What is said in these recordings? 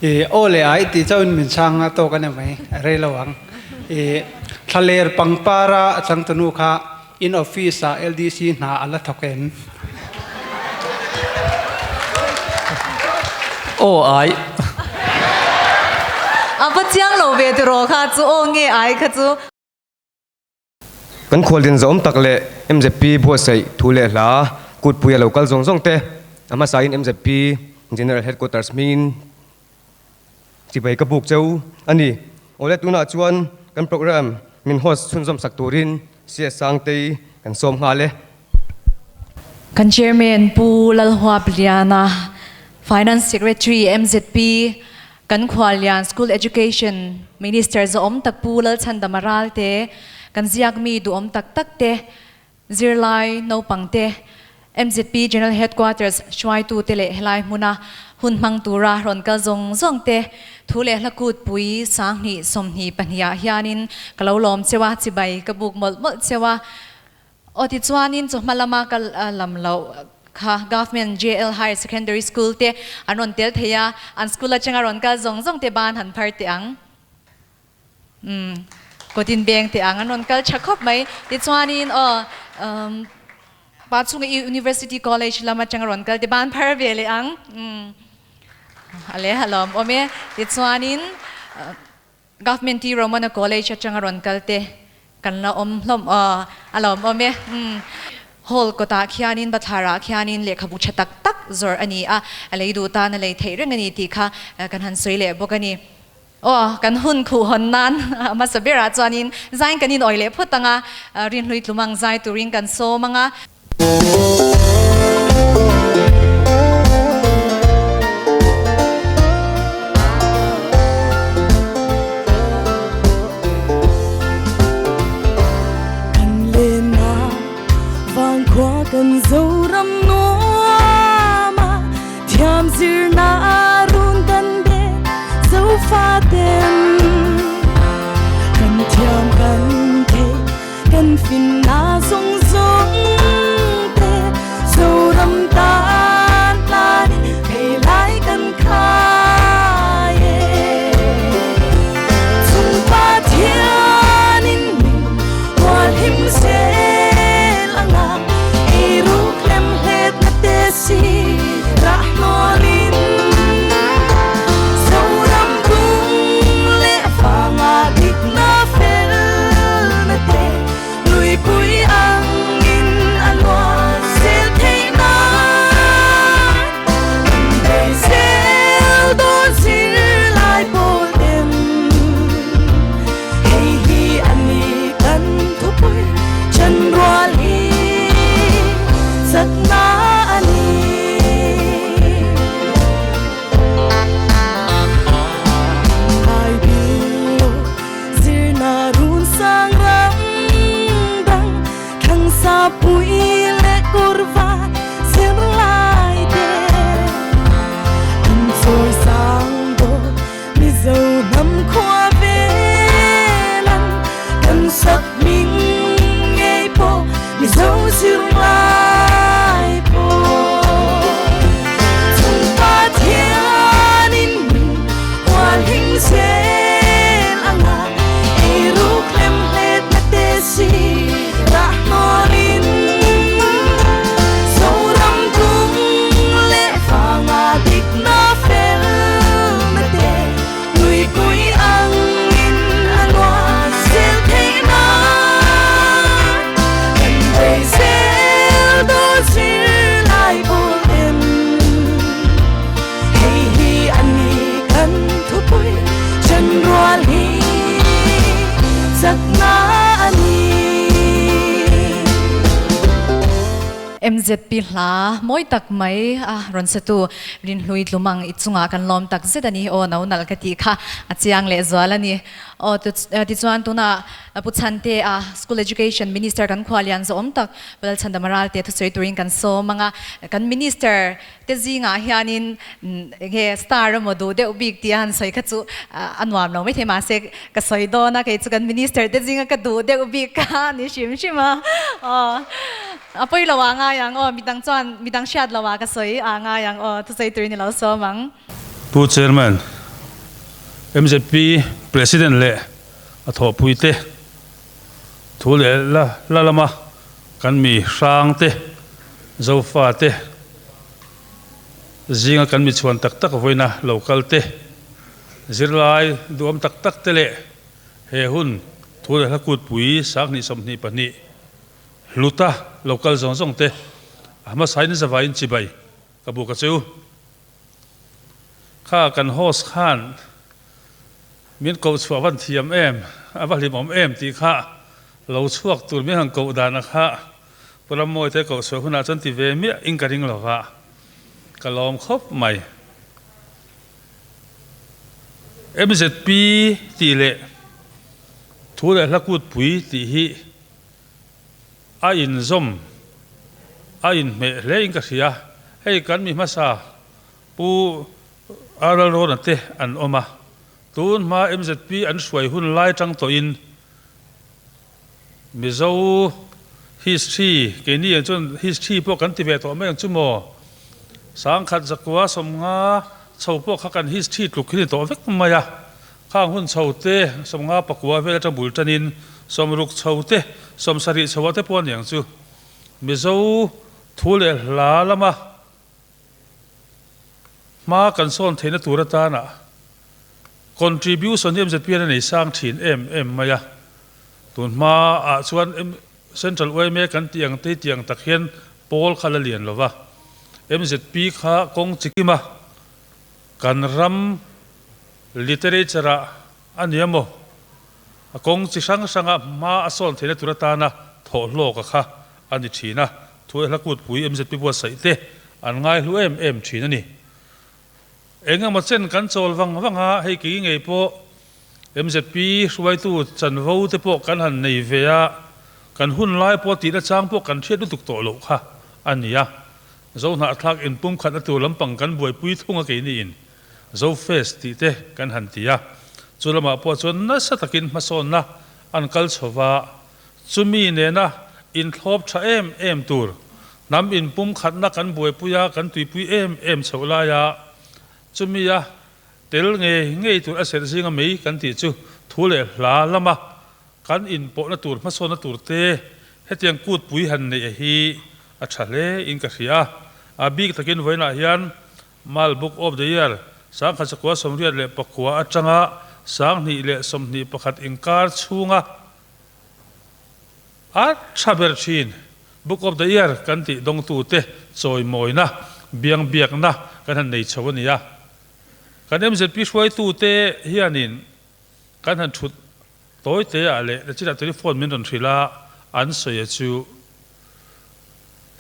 I aw leh ai tih chauhin min chhang a tawk a ni mai, a rei lo ang. I thlaler pangpara a changtunu kha in office ah LDC hna a la thawk em? Aw ai. A va chiang lo ve tiraw kha chu aw nge ai kha chu. Kan khuallian zawm tak leh mzp buatsaih thu leh hla kutpui a lo kal zawng zawng te a hmasain mzp General Headquarters hmingin chibai ka buk cheu a ni. Awle tunah chuan kan program min host chhunzawm sak turin CS Sangtei kan sawm nghal e. Kan Chairman Pu Lalhuapliana, Finance Secretary mzp, Kan khuallian School Education Minister zawhawm tak Pu Lalchhandama Ralte, kan ziakmi duhawm tak tak te, zirlai naupang te, mzp General Headquarters hruaitu te leh helai hmuna hun hmang tura rawn kal zawng zawng te thu leh hla kutpui 20 22 ah hianin ka lo lawm cheu a, chibai ka buk mawlh mawlh cheu a. Aw tichuanin chawhma lama ka lam loh kha Government JL Higher Secondary School te an rawn tel thei a, an school atanga rawn kal zawng zawng te ban han phar teh ang. Umm kut in beng teh ang an rawn kal tha khawp mai. Tichuanin aw umm pa chunga University College lam atanga rawn kal te ban phar ve leh ang. Umm a leh a lawm awm e. Tichuanin Government T Romana College atanga rawn kal te kan la awm hlawm aw, a lawm awm e. Umm hall kawtah khianin bathlarah khianin lehkhabu tha tak tak zawrh a ni a, a lei duh tan a lei theih reng a ni tih kha kan han sawi leh bawk a ni. Aw, kan hun khuh hawn nan a hmasa berah chuanin zain kan inawih leh phawt ang a, rinhlui tlumang zai turin kan sawm ang a. Kan lena vangkhua kan Zoram nuama thiam zirna run dan be Zofaten kan thiam kan thei Kan finna zawng zawng te Zoram tan tlanin phei lai kan khai e. Chung Pathianin min hualhim zel anga eiruk lem hletna te si rah hnawlin Zoram dung leh vanga dikna fel na te luipui angin a luan zel theih nan kan bei zel dawn zirlai pawl em hei hi a ni kan thupui chanrual hi chakna a ni. Zirna run sang ram dang thlang sa pui leh kurva zir lai te kan chawi sang dawn Mizo hnam khua velan kan sak hming ngei pawh Mizo zir lai pawh chung Pathianin min hual hing zel anga eiruk lem hletna te si rah hnawlin Zoram tung leh vanga dikna felna te Nuipui angin a luan zel theih nan kan bei zel dawn zirlai pawl em. Hei hi a ni kan thupui chanrual hi chakna a ni. MZP hla mawi tak mai a rawn satu Rinhlui Tlumang i chungah kan lawm tak zet a ni. Aw no nalh ka tih kha a chiang leh zual a ni. Aw tichuan tunah Pu Chhante a School Education Minister kan khua lian zawhawm tak Pu Lalchhandama Ralte thusawi turin kan sawm ang a. Kan Minister te zingah hianin enge star emaw duh deuh bik tih a han sawi kha chu a nuam lo maithei mahse ka sawi dawn a kei chu kan minister te zinga ka duh deuh bik kha a ni hrim hrim a aw a pawi lo ah ngai ang aw midang chuan midang hriat lo ah ka sawi ah ngai ang aw thusawi turin i lo sawm ang. Pu Chairman, MZP President leh a thawhpuite thu leh la lama kan mi hrangte, Zofate zinga kan mi chhuan tak tak vawiina lo kalte, zirlai duhawm tak takte leh he hun thu leh hla kutpui 2022 hluta lo kal zawng zawngte a hmasain zavaiin chibai ka buk a chu. Kha kan host khan min koh chhuah van thiam em, a va hlimawm em tih kha lo chhuak tur min han koh dan a kha Pu Rammawite koh chhuah hunah chuan ti ve miah in ka ring lova, ka lawm khawp mai. MZP tih leh thu leh hla kutpui tih hi a inzawm, a inhmeh hle in ka hria. Hei kan mi hmasa Pu RL Rawna te an awm a, tun hma MZP an hruai hun lai tang tawhin Mizo history, keini ang chuan history pawh kan ti ve tawh mai ang chu maw? Sangkhat zakua 50 chho pawh kha kan history tluk hi ni tawh vek mai a, khang hun chho te 59 vel atang bul tanin 60 chho te 70 chho ah te pawh a ni ang chu. Mizo thu leh hla lama Hma kan sawn theihna tur atana contribution hi MZP a nei sang thin em em mai a. Tun hma ah chuan Central yma kan tih ang te tih ang tak hian pawl kha la lian lo va. MZP kha kawng chikim a, kan ram literature ah a ni emaw a kawng chi hrang hranga hma a sawn theihna tur atana thawhhlawk a kha a ni thin a, thu e hla kutpui MZP buatsaih te an ngaihlu em em thin a ni. Eng emaw chen kan chawl vang vang a, hei kei ngei pawh MZP hruaitu chanvo te pawh kan han nei ve a, kan hun lai pawh tihna chang pawh kan hriat lutuk tawh loh kha a ni a. Zohnahthlak inpumkhatna tur lampang kan buaipui thung a keini in Zofest tih te kan han ti a, chu lamah pawh chuan nasa takin hmasawnna an kal chho va, Chumi nena inthlawp tha em em tur, hnam inpumkhatna kan buaipui a, kan tuipui em em chhoh laia chumia tel ngei ngei tur a serh zinga mei kan tih chu thu leh hla lama kan inpawhna tur hmasawnna tur te hetiang kutpui han neih hi a tha hle in ka hria. A bik takin vawiinah hian Mal Book of the Year 1989 atanga 2021 inkar chhunga a tha ber thin Book of the Year kan tih dawngtute chawimawina biang biakna kan han nei chho a ni a. Kan MZP hruaitute hianin kan han thut tawi te ah leh nachinah telephone min rawn hrilh a, an sawi a chu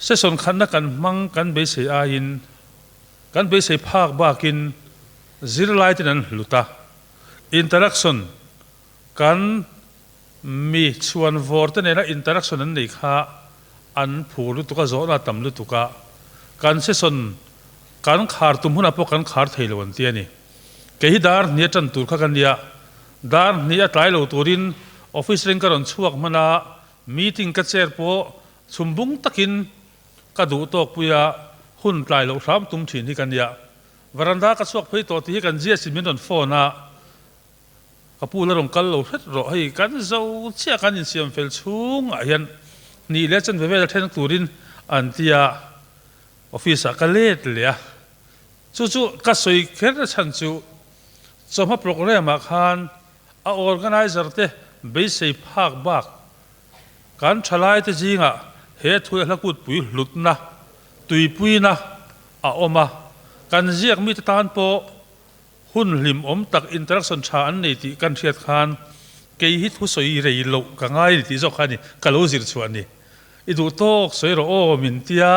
session khatna kan hmang kan beisei aiin kan beisei phak bakin zirlai ten an hlut a, interaction kan mi chhuan vawr te nena interaction an nei kha an phur lutuk a, zawhna a tam lutuk a, kan session kan khar tum hunah pawh kan khar thei lo an ti a ni. Kei hi dar hnih a tan tur kha ka nia, dar hnih a tlai lo turin office ring ka rawn chhuak hman a, meeting ka chair pawh chhum bung takin ka duh tawk pui a, hun tlai loh hram tum thin hi ka nia. Varanda ka chhuak phei tawh tih hi kan GS in min rawn phone a, ka pu la rawn kal lo hret rawh, hei kan zo chiah kan insiam fel chhungah hian hnih leh chanve vel a then turin an ti a, office ah ka let leh a. Chu chu ka sawi kher na chhan chu chawhma programme ah khan a organiser te beisei phak bak kan thalai te zingah he thu leh hla kutpui hlutna, tuipuina a awm a, kan ziak mite tan pawh hun hlimawm tak interaction tha an nei tih kan hriat khan kei hi thu sawi rei loh ka ngai a ni tih zawk kha a ni ka lo zir chhuah a ni. I duh tawk sawi rawh aw min tia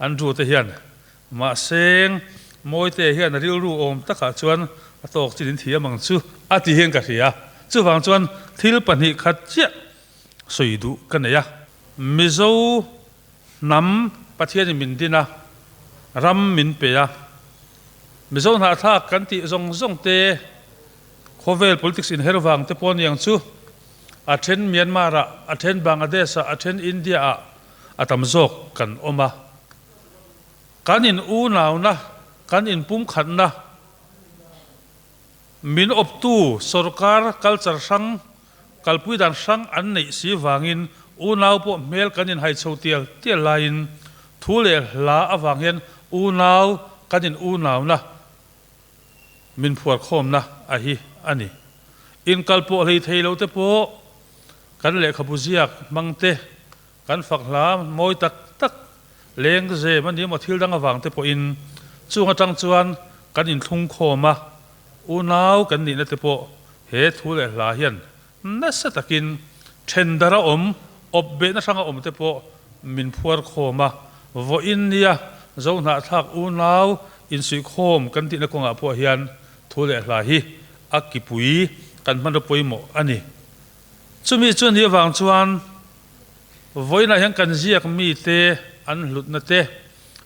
an ru te hian Mahse, Mawite hian a rilru awm takah chuan a tawk chin in thiam ang chu a ti hian ka hria. Chuvang chuan thil pahnih khat chiah sawi duh ka nei a. Mizo hnam Pathianin min din a, ram min pe a. Mizo hnahthlak kan tih zawng zawng te, khawvel politics inher vang te pawh a ni ang chu. A then Myanmar ah, a then Bangladesh ah, a then India ah a tam zawk kan awm a. Kan in unauna, kan in pumkhatna Min awptu sorkar culture hrang, kalpui dan hrang an neih si vangin unau pawh hmel kan inhai chho tial tial laiin thu leh hla avang hian unau kan in unauna min phuar khawmna a hi a ni. Inkal pawh hlei thei lo te pawh kan lehkhabu ziak hmang te, kan fak hla mawi tak tak leng zem a ni emaw thil dang avang te pawhin chung atang chuan kan inthlung khawm a, unau kan nihna te pawh he thu leh hla hian nasa takin then dar a awm, awp behna hranga awm te pawh min phuar khawm a, vawiin nia Zohnahthlak unau insuihkhawm kan tihna kawngah pawh hian thu leh hla hi a kipui kan hmanraw pawimawh a ni. Chumi chu ni avang chuan vawiinah hian kan ziak mite an hlutna te,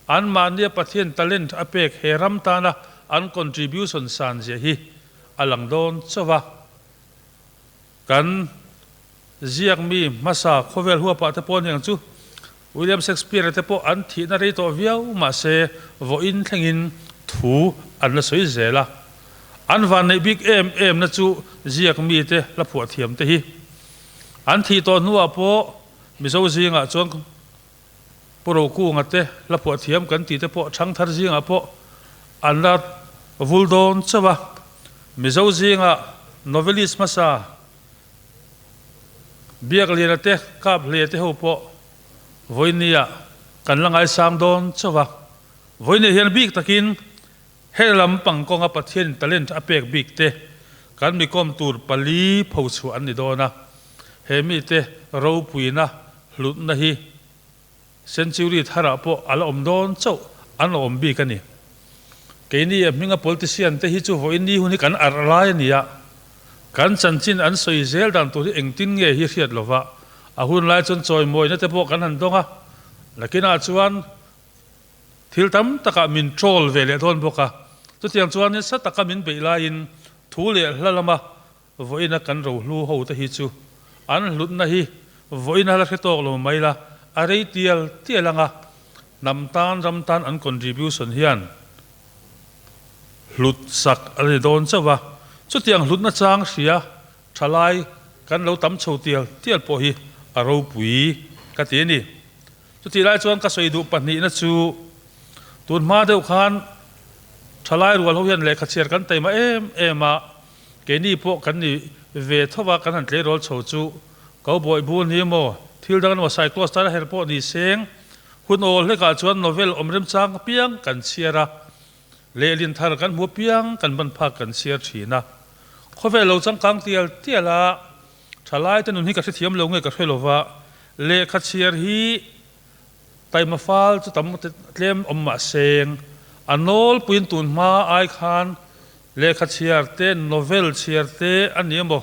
anmahnia Pathian talent a pek he ram tana an contribution san zia hi a lang dawn chauh a. Kan ziak mi hmasa khawvel huapah te pawh aniang chu William Shakespeare-a te pawh an thihna rei tawh viau mahse vawiin thlengin thu an la sawi zel a. An vanneih bik em em na chu ziak mite hla phuah thiam te hi. An thih tawh hnuah pawh Mizo zingah chuan Pu Rokunga te hla phuah thiam kan tih te pawh Thangthar zingah pawh an la vul dawn chauh a. Mizo zingah novelist hmasa Biakliana te Kap Hle te ho pawh vawinia kan la ngaisang dawn chauh a. Vawinia hian bik takin he lam pangkawnga Pathianin talent a pek bik te kan mikawm tur pali phochhuah an ni dawn a. He mite ropuina hlutna hi Century tharah pawh a la awm dawn chauh an la awm bik a ni. Keini a hminga politician te hi chu vawiin ni hun hi kan arh lai a ni a, kan chanchin an sawi zel dan tur hi engtin nge hi hriat lova a hun lai chuan chawimawina te pawh kan han dawng a, nakinah chuan thil tam takah min troll ve leh dawn bawk a, chutiang chuan nasa taka min beih laiin thu leh hla lama Vawiina kan rohlu ho te hi chu an hlutna hi vawiina la hre tawk lo mai la, a rei tial tial anga hnam tan ram tan an contribution hian hlut sak a ni dawn chauh a, chutiang hlutna chang hria thalai kan lo tam chho tial tial pawh hi a ropui ka ti a ni. Chutih lai chuan ka sawi duh pahnihna chu tun hma deuh khan thalai rual ho hian lehkha chhiar kan taima em em a, Keini pawh kan ni ve tho va, kan han tleirawl chho chu ko bawih bul ni emaw, thil dang emaw cyclos tar a her pawh ni seng. Hun awl hlekah chuan novel awm remchang apiang kan chhiar a, lehlin thar kan hmu apiang kan ban phak kan chhiar thin a. Khawvel lo changkang tial tial a, thalai te nun hi ka hrethiam lo nge ka hre lova, lehkha chhiar hi taima fal chu tam tlem awm mah seng, a nawlpuiin tun hma ai khan Lehkha chhiar te, novel chhiar te a ni emaw,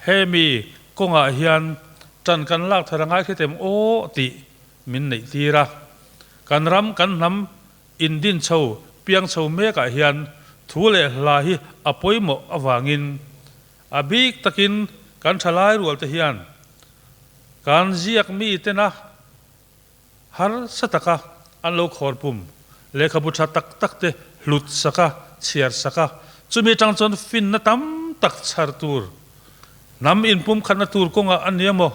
hemi kawngah hian ṭan kan lak thar a ngai hret em aw tih min neih tir a. Kan ram, kan hnam indin chho, piang chho mekah hian thu leh hla hi a pawimawh avangin a bik takin kan ṭhalai rual te hian kan ziak mi tena Harsa taka an lo khawr pum lehkhabu tha tak tak te hlut sak a, chhiar sak a, chumi atang chuan finna tam tak chhar tur, hnam inpumkhatna tur kawngah a ni emaw,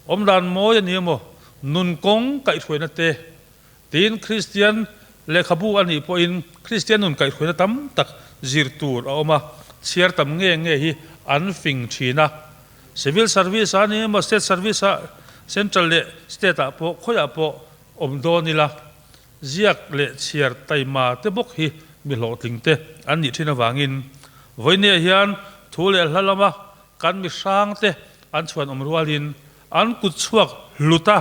awmdan mawi a ni emaw, nun kawng kaihhruaina te, tiin Kristian lehkhabu a nih pawhin Kristian nun kaihhruaina tam tak zir tur a awm a, chhiar tam nge nge hi an fing thin a. Civil service a ni emaw state service ah central leh state ah pawh khawiah pawh awm dawn ila ziak leh chhiar taima te bawk hi mi hlawhtling te an nih thin avangin vawinia hian thu leh hla lama kan mi hrang te an chhuan awm rualin an kut chhuak hlut a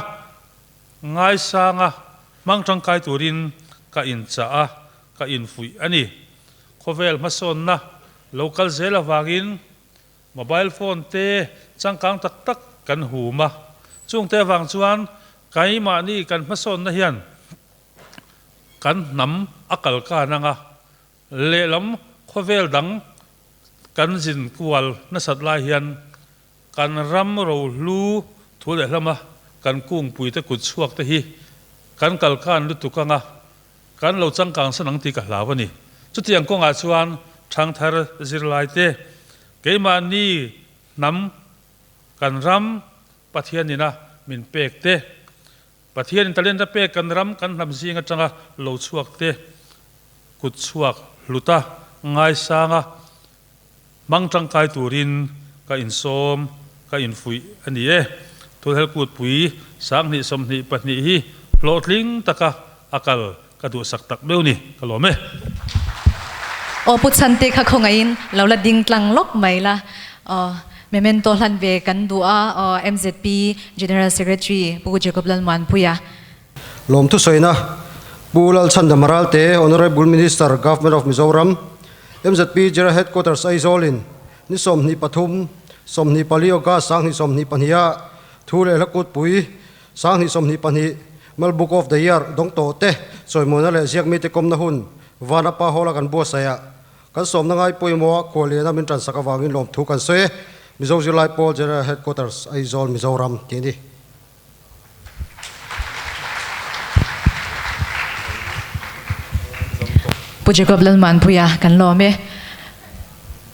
ngaisanga hmang tangkai turin ka inchah a ka infuih a ni. Khawvel hmasawnna lo kal zel avangin Mobile phone te changkang tak tak kan hum a, chungte avang chuan keimahni kan hmasawnna hian kan hnam a kal kan ang a, lehlam khawvel dang kan zin kual nasat lai hian kan ram rohlu thu leh hlama kan kungpuite kut chhuak te hi kan kal kan lutuk ang a, Kan lo changkang san ang tih ka hlau a ni. Chutiang kawngah chuan Ṭhangthar zirlaite, keimahni hnam kan ram Pathianina min pek te, Pathianin talent a pek kan ram kan hnam zing aṭanga lo chhuak te, kut chhuak hluta ngaisanga hmang ṭangkai turin ka insawm, ka infuih a ni e. Thulhelkutpui 2022 hi hlawhtling taka a kal ka duhsak tak meuh ni, ka lawm e. Aw Pu Chhante kha khawngaihin lo la ding tlang lawk mai la. Aw memento hlan ve kan duh a, aw MZP General Secretary Pu Jacob Lalmuanpuia. Lawmthu sawina Pu Lalchhandam Ralte, Honourable Minister, Government of Mizoram, MZP General Headquarters Aizawl in ni 23, 24 August 2022 ah thu leh hla kutpui 2022 Mal Book of the Year dawng tawh te chawimawina leh ziakmite kawmna hun Vanapa Hall-a kan buatsaih ah kan sawmna ngai pawimawh a khualliana min tansak avangin lawmthu kan sawi e, Mizo Zirlai Pawl General Headquarters, Aizawl, Mizoram tih a ni. Pu Jacob Lalmanpuia kan lawm e.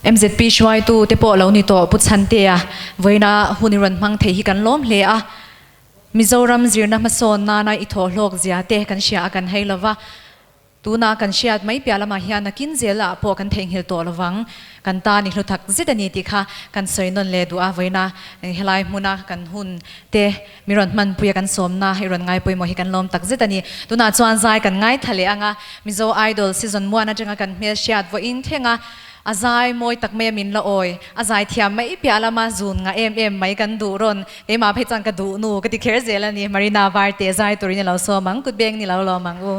MZP hruaitu te pawh lo ni tawh Pu Chhantea vawiina hun i rawn hmang thei hi kan lawm hle a. Mizoram zirna hmasawn nana i thawhhlawk zia te kan hria a kan hei lova. Tuna kan hriat mai piah lamah hian nakin zelah pawh kan theihnghilh tawh lovang. Kan tan i hlu tak zet a ni tih kha kan sawi nawn leh duh a, vawiina helai hmuna kan hun te mi rawn hmanpuia kan sawmna i rawn ngai pawimawh hi kan lawm tak zet a ni. Tunah chuan zai kan ngaithla leh ang a, Mizo Idol season muan atanga kan hmel hriat vawiin thleng a, a zai mawi tak mai a min la awi, a zai thiam mai piah lama zun ngah em em mai kan duh rawn, keimah phei chuan ka duh nu ka ti kher zel a ni, Marina Varte zai turin i lo sawm ang, kut beng ni lo lawm ang u.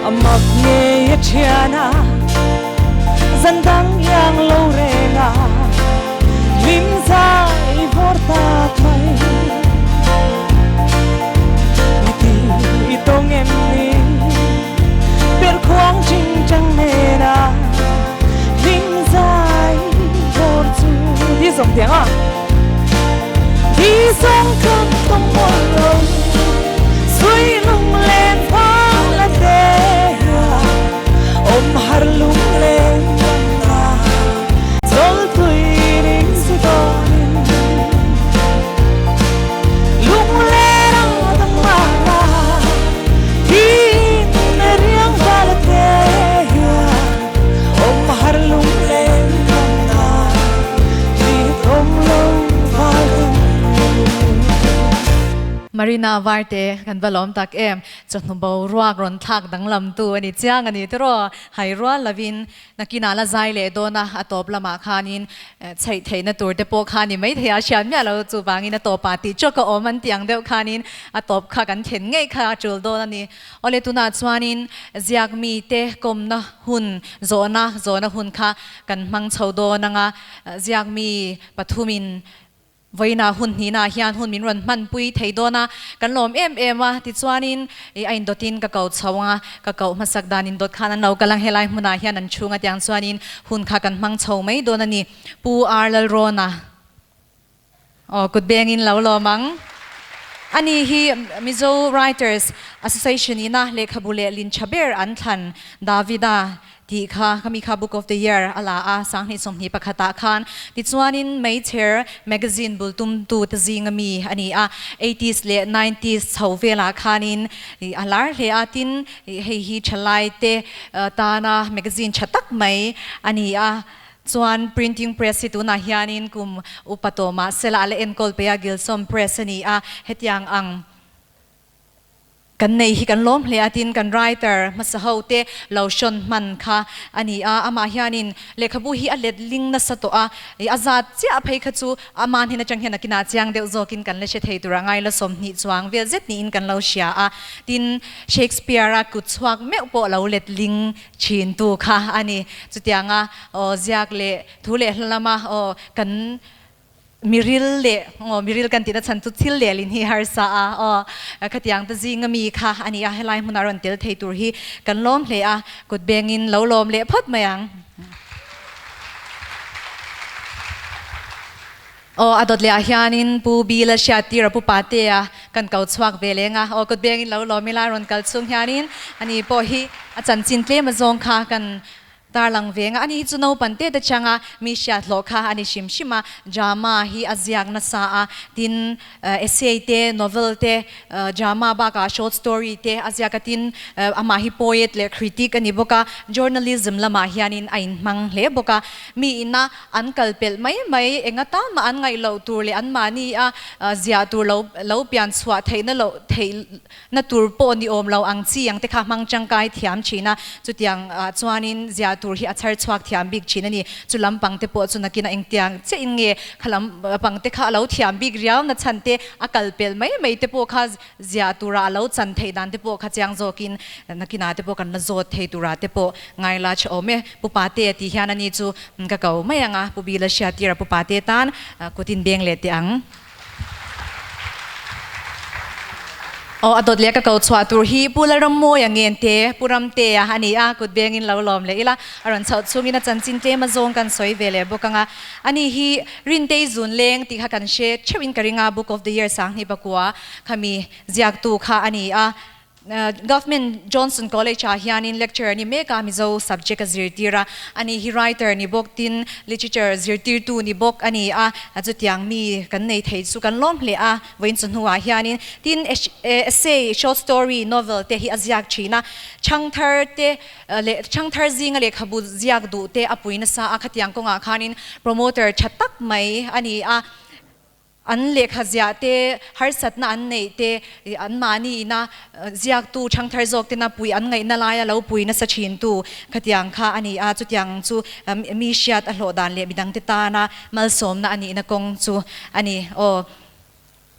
Amak ngei a thiana zan dang yang lo renga hlim zai vawr tak mai i ti i tawng em ni Per khuang ching chang nena hlim zai vawr chu Di zawng tiang a Di zawng kan tawng mawl lo Sui lung len phang la te Awm har lung len ta Chol tui ning si dawnin Lung len ang dang ma la Marina Varte kan va lawm tak em, chawhnu boruak rawn thlak danglam tu a ni chiang a ni tiraw, hai rual lovin Nakinah la zai leh dawn a, a tawp lamah khanin chheih theihna tur te pawh kha ni maithei a hriat miah lo, chuvangin a tawpah tih chawk a awm an tih ang deuh khanin a tawp kha kan then ngei kha a tul dawn a ni. Awle tunah chuanin ziak mite kawmna hun zawhna zawhna hun kha kan hmang chho dawn ang a, ziak mi pathumin Vawiinah hun hnihnaah hian hun min rawn hmanpui thei dawn a, kan lawm em em a, tichuanin i a indawtin ka ko chho ang a, ka koh hmasak dan indawt khan an lo kal ang, helai hmunah hian an chhunga tiang chuanin hun kha kan hmang chho mai dawn a ni. Pu R Lalrawna aw kut bengin lo lawm ang. Ani hi Mizo Writers Association ina lehkhabu leh lin tha ber an thlan Davida Tih kha khami kha Book of the Year a la a, 2021 ah khan. Tichuanin Meichher magazine bul tumtu te zinga mi a ni a, eighties leh nineties chho velah khanin a lar hle a, tin hei hi thalai te tana magazine tha tak mai a ni a. Chuan printing press hi tunah hianin kum upa tawh mahsela a la enkawl peih a, Gilsom Press a ni a, hetiang ang. Kan nei hi kan lawm hle a tin kan writer hmasa ho te lo hrawn hman kha a ni a, amah hianin lehkhabu hi a let ling nasa tawh a, ih a zat chiah phei kha chu ama hnen atang hian a kinah chiang deuh zawkin kan la hre thei tur a ngai la 20 chuang vel zet niin kan lo hria a, tin Shakespeare a kut chhuak meuh pawh lo let ling thin tu kha a ni, chutianga aw ziak leh thu leh hla lama aw kan Miril leh aw miril kan tihna chhan chu thil lehlin hi harsa a aw khatiang te zinga mi kha a ni a, helai hmunah rawn tel thei tur hi kan lawm hle a, kut bengin lo lawm leh phawt mai ang. Aw a dawt leh ah hianin Pu Bill a hriat tir a Pu Patea kan ko chhuak ve leng a, aw kut bengin lo lawm ila rawn kal chung hianin ani pawh hi a chanchin tlem azawng kha kan Tarlang venga ani hi chu naupan te te changa mi hriat hlawh kha a ni hrim hrim a, drama hi a ziak nasa a, tin essay te, novel te, drama bakah short story te a ziak a, tin amah hi poet leh critic a ni bawk a, journalism lamah hianin a inhmang hle bawk a, mi ina an kal pelh mai mai enga tan mah an ngaih loh tur leh anmahni a ziah tur lo lo pian chhuah theihna loh theih Na tur pawh ni awm lo ang chi ang te kha hmang tangkai thiam thin a, chutiang ah chuanin ziah tur hi a chhar chhuak thiam bik thin a ni. Chu lampang te pawh chu nakin a engtiang chiah in nge kha lampang te kha a lo thiam bik riau na chhan te a kal pel mai mai te pawh kha ziah turah a lo chan theih dan te pawh kha chiang zawkin nakinah te pawh kan la zawt thei turah te pawh ngai la tha awm e. Pu Pate a tih hian ani chu ka ko mai ang a, Pu Bila hriattir a Pu Pate tan kut in beng leh teh ang. Aw a dawt leh ka ko chhuah tur hi Pu Lalrammawia ngen te Pu Ramtea a ni a, kut bengin lo lawm leh ila a rawn chhoh chungin a chanchin tlem a zawng kan sawi ve leh bawk ang a. Ani hi Rintei Zun Leng tih kha kan hre theuhin ka ring a, Book of the Year Sanghni Pakua khami ziaktu kha a ni a. Government Johnson College ah hianin lecturer ni mek a, Mizo subject a zirtir a, ani hi writer ni bawk tin literature zirtirtu ni bawk a ni a, chutiang mi kan nei thei chu kan lawm hle a, vawiin chu hnuah hianin tin essay, short story, novel te hi a ziak thin a, chhangthar te leh chhangthar zinga lehkhabu ziak duh te a pui nasa a, khatiang kawngah khanin promoter tha tak mai a ni a. An lehkha ziah te, harsatna an neih te, anmahni ina ziaktu thangthar zawk tena pui an ngaihna laia lo pui nasa thintu khatiang kha a ni a, chutiang chu mi hriat a hlawh dan leh midangte tana malsawmna a nihna kawng chu a ni. Aw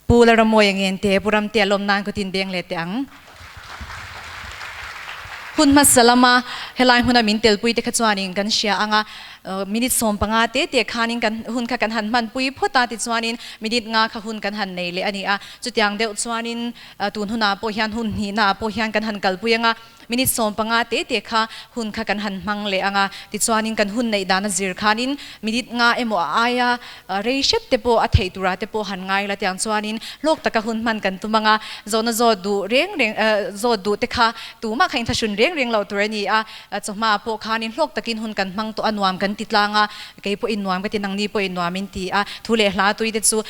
Pu Lalramawia Ngente, Pu Ramtea lawm nan kawtin beng leh teh ang. Hun hmasa lama helai hmuna min telpui te kha chuanin kan hria ang a, Minute 15 te te khanin kan hun kha kan han hmanpui phawt a, tichuanin minute nga kha hun kan han nei leh a ni a. Chutiang deuh chuanin tun hunah pawh hian hun hnihnaah pawh hian kan han kalpui ang a, minute 15 te te kha hun kha kan han hmang leh ang a. Tichuanin kan hun neih dan a zir khanin minute nga emaw a aia rei hrep te pawh a theih turah te pawh han ngai la tiang chuanin hlawk taka hun hman kan tum ang a, zawhna zawt duh reng reng zawt duh te kha tumah kha inthlahrun reng reng loh tur a ni a. Chawhma pawh khanin hlawk takin hun kan hmang tawh a, nuam kan ti tlang a, kei pawhin nuam ka ti, nangni pawhin nuam in ti a, thu leh hla tui te chu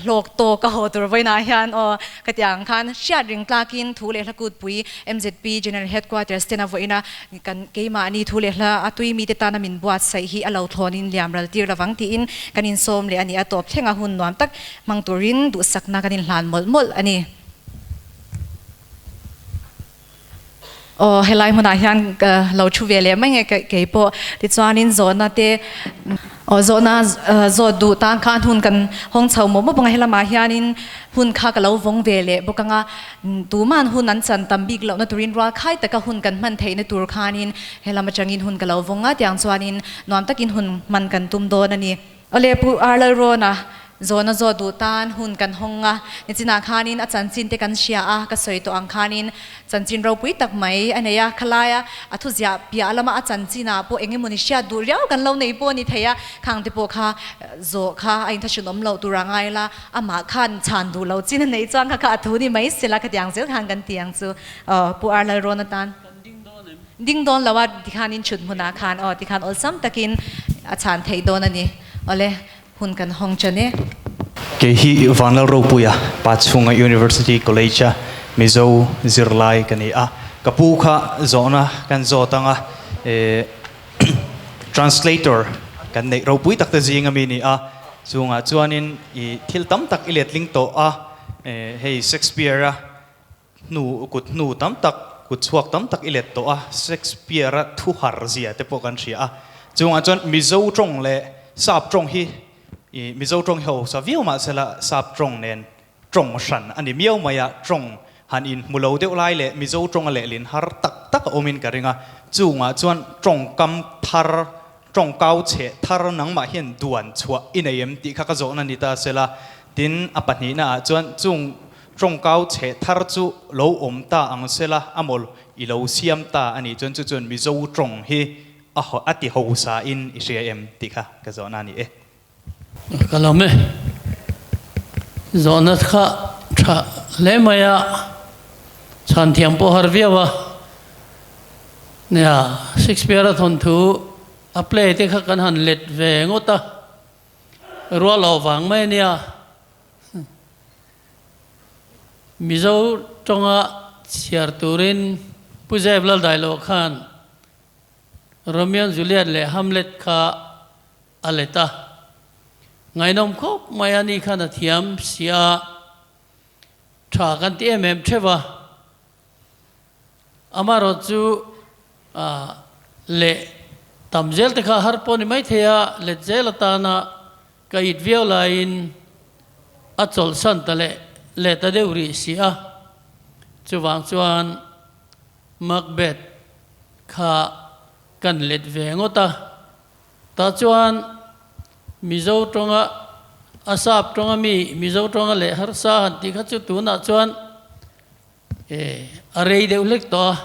hlawk tawk a haw tur vawiinah hian aw ka ti ang khan hriat ring tlakin thu leh hla kutpui MZP General Headquarters tena vawiina kan keimahni thu leh hla a tui mite tana min buatsaih hi a lo thlawnin liam ral tir lovang tiin kan insawm leh a ni a, tawp thlenga hun nuam tak hmang turin duhsakna kan inhlan mawlh mawlh a ni. Aw helai hmunah hian ka lo thu ve leh mai nge kei pawh tichuanin zawhna te aw zawhna zawt duh tan khan hun kan hawng chho mawp mawp ang a helamah hianin hun kha ka lo vawng ve leh bawk ang a tuman hun an chan tam bik lohna turin rual khai taka hun kan hman theihna tur khanin helam atangin hun ka lo vawng a tiang chuanin nuam takin hun hman kan tum dawn a ni. Awle Pu Arlalrawna zawhna zawh duh tan hun kan hawng a, nichinah khanin a chanchin te kan hria a, ka sawi tawh ang khanin chanchin ropui tak mai a nei a, khalaia a thu ziah piah lama a chanchinah pawh eng emawni hriat duh riau kan lo nei pawh a ni thei a, khang te pawh kha zawh kha a inthahrun awm loh tur a ngai la, amah khan chhan duh lo chin a neih chuan kha kha a thu ni mai sela khatiang zel khan kan ti ang chu Pu Arlalrawna tan. Ding dawn lo a tikhan in chhut hmunah khan aw tikhan awlsam takin a chhan theih dawn a ni. Awle, hun kan hawng ṭan e. Kei hi Vanlal Ropuia, Pachhunga University College a Mizo zirlai ka ni a. Ka pu kha zawhna kan zawt ang a, translator kan neih ropui tak te zing ami ni a. Chungah chuanin i thil tam tak i letling tawh a, hei Shakespeare-a Hnu, kut hnu tam tak, kut chhuak tam tak i let tawh a, Shakespeare-a thu har zia te pawh kan hria a. Chungah chuan Mizo tawng leh Sap tawng hi, i Mizo tawng hi hausa viau mah sela Sap tawng nen tawng hran a ni miau mai a, tawng han inhmu lo deuh lai leh Mizo tawnga lehlin har tak tak a awmin ka ring a. Chungah chuan tawngkam thar, tawngkau chheh thar nangmah hian duan chhuah i nei em tih kha ka zawhna ni ta sela. Tin, a pahnihna ah chuan chung Tawngkau chheh thar chu lo awm ta ang sela a mawl i lo siam ta a nih chuan chu chuan Mizo tawng hi a a ti hosa in i hria em tih kha ka zawhna a ni e. Ka lawm e. Zawhna kha tha hle mai a, chhan thiam pawh har viau a. Nia, Shakespeare-a thawnthu a play te kha kan han let ve ngawt a, ruah loh vang mai a nia. Mizo tawnga chhiar turin Pu Zep Laldailo khan Romeo and Juliet leh Hamlet kha a let a. Ngaihnawm khawp mai a ni khan a thiam si a, tha kan ti em em theuh a. Amaherawh chu leh tam zel te kha har pawh ni maithei a, let zel atana ka it viau laiin a chawlhsan ta leh leh ta deuh rih si a. Chuvang chuan Macbeth kha kan let ve ngawt a. Tah chuan Mizo tawnga a sap tawnga mi Mizo tawnga leh harsa han tih kha chu tunah chuan e a rei deuh hlek tawh a.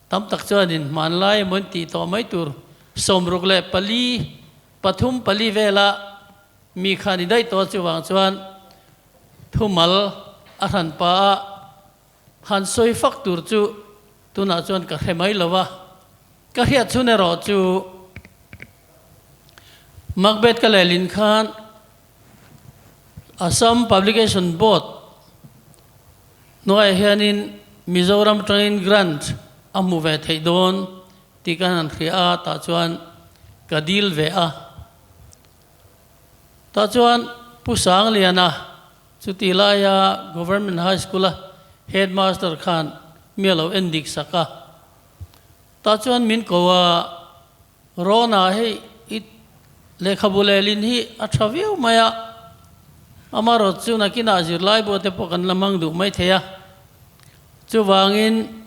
Tam tak chuanin hmanlai emaw in tih tawh mai tur 64, 3, 4 vela mi kha ni daih tawh chuvang chuan thumal a hran pa a han sawi fak tur chu tunah chuan ka hre mai lo a. Ka hriat chhun erawh chu Macbeth ka lehlin khan Assam Publication Board hnuaiah hianin Mizoram atangin grant a hmu ve theih dawn tih ka han hria a, tah chuan ka dil ve a. Tah chuan Pu Sangliana chuti laia Government High School-a Headmaster khan mi a lo en dik sak a. Tah chuan min ko a, Rona hei i lehkhabu lehlin hi a tha viau mai a, amarawt chu nakinah zirlai buah te pawh kan la hmang duh mai thei a. Chuvangin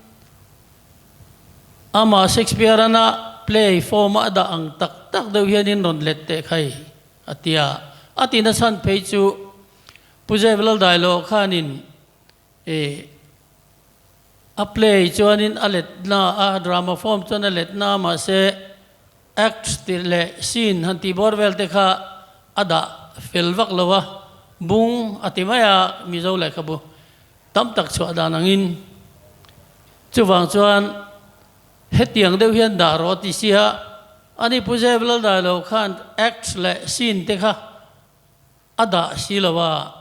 amah Shakespeare-ana play form a dah ang tak tak deuh hianin rawn let teh khai a ti a. A ti nachhan phei chu Pu Jeff Laldailo khanin E a play chuanin a let na a, drama form chuan a let na mahse act tih leh scene han tih bawr vel te kha a dah fel vak lo a, bung a ti mai a Mizo lehkhabu tam tak chhuah dan angin. Chuvang chuan hetiang deuh hian dah rawh ti sia ani Pu Zep Laldailo khan act leh scene te kha a dah si lo a.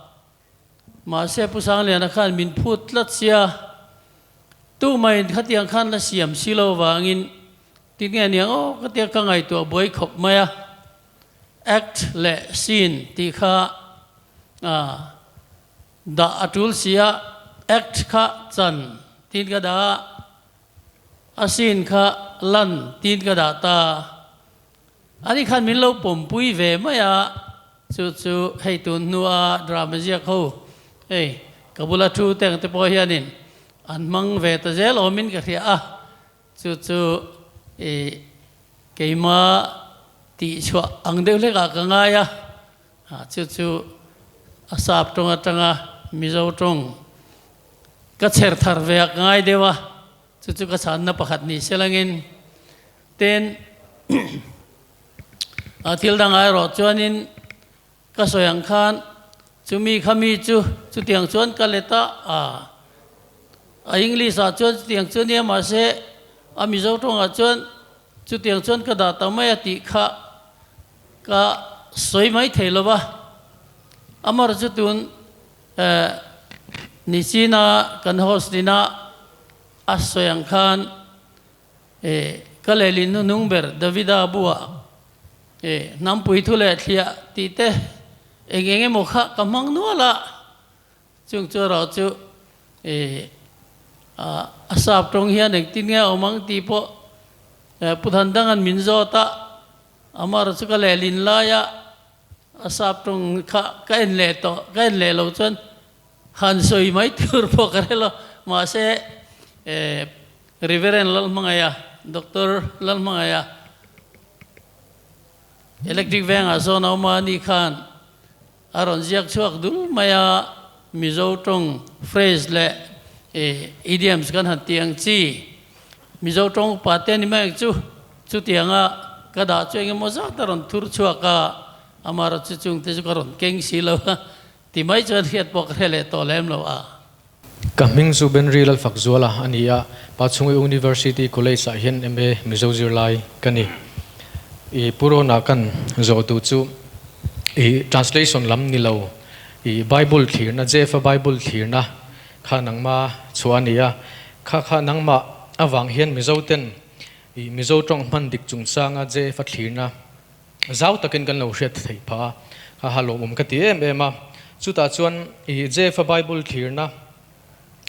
Mahse Pu Sangliana khan min phut tlat sia, tumaiin khatiang khan la siam si lo vangin ti nge aniang aw ka tia ka ngaihtuah buai khawp mai a. Act leh scene tih kha dah a tul sia, act kha chan tiin ka dah a, a scene kha lan tiin ka dah ta. Ani khan min lo pawmpui ve mai a, chu chu hei tun hnua drama ziak ho hei ka bula thu te ang te pawh hianin an hmang ve ta zel awmin ka hria a, chu chu i keima tih chhuah ang deuh hlekah ka ngai a, chu chu a sap tawng atanga Mizo tawng ka chher thar ve a ka ngai deuh a, chu chu ka chhanna pakhat ni selangin. Tin, a thil dangah erawh chuanin ka sawi ang khan chumi kha mi chu chutiang chuan ka let a, a a English ah chuan chutiang chu nia mahse a Mizo tawngah chuan chutiang chuan ka dah ta mai a tih kha ka sawi mai thei lo va. Amaherawhchu chu tun eh Nichina kan host ina a sawi ang khan E, ka lehlin hnunung ber Davida buah e, hnampui thu leh thliah tih te eng eng emaw kha ka hmang nual a, chung chu erawh chu e, a sap tawng hian engtin nge a awm ang tih pawh e, Pu Thandanga'n min zawt a, amaherawh chu ka lehlin laia a sap tawng kha ka en leh tawh, ka en leh lo chuan han sawi mai tur pawh ka hre lo, mahse e, Reverend Lalhmangaia, Doctor Lalhmangaia, Electric Vengah sawn a awm a, ani khan a rawn ziak chhuak dul mai a, Mizo tawng phrase leh idioms kan han tih ang chi, Mizo tawng upa te ni mai ang chu, chutianga ka dah chu engemaw zat a rawn thur chhuak a. Amaherawh chu chungte chu ka rawn keng si lo a, ti mai chuan hriat pawh ka hre leh tawh lem lo a. Ka hming chu Benri Lalfakzuala a ni a, Pachhungi University College ah hian MA Mizo zirlai ka ni. I Purona kan zawh duh chu i translation lam ni lo, i Bible thlirna, Jeff-a Bible thlirna kha nangma chhuah a ni a, kha kha nangmah avang hian Mizo ten i Mizo tawng hman dik chungchanga Jeff-a thlirna Zau takin kan lo hriat theih phah a, kha ha lawmawm ka ti em em a. Chutah chuan i Jeff-a Bible thlirna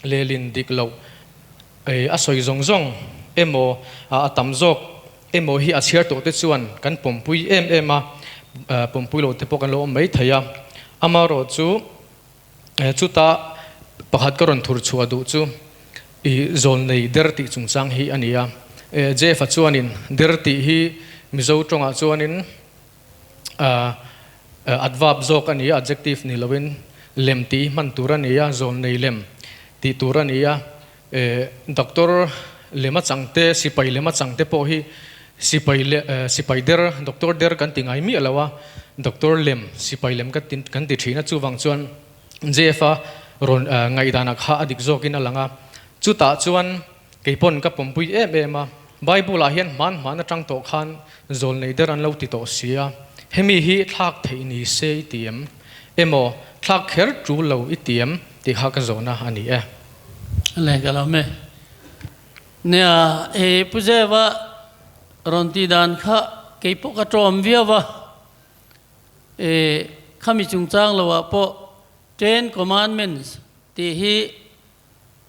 lehlin dik loh a sawi zawng zawng emaw a tam zawk emaw hi a chhiar tawh te chuan kan pawmpui em em a, pawmpui loh te pawh kan lo awm mai thei a. Amaherawh chu chuta pakhat ka rawn thur chhuah duh chu I zawlnei der tih chungchang hi a ni a. Jeff-a chuanin der tih hi Mizo tawngah chuanin adverb zawk a ni a, adjective ni loin lem tih hi hman tur a ni a, zawlnei lem tih tur a ni a. Doctor lema changte, sipai lema changte pawh hi sipai sipai der, doctor der kan ti ngai miah lo a, doctor lem, sipai lem kan ti thin a, chuvang chuan Jeff-a rawn ngaihdanah kha a dik zawkin a lang a. Chutah chuan kei pawn ka pawmpui em em a, Bible-ah hian hman hman atang tawh khan zawlnei der an lo ti tawh si a, hemi hi thlak theih ni se i ti em? Emaw thlak kher tul lo i ti em? tih kha ka zawhna a ni e. Le ka lo me. Nia, he Pu Jeff-a rawn tih dan kha kei pawh ka tawm viau a. E khami chungchang lo ah pawh Ten Commandments tih hi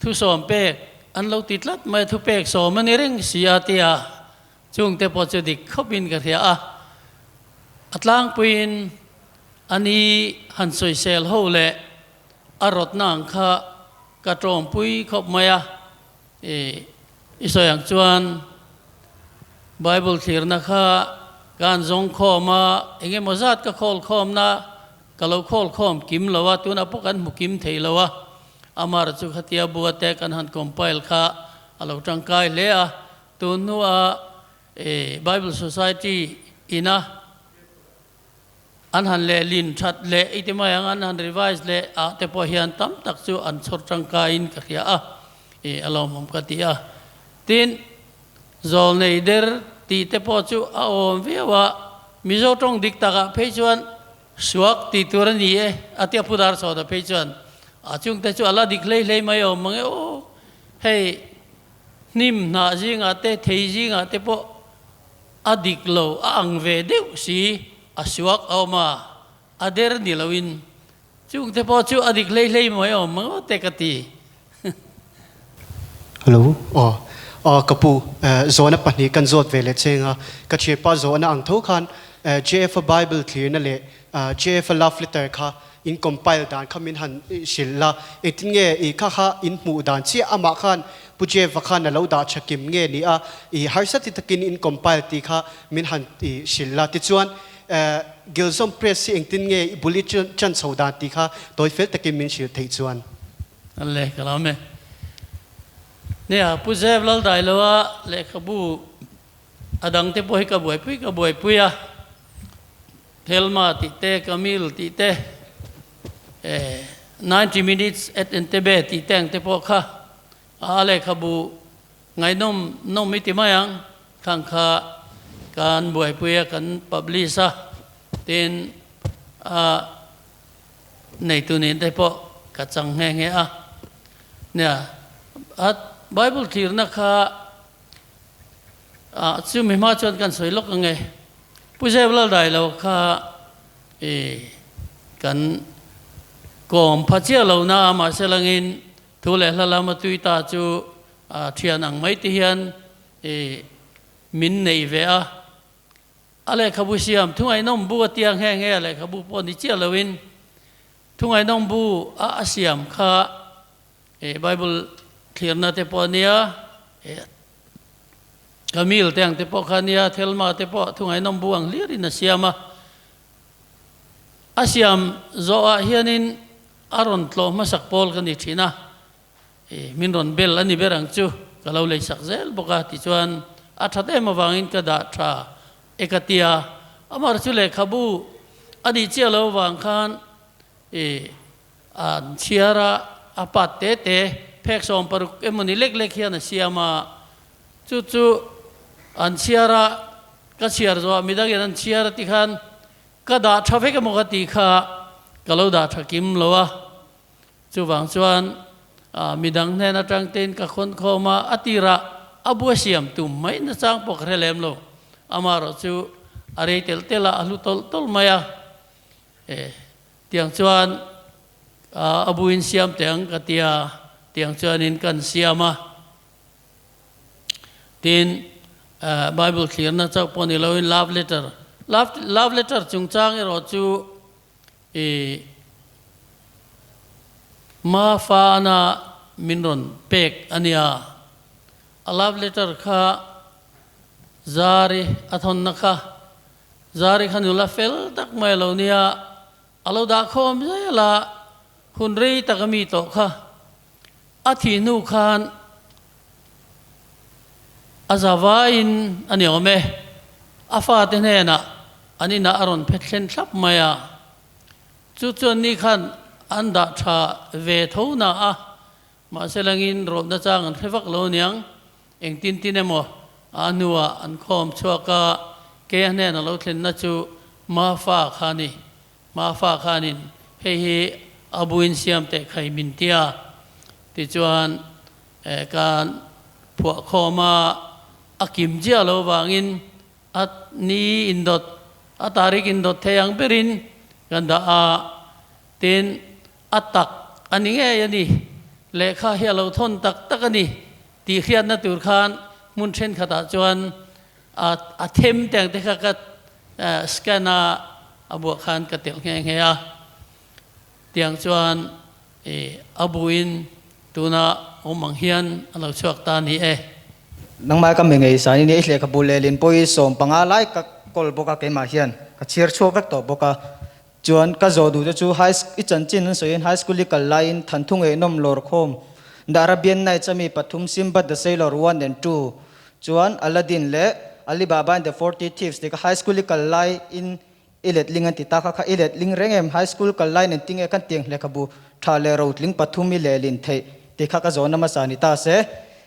thusawm pek an lo ti tlat mai a, thupek sawm a ni reng si a tia chungte pawh chu dik khawp in ka hria a. A tlangpuiin a ni han sawisel ho leh a rawtna ang kha ka tawmpui khawp mai a. E i sawi ang chuan Bible thlirna kha ka han zawng khawm a, eng emaw zat ka khawl khawmna ka lo khawl khawm kim lo a, tunah pawh kan hmu kim thei lo a, amar chu khatia bua te kan han compile kha a lo tangkai hle a, tun hnua e Bible Society ina An han lehlin that leh i ti mai ang, an han revise leh ah te pawh hian tam tak chu an chhawr tangkaiin ka hria a, i a lawmawm ka ti a. Tin, zawlnei der tih te pawh chu a awm viau a, Mizo tawng dik takah phei chuan suak tih tur a ni e a tia Pu Darchhawna phei chuan a chungte chu a la dik hlei hlei mai awm mang e aw, hei hnim hnah zingah te thei zingah te pawh A dik lo, a ang ve deuh si, a suak a awm a, a der ni loin chungte pawh chu a dik hlei hlei mai awm ngawt te ka ti. Hello, aw, aw ka pu, zawhna pahnih kan zawt ve leh cheng a, ka thianpa zawhna ang tho khan JF-a Bible thlirna leh JF-a love letter kha in compile dan kha min han hrilh la, engtin nge i kha kha in hmuh dan chiah amah khan Pu Jeff-a khan a lo dah tha kim nge ni a, i harsa ti takin in compile tih kha min han hrilh la, tichuan Gilzawm Press hi engtin nge i bul i chan chho dan tih kha tawi fel takin min hrilh theih chuan. Le ka lo me. Nia, Pu Jeff Laldailoa lehkhabu a dangte pawh hi ka buaipui ka buaipui a. Thelma tih te, Camille tih te, 90 Minutes at Entebbe tih te ang te pawh kha a lehkhabu ngaihnawm nawm i ti mai ang. Khang kha kan buaipui a, kan publish a, tin a neitu nen te pawh ka chang nghe nghe a. Nia, a Bible thlirna kha Ah chumi hma chuan kan sawi lawk ang e. Pu Zep Laldai lo kha i kan kawm pha chiah lo na a mahse langin thu leh hla lama tui ta chu a thian ang mai ti hian i min nei ve a. A lehkhabu siam thu ngaihnawm bu a tia nghe nghe a lehkhabu pawh ni chiah loin thu ngaihnawm bu a a siam kha i Bible thlirna te pawh a nia i Camille te ang te pawh kha nia, Thelma te pawh thungainawm bu ang hlir in a siam a. A siam zawhah hianin a rawn tlawh hmasak pawl ka ni thin a, i min rawn bel a ni ber ang chu ka lo leisak zel bawk a, tichuan a that em avangin ka dah tha e ka ti a. Amah chu lehkhabu a nih chiah lo vang khan i an chhiar a, a pat te te phek 16 emawni lek lek hian a siam a, chu chu an chhiar a, ka chhiar zawh ah midangin an chhiar a ti khan ka dah tha vek emaw ka tih kha ka lo dah tha kim lo a, chuvang chuan midang hnen atang tein ka khawn khawm a, a tirah a bua siam tum mai nachang pawh ka hre lem lo, amaherawh chu a rei telh telh a, a hlu tawlh tawlh mai a. E, tiang chuan a buin siam teh ang ka ti a, tiang chuanin kan siam a. Tin, Bible thlirna chauh pawh ni loin love letter, love, love letter chungchang erawh chu i Mafa ana min rawn pek a nia. A love letter kha Zari a thawnna kha Zari kha nula fel tak mai lo nia, a lo dah khawm zel a, hun rei tak a mi tawh kha. A thih hnu khan a za vaiin a ni awm e, a fate hnenah an inah a rawn phet thlen thlap mai a. Chu chuan ni khan an dah tha ve tho na a, mahse langin rawlhna chang an hre vak lo aniang. Engtin tin emaw a hnuah an khawm chhuak a, kei a hnen a lo thlenna chu Mafa kha a ni. Mafa khanin hei hi a buin siam teh khai min ti a, tichuan kan phuah khawm a, a kim chiah lo vangin a ni indawt, a tarik indawt thei ang berin kan dah a, tin a tak a ni ngei a ni, lehkha hi a lo thawn tak tak a ni. Tih hriatna tur khan hmun thenkhatah chuan a a them te ang te kha ka scan a, a buah khan ka telh nghe nghe a. Tiang chuan i a buin tuna awm ang hian a lo chhuak ta ni e. Nangmah ka mi ngei san in i lehkhabu lehlin pawh i 15 lai ka kawl bawk a keimah hian ka chhiar chhuak vek tawh bawk a. Chuan ka zawh duh te chu high i chanchin an sawiin high school i kal laiin Thanthu ngeihnawm lawr khawm The Arabian Nights a mi pathum Sinbad the Sailor 1 and 2 chuan Aladdin leh Ali Baba and the 40 Thieves tih kha high school i kal laiin i letling an ti ta kha kha i letling reng em high school kal laiin engtin nge kan tiang lehkhabu tha leh rotling pathum i lehlin theih tih kha ka zawhna hmasa ni ta se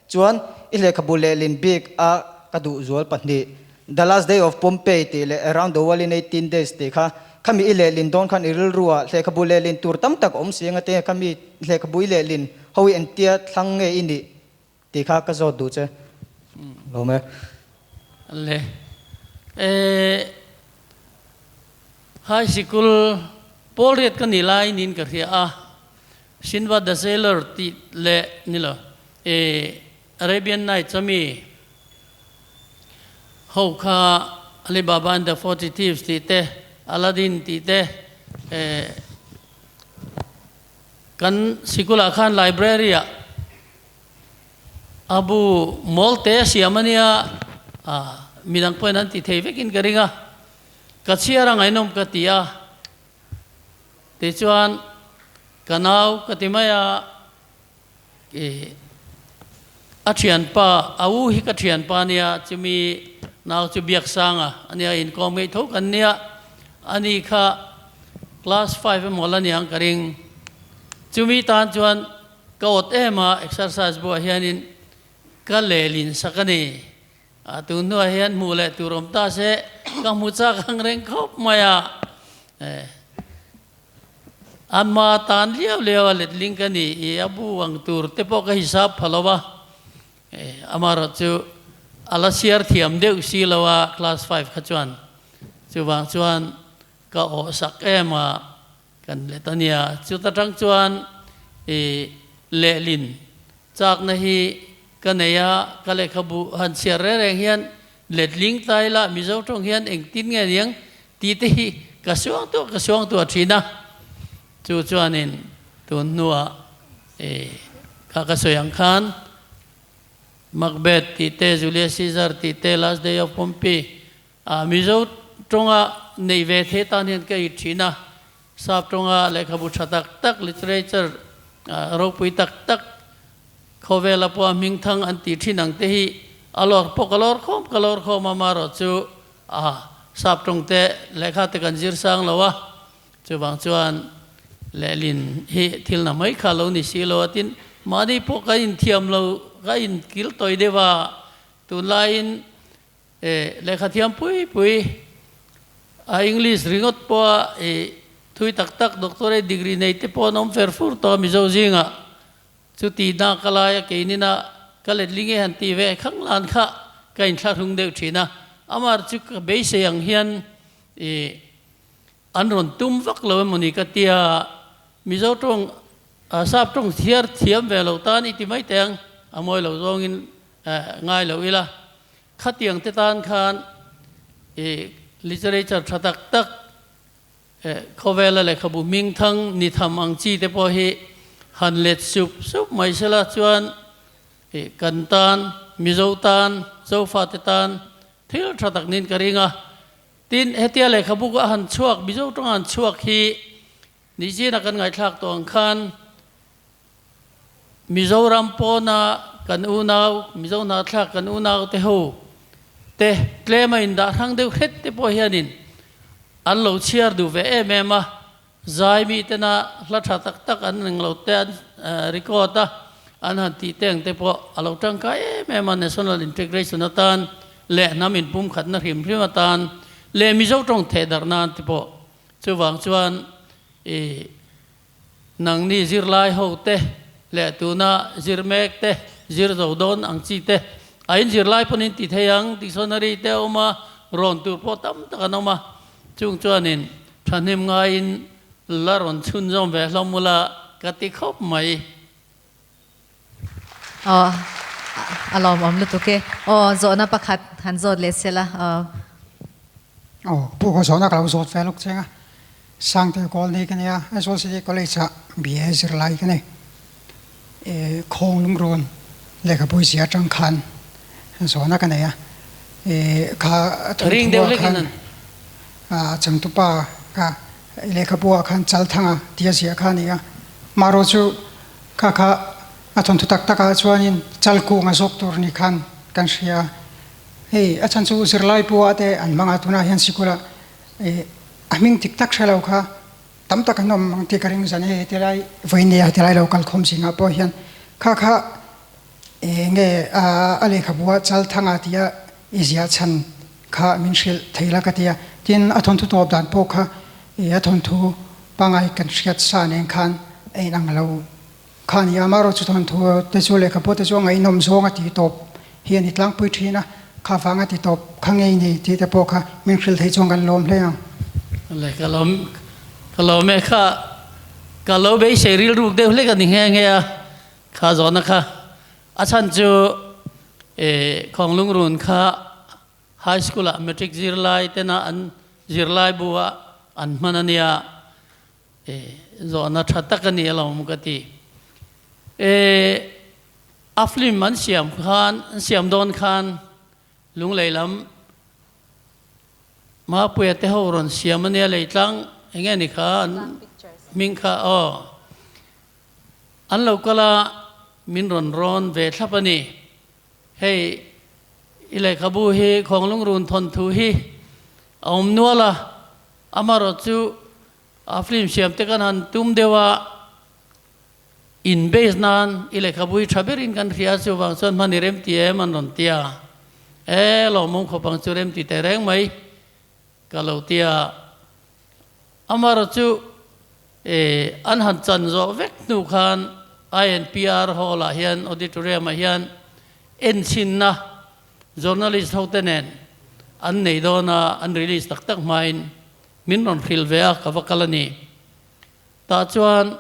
chuan i lehkhabu lehlin bik a ka duh zual pahnih The Last Day of Pompeii tih leh Around the World in 18 Days tih kha khami i lehlin dawn khan i rilru ah lehkhabu lehlin tur tam tak a awm si anga te khami lehkhabu i lehlin ho i entia thlang nge i nih tih kha ka zawt duh che lawm e. Le e High Sikul pawl riat ka ni lai niin ka hria a, Sinbad the Sailor tih leh ni lo e Arabian Nights ami ho kha Ali Baba and the 40 Thieves tih te, Aladdin tih te eh kan sikulah khan library ah a bu mawl te a siam a nia ah midang pawhin an ti thei vekin ka ring a, ka chhiar a ngaihnawm ka ti a, tichuan ka nau ka ti mai a. I a thianpa, a u hi ka thianpa nia, chumi nau chu Biaksanga a nia, inkawm ngei tho kan nia, ani kha class five emaw la niang ka ring. Chumi tan chuan ka awt em a, exercise buah hianin ka lehlin sak a ni. A tun hnuah hian hmuh leh tur awm ta se, ka hmu chak ang reng khawp mai a. Ama tan liau liau a letling ka ni i a bu ang tur te pawh ka hisap pha lo a, amaherawh chu a la siar thiam deuh si lo a class five kha chuan chuvang chuan ka awh sak em a kan let a nia. Chuta tang chuan i lehlin chakna hi ka nei a, ka lehkhabu han chhiar reng reng hian letling ta ila Mizo tawng hian engtin nge niang Tih te hi ka suang tuah ka suang tuah thin a, chu chuanin tun hnuah i kha ka sawi ang khan Macbeth tih te, Julius Caesar tih te, Last Day of Pompeii ah Mizo tawnga neih ve thei tan hian ka it thin a, Sap tawnga lehkhabu tha tak tak, literature ropui tak tak khawvela pawha hmingthang an tih thin ang te hi a lawr pawh ka lawr khawm ka lawr khawm a, marawh chu A, Sap tawng te lehkha te kan zir sang lo a, chuvang chuan lehlin hi thil na mai kha lo ni si lo a, tin mahni pawh ka inthiam lo, ka inkil tawi deuh a, tunlaiin lehkha thiam pui pui a English ringawt pawha i thui tak tak doctorate degree nei te pawh an awm fer fur tawh a Mizo zingah. Chuti hna ka lai a keinin a ka letling e han ti ve khang lan kha ka inthlahrung deuh thin a, amar chu ka beisei ang hian i an rawn tum vak lo emawni ka tia, Mizo tawng sap tawng thiar thiam ve lo tan i ti mai teh ang, a mawi lo zawngin ngai lo ila, khatiang te tan khan i literature tha tak tak Khawvela lehkhabu hmingthang ni tham ang chi te pawh hi han let sup sup mai sela chuan kan tan, Mizo tan, Zofate tan thil tha tak niin ka ring a. Tin, hetia lehkhabu a han chhuak, Mizo tawnga han chhuak hi nihchina kan ngaihthlak tawh ang khan Mizoram pawna kan unau, Mizo hnathlak kan unau te ho te tlem a indah hrang deuh hret te pawh hianin an lo chhiar duh ve em em a, zai mi tena hla tha tak tak an ring lo te an record a, an han tih te ang te pawh a lo tangkai em em a, National Integration atan leh hnam inpumkhatna hrim hrim atan leh Mizo tawng thehdarh nan te pawh chuvang chuan i Nangni zirlai ho te leh tuna zir mek te, zir zo dawn ang chi te, a in zirlai pawn in ti thei ang, dictionary te a awm a, rawn tur pawh tam tak an awm a, chung chuanin thahnem ngaiin la rawn chhunzawm ve hlawm ula ka ti khawp mai. Aw, a lawmawm lutuk e. Aw, zawhna pakhat han zawt leh sela. Aw. Aw, pu ka zawhna ka lo zawt ve lawk cheng a. Sangte Kawl nei ka nei a, Aizawl City College ah BA zirlai ka nei. E, Khawng Lungrun lehkhabu zia atang khan zawhna ka nei a. E, kha Ring thawnthu deuh ah hlekin khan an. a changtupa kha lehkhabu ah khan Chalthanga tia ziah kha a ni a. Marawh chu Kha kha a thawnthu tak takah chuanin chal kung a zawk tur ni khan kan hria a, hei a chhan chu zirlai pua te an hmang a, tunah hian sikula ih a hming dik tak hre lo kha tam tak an awm ang tih ka ring zan hei tilai vawinia tilai lo kalkhawm zingah pawh hian kha kha eng nge a lehkhabua chal thanga tia i ziah chhan kha min hrilh thei la ka ti a, tin a thawnthu tawp dan pawh kha ih a thawnthu Pangai kan hriat sa nen khan a inang lo kha a ni a, amaherawhchu thawnthu te chu lehkhabu te chu a ngaihnawm zawng a ti tawp hi a ni tlangpui thin a, kha vang a ti tawp kha ngei ni tih te pawh kha min hrilh theih chuan kan lawm hle ang. Le ka lawm ka lawm e kha ka lo beisei rilruk deuh hlek a ni nghe nghe a kha zawhna kha a chhan chu eh Khawnglungrun kha High School ah Matric zirlai tena an zirlai bu ah an hman a nia, e zawhna tha tak a ni alawm ka ti. E a film an siam khan, an siam dawn khan Lunglei lam Mapuia te ho rawn siam a nia Leitlang eng nge ni kha an hming kha aw an lo kal a min rawn rawn ve thlap a ni. Hei i lehkhabu hi Khawnglungrun thawnthu hi a awm nual a, amaherawhchu a film siam te kan han tum deuh a, in base nan i lehkhabu hi tha berin kan hria chuvang chuan hman i remti em an rawn ti a, e lawmawm khawp ang chu remti teh reng mai ka lo ti a, amaherawhchu E, an han chan zawh vek hnu khan INPR Hall ah hian auditorium ah hian enchhinna journalist ho te nen an nei dawn a, an release tak tak hmain min rawn hrilh ve a, ka va kal a ni. Tah chuan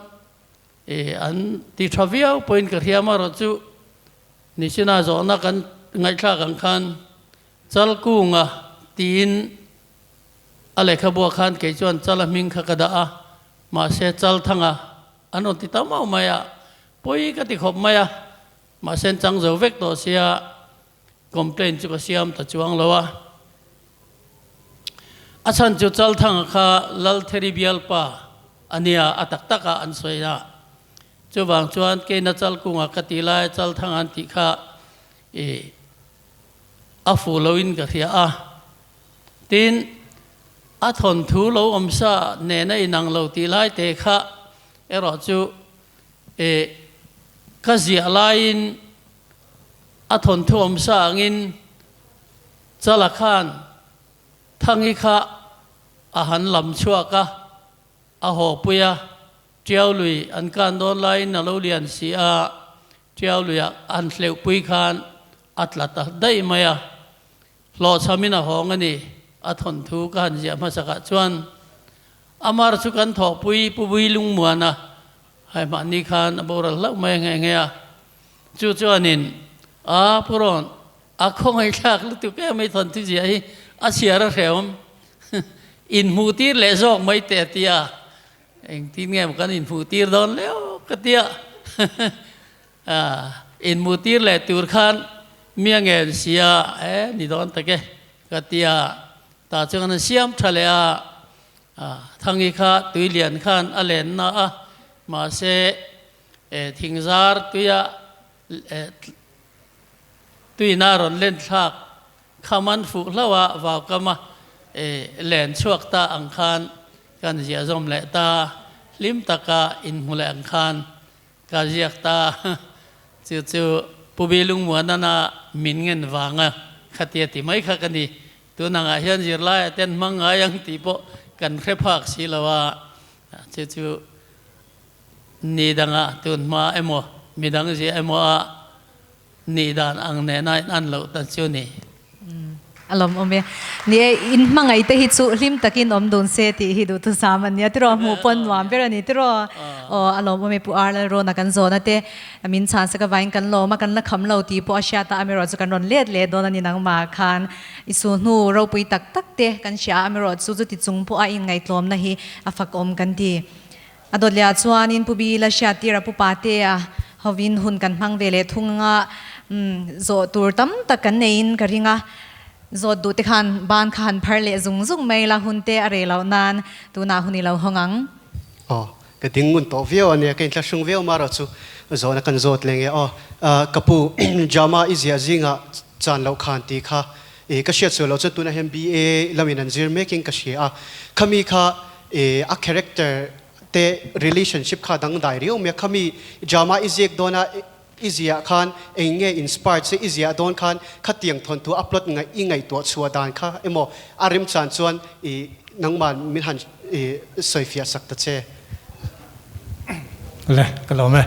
e, an ti tha viau pawhin ka hria amaherawhchu Nichina zawhna kan ngaihthlak ang khan Chalkunga tiin A lehkhabuah khan kei chuan Chala hming kha ka dah a, mahse Chalthanga an rawn ti ta mau mai a, pawi ka ti khawp mai a, mahse an chang zo vek tawh sia complaint chu ka siam ta chuang lo a. A chhan chu Chalthanga kha Laltheri bialpa a nia, a tak taka an sawi a, chuvang chuan keina Chalkunga ka ti lai Chalthanga an tih kha i a fuh loin ka hria a. Tin. A thawnthu lo awm sa nena inang lo tih lai te kha erawh chu e ka ziah laiin a thawnthu awm sa angin Chala khan Thangi kha a han lam chhuak a, a haw pui a, Tiau lui an kan dawn laiin a lo lian si a, Tiau luiah an hleuh pui khan a tla ta daih mai a. Hlawhchhamin a hawng a ni, a thawnthu ka han ziah hmasakah chuan Amar chu kan thawhpui Pu Bui Lungmuana hai mahni khan a boral hlauh mai a nghe nghe a. Chu chuanin a Pu Rawn a khawngaihthlak lutuk em mai thawnthu ziah hi a chhiar a hrehawm inhmuh tir leh zawk mai teh a ti a, engtin nge maw kan inhmuh tir dawn leu ka ti a. Inhmuh tir leh tur khan mi a ngen sia e ni dawn tak e ka ti a, tah chuan an siam tha leh a, Thangi kha tui lian khan a len na a, mahse thingzar tuia tuina rawn len thlak kham an fuh hlauh a, vaukama len chhuak ta ang khan kan ziahzawm leh ta, hlim taka inhmu leh ang khan Ka ziak ta, chu chu Pu Bi Lungmuanana min ngen vanga khatia ti mai kha ka ni. Tun angah hian zirlaiah ten hmang ngai ang tih pawh kan hre phak si lo a, chu chu ni dangah tun hma emaw midang ziah emaw a Nih dan ang nena in an loh ta chu ni. A lawm awm e. Ni e, in hmangaih te hi chu hlim takin awm dun se tih hi duhthusam a nia tiraw, hmuh pawn nuam ber a ni tiraw. Aw, a lawm awm e Pu Ar Lalrawna kan zawhna te min chhan sak avangin kan lawm a, kan la kham lo tih pawh a hriat a, amaherawh chu kan rawn let leh dawn a ni nangmah khan i su hnu ropui tak tak te kan hria a, amaherawh chu chuti chung pawh a inngaihtlawmna hi a fakawm kan ti. A dawt leh ah chuanin Pu Bila hriattir a Pu Patea hovin hun kan hmang ve leh thung anga zawh tur tam tak kan neiin ka ring a, zawt duh te khan ban kha han phar leh zung zung mai la hun te a reh loh nan tunah hun i lo hawng ang. Aw, ka ding ngun tawh viau a nia, ka inthlahrung viau marawh chu zawhna kan zawt leng e. Aw, ka pu Jama i ziah zingah chan loh khan tih kha i ka hriat sual loh chuan tunah hian BA lamin an zir mekin ka hria a, khami kha E a character te relationship kha dangdai riau mai a, khami drama i ziak dawn a i ziah khan eng nge inspired che i ziah dawn khan khatiang thawnthu a plot ngaih i ngaihtuah chhuah dan kha emaw a remchan chuan i nangmah min han i sawifiah sak ta che. Le ka lawm e.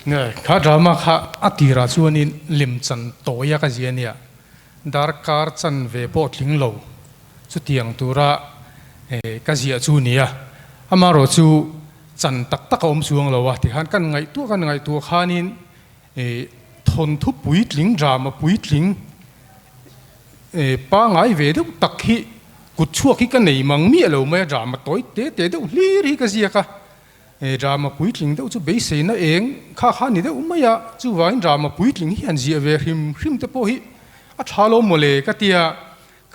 Nge kha drama kha a tirah chuanin lemchan tawi a ka zia nia. Darkar chanve pawh tling lo chutiang tura ka ziah chu nia. Amaherawh chu chan tak tak a awm chuang lo a tikhan kan ngaihtuah kan ngaihtuah khanin thawnthu puitling drama puitling pangai ve deuh tak hi kut chhuak hi ka nei mang miah lo mai a drama tawi te te deuh hlir hi ka ziak a. He drama puitling deuh chu beiseina eng kha kha ni deuh mai a, chuvangin drama puitling hi han ziah ve hrim hrim te pawh hi a tha lo mawle ka tia,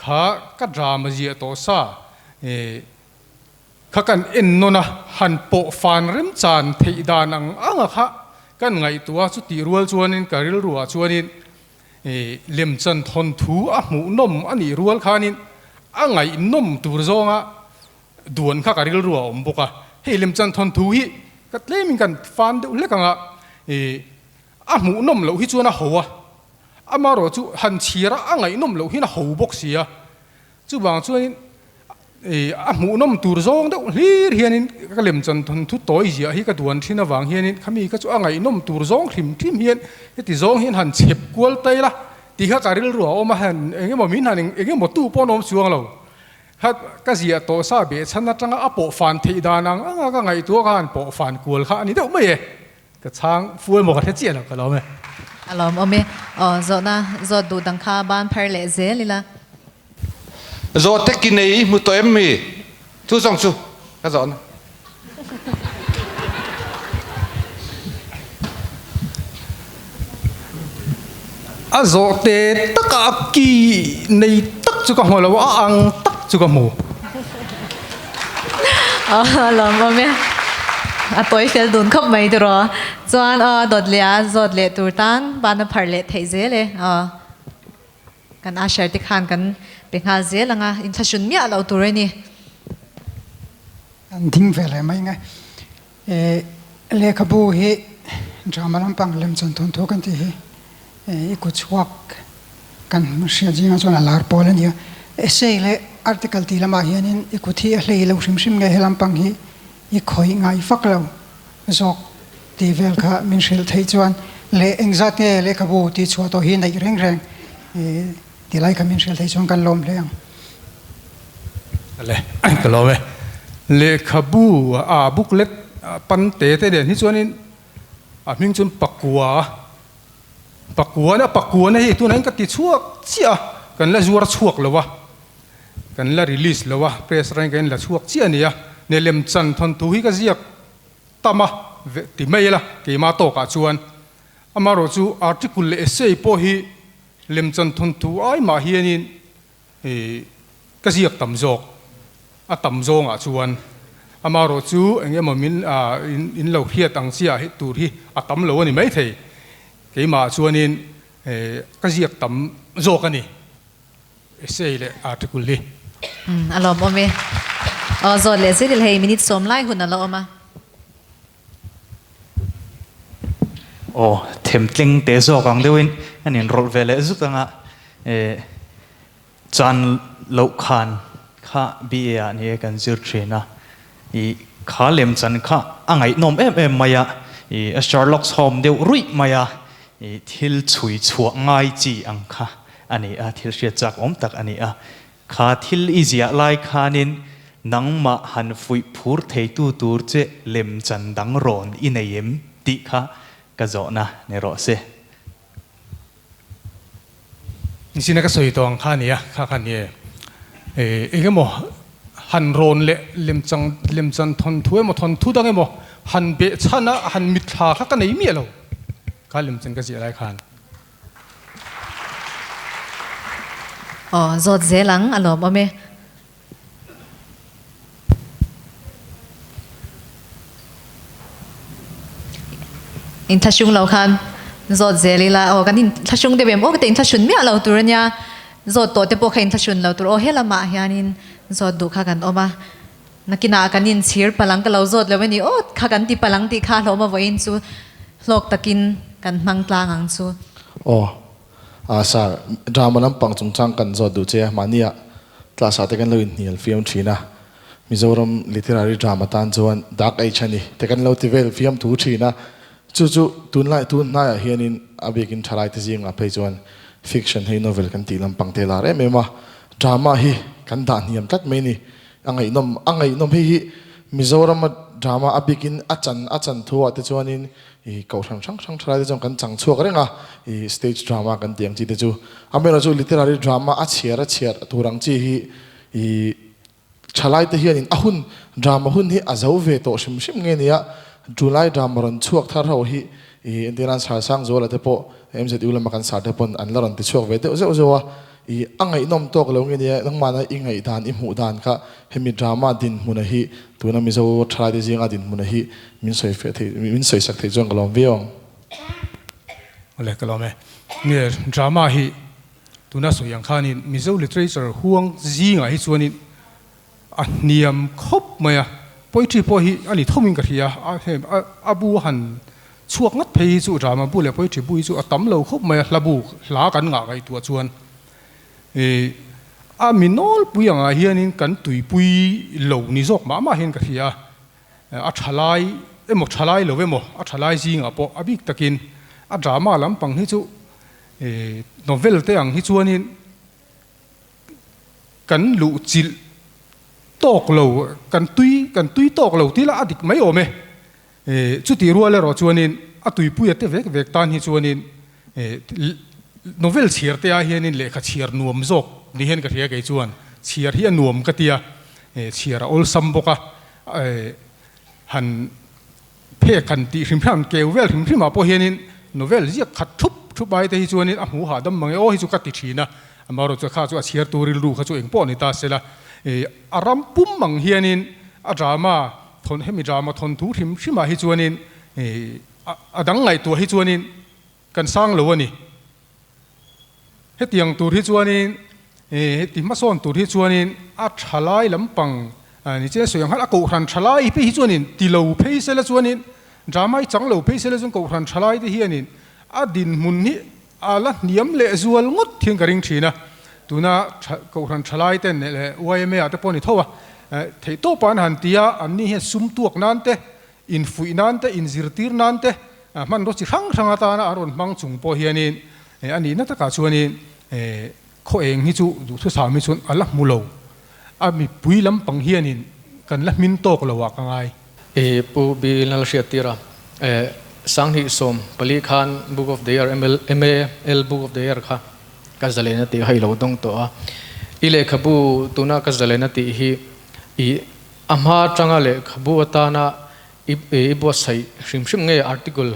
kha ka drama ziah tawh sa kha kan en nawn a, han pawh fan remchan theih dan ang ang a kha kan ngaihtuah a, chutih rual chuanin ka rilruah chuanin lemchan thawnthu a hmuhnawm a nih rual khanin a ngaihnawm tur zawnga Duan kha ka rilru a awm bawk a, hei lemchan thawnthu hi ka tlemin kan fan deuh hlek ang a, ih a hmuhnawm loh hi chuan a ho a, amaherawh chu han chhiar a a ngaihnawm loh hian a ho bawk si a, chuvang chuanin ih a hmuhnawm tur zawng deuh hlir hianin ka lemchan thawnthu tawi ziah hi ka duan thin avang hianin khami kha chu a ngaihnawm tur zawng hrim hrim hian heti zawng hian han chhep kual ta ila tih kha ka rilru a awm a, han engemaw min han engemaw tu pawh an awm chuang lo. Kha ka ziah tawh sa behchhan atanga a pawh fan theih dan ang anga ka ngaihtuah khan pawh fan kual kha a ni deuh mai e. Ka chhang fu emaw ka hre chiah lo ka lawm e. A lawm awm e. Aw zawhna zawt duh dang kha ban phar leh zel ila. Zawhte ki nei i hmu tawh em mi? Chu zawng chu ka zawhna. A zawhte taka a ki nei tak chu ka hmu lo a, a ang tak chu ka hmu. A lawm awm e. A tawi fel dun khawp mai tiraw. Chuan aw dawt leh a zawt leh tur tan ban a pharh leh theih zel e. Aw. Kan usher te khan kan pe nghal zel ang a, inthlahrun miah loh tur a ni. An ding ve leh mai nge. E lehkhabu hi drama lampang lemchan thawnthu kan tih hi i kut chhuak kan hriat zingah chuan a lar pawl a ni a. Essay leh article tih lamah hianin i kut hi a hlei lo hrim hrim nge he lampang hi i khawih ngai fak lo zawk tih vel kha min hrilh theih chuan leh engzat nge lehkhabu tih chhuah tawh hi neih reng reng ti lai kha min hrilh theih chuan kan lawm hle ang. Le, ka lawm e. Lehkhabu a booklet pan te te nen hi chuanin a hming chuan pakua pakua na pakua na hi tunah hian ka ti chhuak chiah a, kan la zuar chhuak lo a, kan la release lo a, press atangin kan la chhuak chiah a ni a, ne lemchan thawnthu hi ka ziak tam a ti mai ila keimah tawkah chuan amaherawhchu article leh essay pawh hi lemchan thawnthu ai mah hianin ka ziak tam zawk a tam zawngah chuan amaherawh chu eng emaw min in lo hriat ang chiah hi tur hi a tam lo a ni maithei keimah chuanin ka ziak tam zawk a ni essay leh article hi. A lawmawm e. Aw zawt leh zet ila hei minute sawm lai hun a la awm a. Aw, themtling te zawk ang deuhin an inrawlh ve leh zut anga eh chan loh khan kha BA ah ni e kan zir thin a, ih kha lem chan kha a ngaihnawm em em mai a, ih a Sherlock Holmes deuh ruih mai a, ih thil chhui chhuah ngai chi ang kha a ni a, thil hriat chak awm tak a ni a. Kha thil i ziah lai khanin nangmah han fuih phur theitu tur che lemchan dang rawn i nei em tih kha ka zawhna ni rawh se. Nichin a ka sawi tawh ang kha a nia, kha kha nia e. Eng emaw han rawn leh lemchang lemchan thawnthu emaw thawnthu dang emaw han behchhan a han mitthla kha ka nei miah lo kha lemchan ka ziah lai khan. Aw, zawt zel ang, a lawmawm e. Inthlahrung lo khan zawt zel ila, aw kan inthlahrung deuh em? Aw ka ti inthlahrun miah lo tur ania, zawt tawh te pawh kha inthlahrun lo tur, aw helamah hianin zawt duh kha kan awm a, nakinah kan inchhir palang ka lo zawt lo a ni, aw kha kan ti palang tih kha hlawm a vawiin chu hlawk takin kan hmang tlang ang chu. Aw, ah sir, drama lampang chungchang kan zawt duh che a, mahnia class ah te kan lo inhnial fiam thin a, Mizoram literary drama tan chuan dark age a ni te kan lo ti vel fiam thu thin a, chu chu tunlai tun hnaiah hianin a bikin thalai te zingah phei chuan fiction hei novel kan tih lampang te lar em em a, drama hi kan dah hniam tlat mai ni. A ngaihnawm, a ngaihnawm hei hi Mizorama drama a bikin a chan a chan thu ah te chuanin ih kohhran hrang hrang thalai te chuan kan chang chhuak reng a, ih stage drama kan tih ang chi te chu. Amaherawhchu literary drama a chhiar a chhiar tur ang chi hi ih thalai te hianin a hun drama hun hi a zo ve tawh hrim hrim nge nia, July drama rawn chhuak thar ho hi ih entirnan Sarsang Zuala te pawh MZU lama kan sar te pawn an la rawn ti chhuak ve deuh zeuh zeuh a. I a ngaihnawm tawk lo nge nia, nangmahna i ngaihdan, i hmuh dan kha hemi drama dinhmuna hi tuna Mizo thalaite zinga dinhmuna hi min sawi fiah thei, min sawi sak thei chuan ka lawm viau ang. Awle ka lawm e. Nge drama hi tuna sawi ang khanin Mizo literature huang zingah hi chuanin a hniam khawp mai a, poetry pawh hi a ni thomin ka hria a, hei a bu a han chhuak ngat phei hi chu drama bu leh poetry bu hi chu a tam lo khawp mai a, hla bu hla kan ngah ngaihtuah chuan ih a mi nawlpui angah hianin kan tuipui lo ni zawk mah mah hian ka hria a, a tha lai emaw tha lai lo emaw a tha lai zingah pawh a bik takin a drama lampang hi chu ih novel te ang hi chuanin Kan luh chilh tawk lo, kan tui, kan tui tawk lo tih lah a dik mai awm e. Chutih rual erawh chuanin a tuipuia te vek vek tan hi chuanin novel chhiar te ah hianin lehkha chhiar nuam zawk ni hian ka hria kei chuan chhiar hi a nuam ka tia, chhiar a awlsam bawk a, han phek han tih hrim hrim, keu vel hrim hrim ah pawh hianin novel ziak khat thup thup ai te hi chuanin a hmuh hahdam mang e aw hi chu ka ti thin a, amaherawhchu chu kha chu a chhiar tur rilru kha chu eng pawh ni ta se la, ih a ram pum ang hianin a drama thawn hemi drama thawnthu hrim hrim ah hi chuanin ih a dang ngaihtuah hi chuanin kan sang lo a ni. Hetiang tur hi chuanin Heti hmasawn tur hi chuanin a thalai lampang ni che sawi ang khan a kohhran thalai phei hi chuanin ti lo phei sela chuanin drama hi chang lo phei sela chuan kohhran thalai te hianin a dinhmun hi a la hniam leh zual ngawt hian ka ring thin a. Tuna kohhran thalai ten leh yma ah te pawh a ni tho a, theihtawpah an han ti a, anni hian sum tuak nan te, infuih nan te, inzirtir nan te hmanraw chi hrang hrang atana an rawn hmang chung pawh hianin a nihna takah chuanin Khaw eng hi chu duhthusam hi chuan a la hmu lo. A mipui lampang hianin kan la hmin tawk lo ah ka ngai. I Pu Bi Lal hriattir a, Sanghnih 14 khan Book of the Year MAL Book of the Year kha ka zalen a tih kha i lo dawng tawh a. I lehkhabu tuna ka zalen a tih hi i a hma atanga lehkhabu atana i buatsaih hrim hrim nge article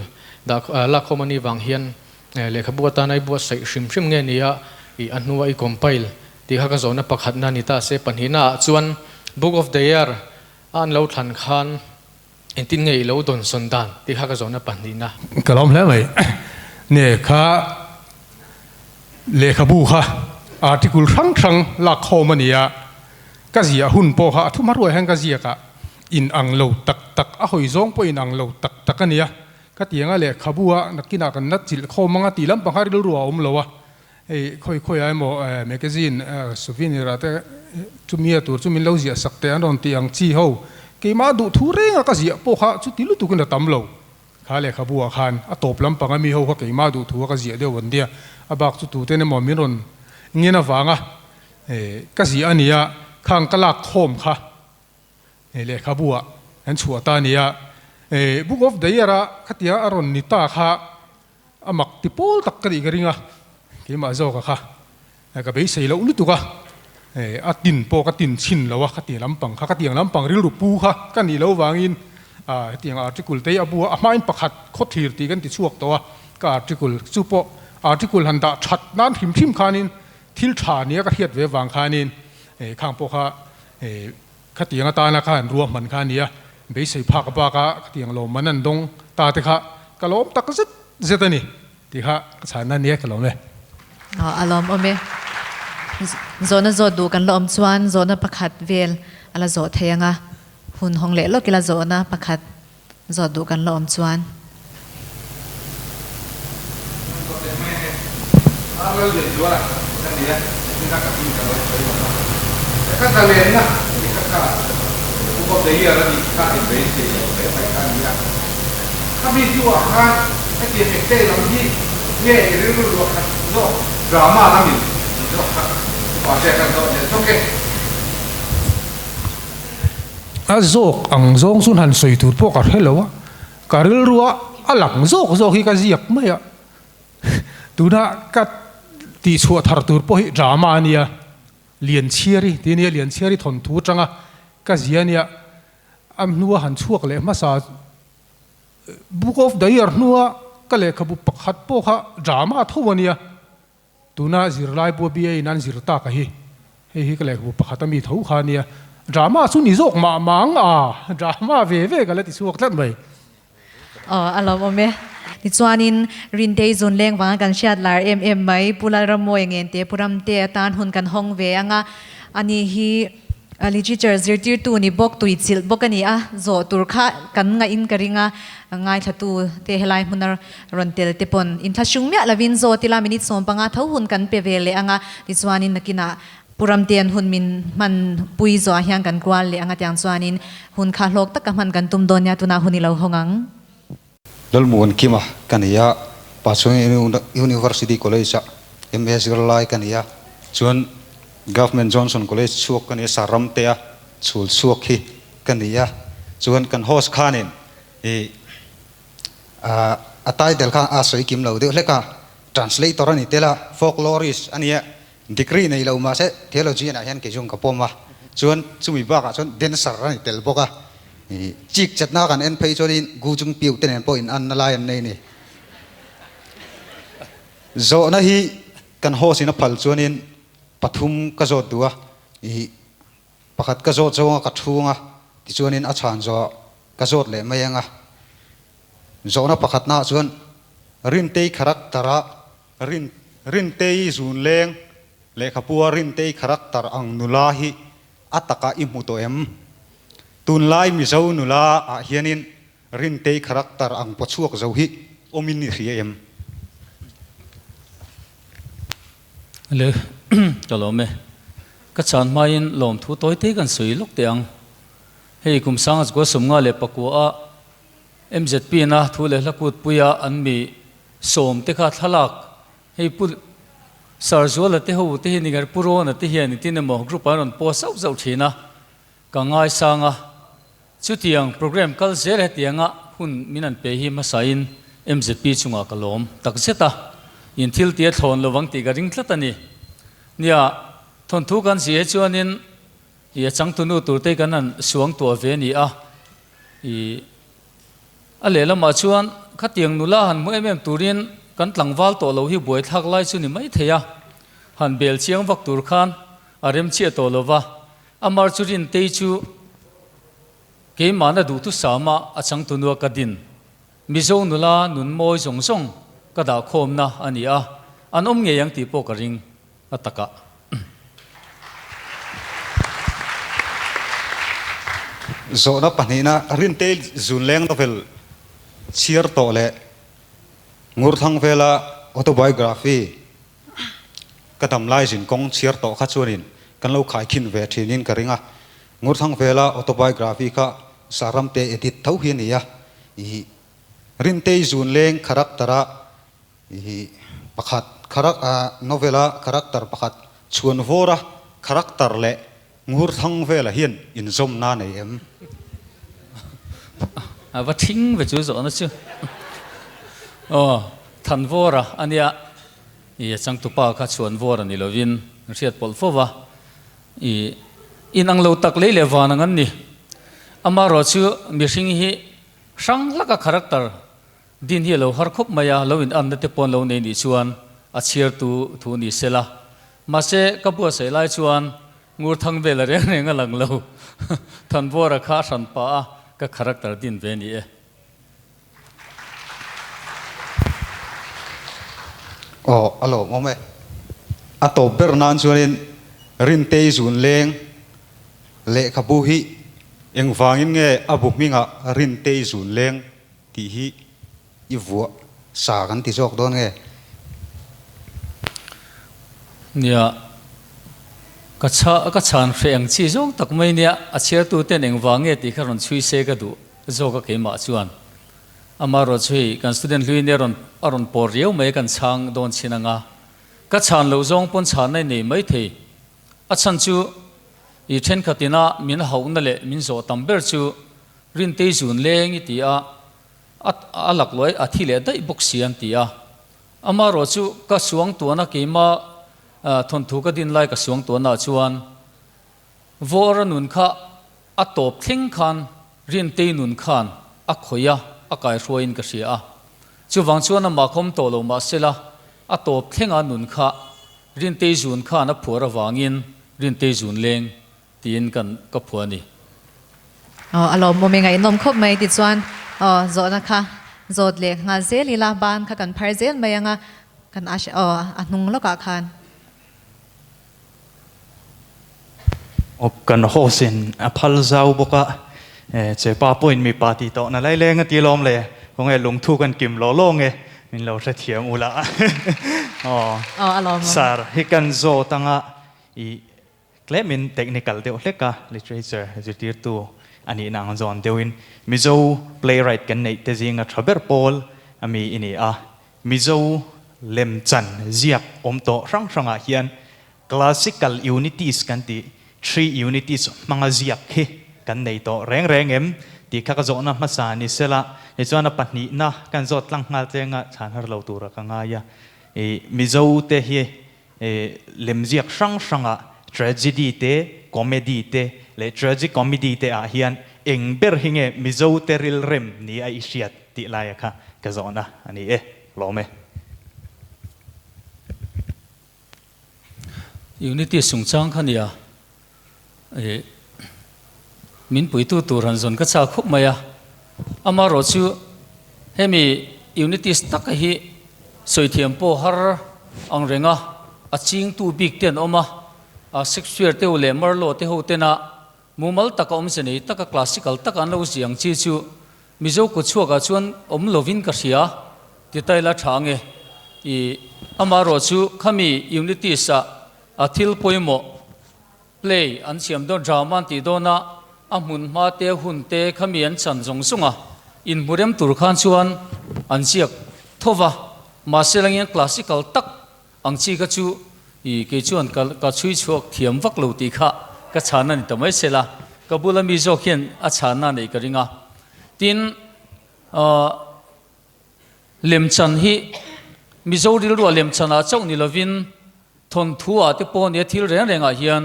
dah lakkhawm a nih vang hian Lehkhabu atana i buatsaih hrim hrim nge nia i a hnua i compile tih kha ka zawhna pakhatna ni ta se. Pahnihna ah chuan Book of the Year a an lo thlan khan engtin nge i lo dawnsawn dan tih kha ka zawhna pahnihna. Ka lawm hle mai. Ne kha lehkhabu kha article hrang hrang lak khawm a ni a, ka ziah hun pawh kha a thu hma ruai hian ka ziak a, in ang lo tak tak a hawi zawng pawh in ang lo tak tak a ni a, Ka ti anga lehkhabu a nakinah kan la chilh khawm anga tih lampang kha rilru a awm lo a, hei khawi khawi ah emaw magazine souvenir ah te chumi a tur chu min lo ziah sak teh an rawn tih ang chi ho keimah duh thu reng a ka ziah pawh kha chuti lutuk in a tam lo. Kha lehkhabu ah khan a tawp lampang a mi ho kha keimah duh thu a ka ziah deuh an nia, a bak chu tuten emaw min rawn ngen avanga ka ziah a nia khang ka lak khawm kha. Lehkhabu ah an chhuah ta a ni a, Book of the Year a khatia a rawn ni ta kha a mak ti pawl tak ka nih ka ring a, keimah zawka kha ka beisei loh lutuk a, a tin pawh ka tin chhin lo a, khatiang lampang kha, khatiang lampang rilru pu kha ka nih loh vangin hetiang article te hi a bu a, a hmain pakhat khawthlir tih kan ti chhuak tawh a, ka article chu pawh article han dah that nan hrim hrim khanin thil tha nia ka hriat ve vang khanin khang pawh kha Khatiang atana kha an ruahman kha a ni a, beisei phak baka khatiang lawmman an dawng ta te kha ka lawm tak zet zet a ni tih kha ka chhanna a ni e, ka lawm e. Aw, a lawm awm e. Zawhna zawh duh kan la awm chuan zawhna pakhat vel a la zawh thei ang a, hun hawng leh lawk ila zawhna pakhat zawh duh kan la awm chuan. A zawk ang zawng chu han sawi tur pawh ka hre lo a, ka rilrua a lang zawk zawk hi ka ziak mai a, tuna ka tihchhuah thar tur pawh hi drama a nia, Lianchhiari tih a nia, Lianchhiari thawnthu atanga ka zia a nia, a hnua han chhuak leh hmasa Book of the Year hnua ka lehkhabu pakhat pawh kha drama tho a nia. Tuna zirlai bua BA in an zir tak a hi, hei hi ka lehkhabu pakhat a mi tho kha a nia. Drama chu ni zawk mah mah ang a, drama ve ve ka la ti chhuak tlat mai. Aw, a lawmawm e. Tichuanin Rintei zun leng vanga kan hriat lar em em mai, Pu Lalrammawi Ngente Pu Ramte atan hun kan hawng ve ang a, ani hi Literature zirtirtu ni bawk, tuichilh bawk a ni a, zawh tur kha kan ngaih in ka ring a, ngaithlatu te helai hmuna rawn tel te pawn inthlahrung miah lovin zawt ila minute 15 tho hun kan pe ve leh ang a, tichuanin nakinah Pu Ramtean hun min hman pui zawhah hian kan kual leh ang a, tiang chuanin hun kha hlawk taka hman kan tum dawn nia, tunah hun i lo hawng ang. Lalmuan Kima ka ni a, Pachhunga University College-ah MA zirlai ka ni a, chuan Government Johnson College chhuak ka ni a, Saramtea chhul chhuak hi ka ni a, chuan kan host khanin i a title kha a sawi kim lo deuh hlek a, translator a ni tel a, folklorist a nia, degree nei lo mahse theologian ah hian keizawng ka pawm a, chuan chumi bakah chuan dancer a ni tel bawk a, chik chatna kan en phei chuanin gu chung piu te nen pawh in anna lai an nei a ni. Zawhna hi kan host in a phal chuanin pathum ka zawt duh a, ih pakhat ka zawt zawnga ka thung a, tichuanin a chhan zawh ka zawt leh mai ang a. Zawhna pakhatnaah chuan Rintei character a Rin Rintei zun leng. Lehkhapu a Rintei character ang nula hi a taka i hmu tawh em? Tunlai Mizo nula ah hianin Rintei character ang pawchhuak zo hi awmin i hria em? Le, ka lawm e. Ka chan hmain lawmthu tawi te kan sawi lawk teh ang. Hei kum sanga chukua sawmnga leh pakua a MZP na thu leh hla kutpuia an mi sawm te kha thlalak hei Pu Sarzuala te ho te hi ni ngar Pu Rawna te hian engtin emaw group an rawn post zauh zauh thin a, ka ngaisang a. Chutiang program kal zel hetianga hun min an pe hi hmasain MZP chungah ka lawm takzet a, in thil tia thlawn lovang tih ka ring tlat a ni. Nia, thawnthu kan zia hi chuanin I a changtunu turte kan han suang tuah ve a ni a, i a lehlamah chuan khatiang nula han hmu em em turin kan tlangval tawh lo hi buaithlak lai chu ni mai thei a, han bel chiang vak tur khan a rem chiah tawh lo va, Amar chu Rintei chu keimahna duhthusama a changtunua ka din Mizo nula nun mawi zawng zawng ka dahkhawmna a ni a, an awm ngei ang tih pawh ka ring a takah. Zawhna pahnihna Rintei Zunleng novel chhiar tawh leh Ngurthlang vela autobiography ka damlai zin kawng chhiar tawh kha chuanin kan lo khaikhin ve thinin ka ring a. Ngurthlang vela autobiography kha Saramte edit tho hi a ni a, ih Rintei Zunleng character-a Hi pakhat kharak a novel a character pakhat chhuan vawr a character leh ngur thang vela hian inzawm na nei em? A va thing ve chu zawhna chu. Aw than vawr a ania i a changtupa kha chhuan vawr a ni lovin an hriat pawlh fo va i inang lo tak lei leh van ang an ni. Amaherawh chu mihring hi hrang hlak a character Din hi a lo har khawp mai a, lo in anna te pawn lo nei nih chuan a chhiar tu thu ni se la. Mahse, ka buatsaih lai chuan ngur thang vel a reng reng a lang lo. Thanvawra kha a hran pah a, ka character din ve ni e. Aw, a lawmawm e. A tawp ber nan chuanin Rintei zun leng lehkhabu hi engvangin nge a bu hmingah Rintei zun leng Tih hi i vuah sa kan ti zawk dawn nge? Nia, ka chha ka chhan hreh ang chi zawng tak mai nia, a chhiartu ten engvang nge tih kha rawn chhui se ka duh zawk a keimah chuan. Amaherawhchu hei kan student hlui nia rawn a rawn pawr riau mai kan chhang dawn chin anga ka chhan loh zawng pawn chhanna i nei mai thei. A chhan chu i thenkhat ina min hauhna leh min zawh tam ber chu Rintei zun leng i ti a, a a lakluai a thi leh daih bawk si an ti a. Amaherawh chu ka suang tuana keima thawnthu ka din lai ka suang tuanah chuan Vawra nun kha a tawp thleng khan Rintei nun khan a khawih a, a kaihruaiin ka hria a. Chuvang chuan amah khawm tawh lo mahsela a tawp thlenga nun kha Rintei zun khan a phuar avangin Rintei zun leng Tiin kan ka phuah a ni. Aw a lawmawm e ngaihnawm khawp mai tichuan aw zawhna kha zawt leh nghal zel ila ban kha kan phar zel mai anga kan a aw a hnung lawkah khan. Aw kan host in a phal zau bawk a che pa pawhin mipa tih tawh na lai leng a ti lawm le khawnge lungthu kan kim law law nge min lo hrethiam ula aw Aw a lawmawm. Sir hi kan zawt anga i Tlemin technical deuh hlek a, literature zirtirtu a nihna ang zawn deuhin Mizo playwright kan neih te zinga tha ber pawl a mi i ni a. Mizo lemchan ziak awm tawh hrang hrangah hian classical unities kan tih, three unities hmanga ziak hi kan nei tawh reng reng em tih kha ka zawhna hmasa ni sela, tichuan a pahnihna kan zawt tlang nghal chenga chhan har lo tura ka ngai a. I Mizo te hi Lemziak hrang hrangah tragedy te, comedy te leh tragicomedy te ah hian eng ber hi nge Mizo te rilrem ni a i hriat tih laia kha ka zawhna a ni e. Lawm e. Unity chungchang kha nia i min puitu tur han zawn ka chak khawp mai a, amaherawh chu hemi unities taka hi sawi thiam pawh har ang reng a. a chingtu bik te an awm a, a Shakespeare te ho leh Marlowe te ho tena mumal taka awmze nei taka classical taka an lo ziah ang chi chu Mizo kutchhuakah chuan awm lovin ka hria ti ta ila tha ange. I amaherawh chu khami Unities ah a thil pawimawh play an siam dawn drama an tih dawn a, a hmun hma te hun te khami an chan zawng zawng a, inhmu rem tur khan chuan an ziak tho va, mahse langin classical tak ang chi kha chu i kei chuan ka ka chhui chhuak thiam vak lo tih kha ka chhan a ni ta mai sela, ka bula mi zawk hian a chhanna neih ka ring a. Tin, ahh lemchan hi Mizo rilruah lemchanah chauh ni lovin thawnthu ah te pawh nia thil reng rengah hian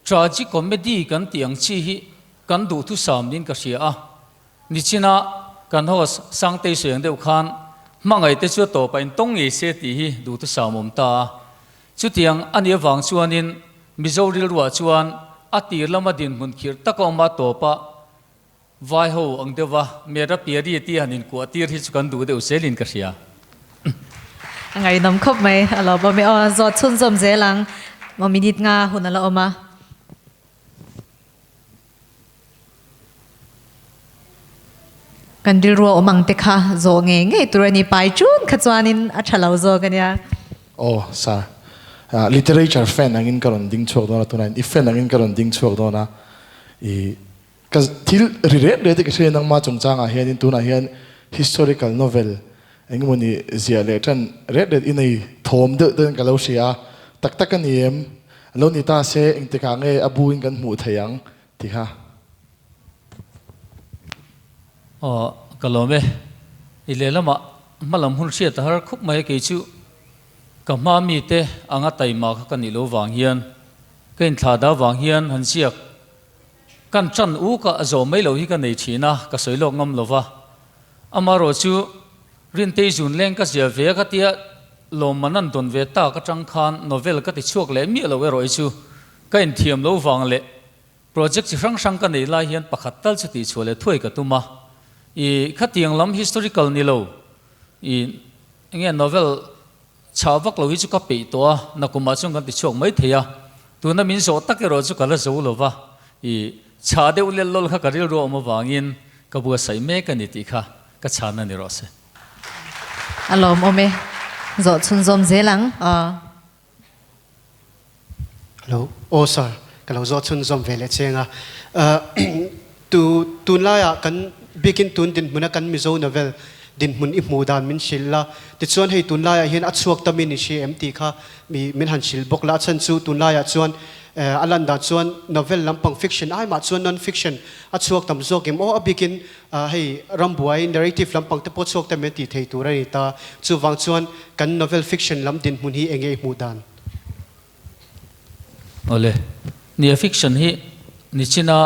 tragic comedy kan tih ang chi hi kan duhthusam niin ka hria a. Nichina kan host Sangtei sawi ang deuh khan hmangaihte chu a tawpah in tawng ngei se tih hi duhthusam awm ta a. Chutiang a nih avang chuanin Mizo rilruah chuan a tir lama dinhmun khirh taka awm a tawpah vai ho ang deuhva Mera Piari tia han inkuah tir hi chu kan duh deuh zelin ka hria. A ngaihnawm khawp mai a lo bawm e. Aw zawt chhunzawm zel ang maw minute nga hun a la awm a. Kan rilru a awm ang te kha zawh ngei ngei tur a ni. Pai chun kha chuanin a tha lo zawk a nia. Aw sir, literature fan angin ka rawn ding chhuak dawn a tunah hian i fan angin ka rawn ding chhuak dawn a, i ka thil ri rep rep te ka hria nangma chungchangah hianin tunah hian historical novel engemawni ziah leh tan rep rep i nei thawm deuh deuhin ka lo hria a, tak tak a ni em? Lo ni ta se engtikah nge a buin kan hmuh theih ang ti kha. Aw ka lawm e. I lehlamah hmalam hun hriat a har khup mai a kei chu ka hma mite anga taima kha ka nih lo vang hian ka inthlah dah vang hian han ziak kan tan uk a zawh mai lo hi ka nei thin a ka sawi lawk ngam lova amaherawh chu Rintei zun leng ka ziah ve a ka tia lawmman an dawn ve tak atang khan novel ka ti chhuak leh miah lo erawh hi chu ka inthiam lo vang leh project chi hrang hrang ka nei lai hian pakhat tal chu tih chhuah leh thuai ka tum a. I khatiang lam historical ni lo i enge novel chhah vak lo hi chu ka peih tawh a, nakumah chuan kan ti chhuak mai thei a, tuna min zawh tak erawh chu ka la zo lo va, i chhah deuh lel lawl kha ka rilru a awm avangin ka buatsaih mek a ni tih kha Ka chhan a ni rawh se. A lawmawm e. Zawh chhunzawm zel ang aw. Hello. Aw sir, ka lo zawh chhunzawm ve leh chiang a. Tu tunlaiah kan bikin tun dinhmuna kan Mizo novel dinhmun i hmuh dan min hrilh la. Tichuan hei tunlaiah hian a chhuak ta min i hria em tih kha mi min han hrilh bawk la. A chhan chu tunlaiah chuan A lan dan chuan novel lampang fiction ai mah chuan non-fiction a chhuak tam zawk em aw, a bikin hei rambuai narrative lampang te pawh chhuak tam em tih thei tur a ni ta. Chuvang chuan kan novel fiction lam dinhmun hi enge i hmuh dan? Awle, nia fiction hi nichina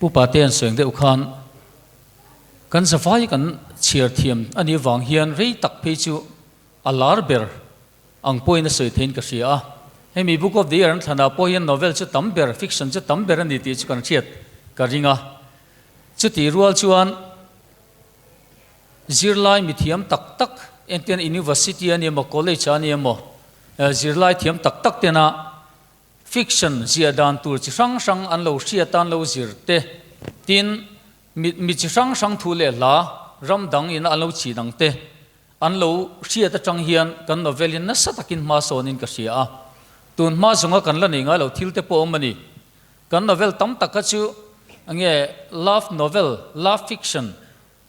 Pu Patea'n sawi ang deuh khan kan zavai kan chhiar thiam a nih avang hian rei tak phei chu a lar ber Ang pawhin a sawi theiin ka hria a. Hemi Book of the Year an thlanah pawh hian novel chu tam ber, fiction chu tam ber a ni tih chu kan hriat ka ring a. Chutih rual chuan zirlai mithiam tak tak, engtian university a ni emaw, college ah a ni emaw, zirlai thiam tak tak tena fiction ziah dan tur chi hrang hrang an lo hriat a, an lo zir te, tin mi chi hrang hrang thu leh hla ram dang ina an lo chhin ang te, An lo hriat atang hian kan novel in nasa takin hma sawnin ka hria a. Tun hma zawnga kan la nei ngai lo thil te pawh awm a ni. Kan novel tam tak kha chu enge love novel, love fiction,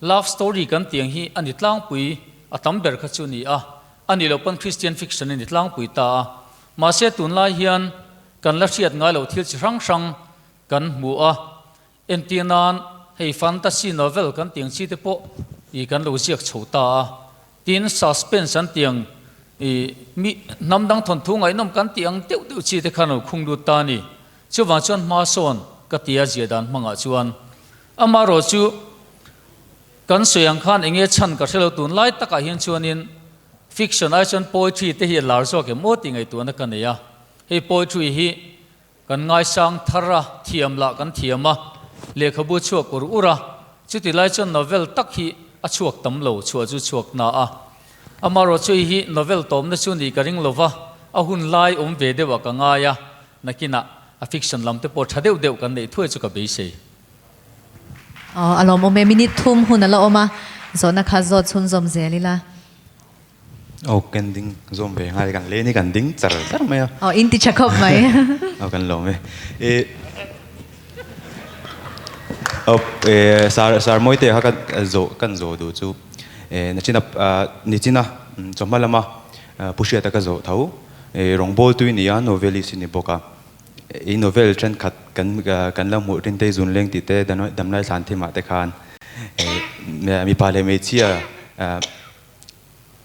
love story kan tih ang hi a ni tlangpui a tam ber kha chu a ni a. A nih loh pawn Christian fiction a ni tlangpui ta a. Mahse tunlai hian kan la hriat ngai lo thil chi hrang hrang kan hmu a. Entir nan, hei fantasy novel kan tiang chi te pawh i kan lo ziak chho ta a, tin suspense an tiang i mi hnam dang thawnthu ngaihnawm kan tih ang deuh deuh chi te khan a lo khung lut ta a ni. Chuvang chuan hma sawn ka ti a zia dan hmangah chuan amaherawh chu kan sawi ang khan enge chhan ka hre lo tunlai takah hian chuanin fiction ai chuan poetry te hi a lar zawk em aw tih ngaihtuahna ka nei a, hei poetry hi Kan ngaisang thar a, thiam lah kan thiam a, lehkhabu chhuak ur ur a, chuti lai chuan novel tak hi a chhuak tam lo, chhuah chu chhuak na a. Amaherawhchu hei hi novel tawmna chu nih ka ring lo va, a hun lai awm ve deuh ah ka ngai a, nakinah a fiction lam te pawh tha deuh deuh kan neih thuai chu ka beisei. Aw, a lawmawm e, minute thum hun a la awm a, zawhna kha zawt chhunzawm zel ila. Aw, kan ding zawm ve nghal kan len hi kan ding char char mai a. Aw, in ti tha khawp mai. Aw, kan lawm e. E, aw, e, sar, sar Mawite kha kan zawh, kan zawh duh chu, e, nachina, nichina chawhma lama Pu Hriata ka zawh tho, e, rawngbawl tui ni a, novelist i ni bawk a. I novel thenkhat kan, kan la hmuh Rintei Zunleng tih te, Damlai Thlan Thimah te khan, e, mipa leh hmeichhia,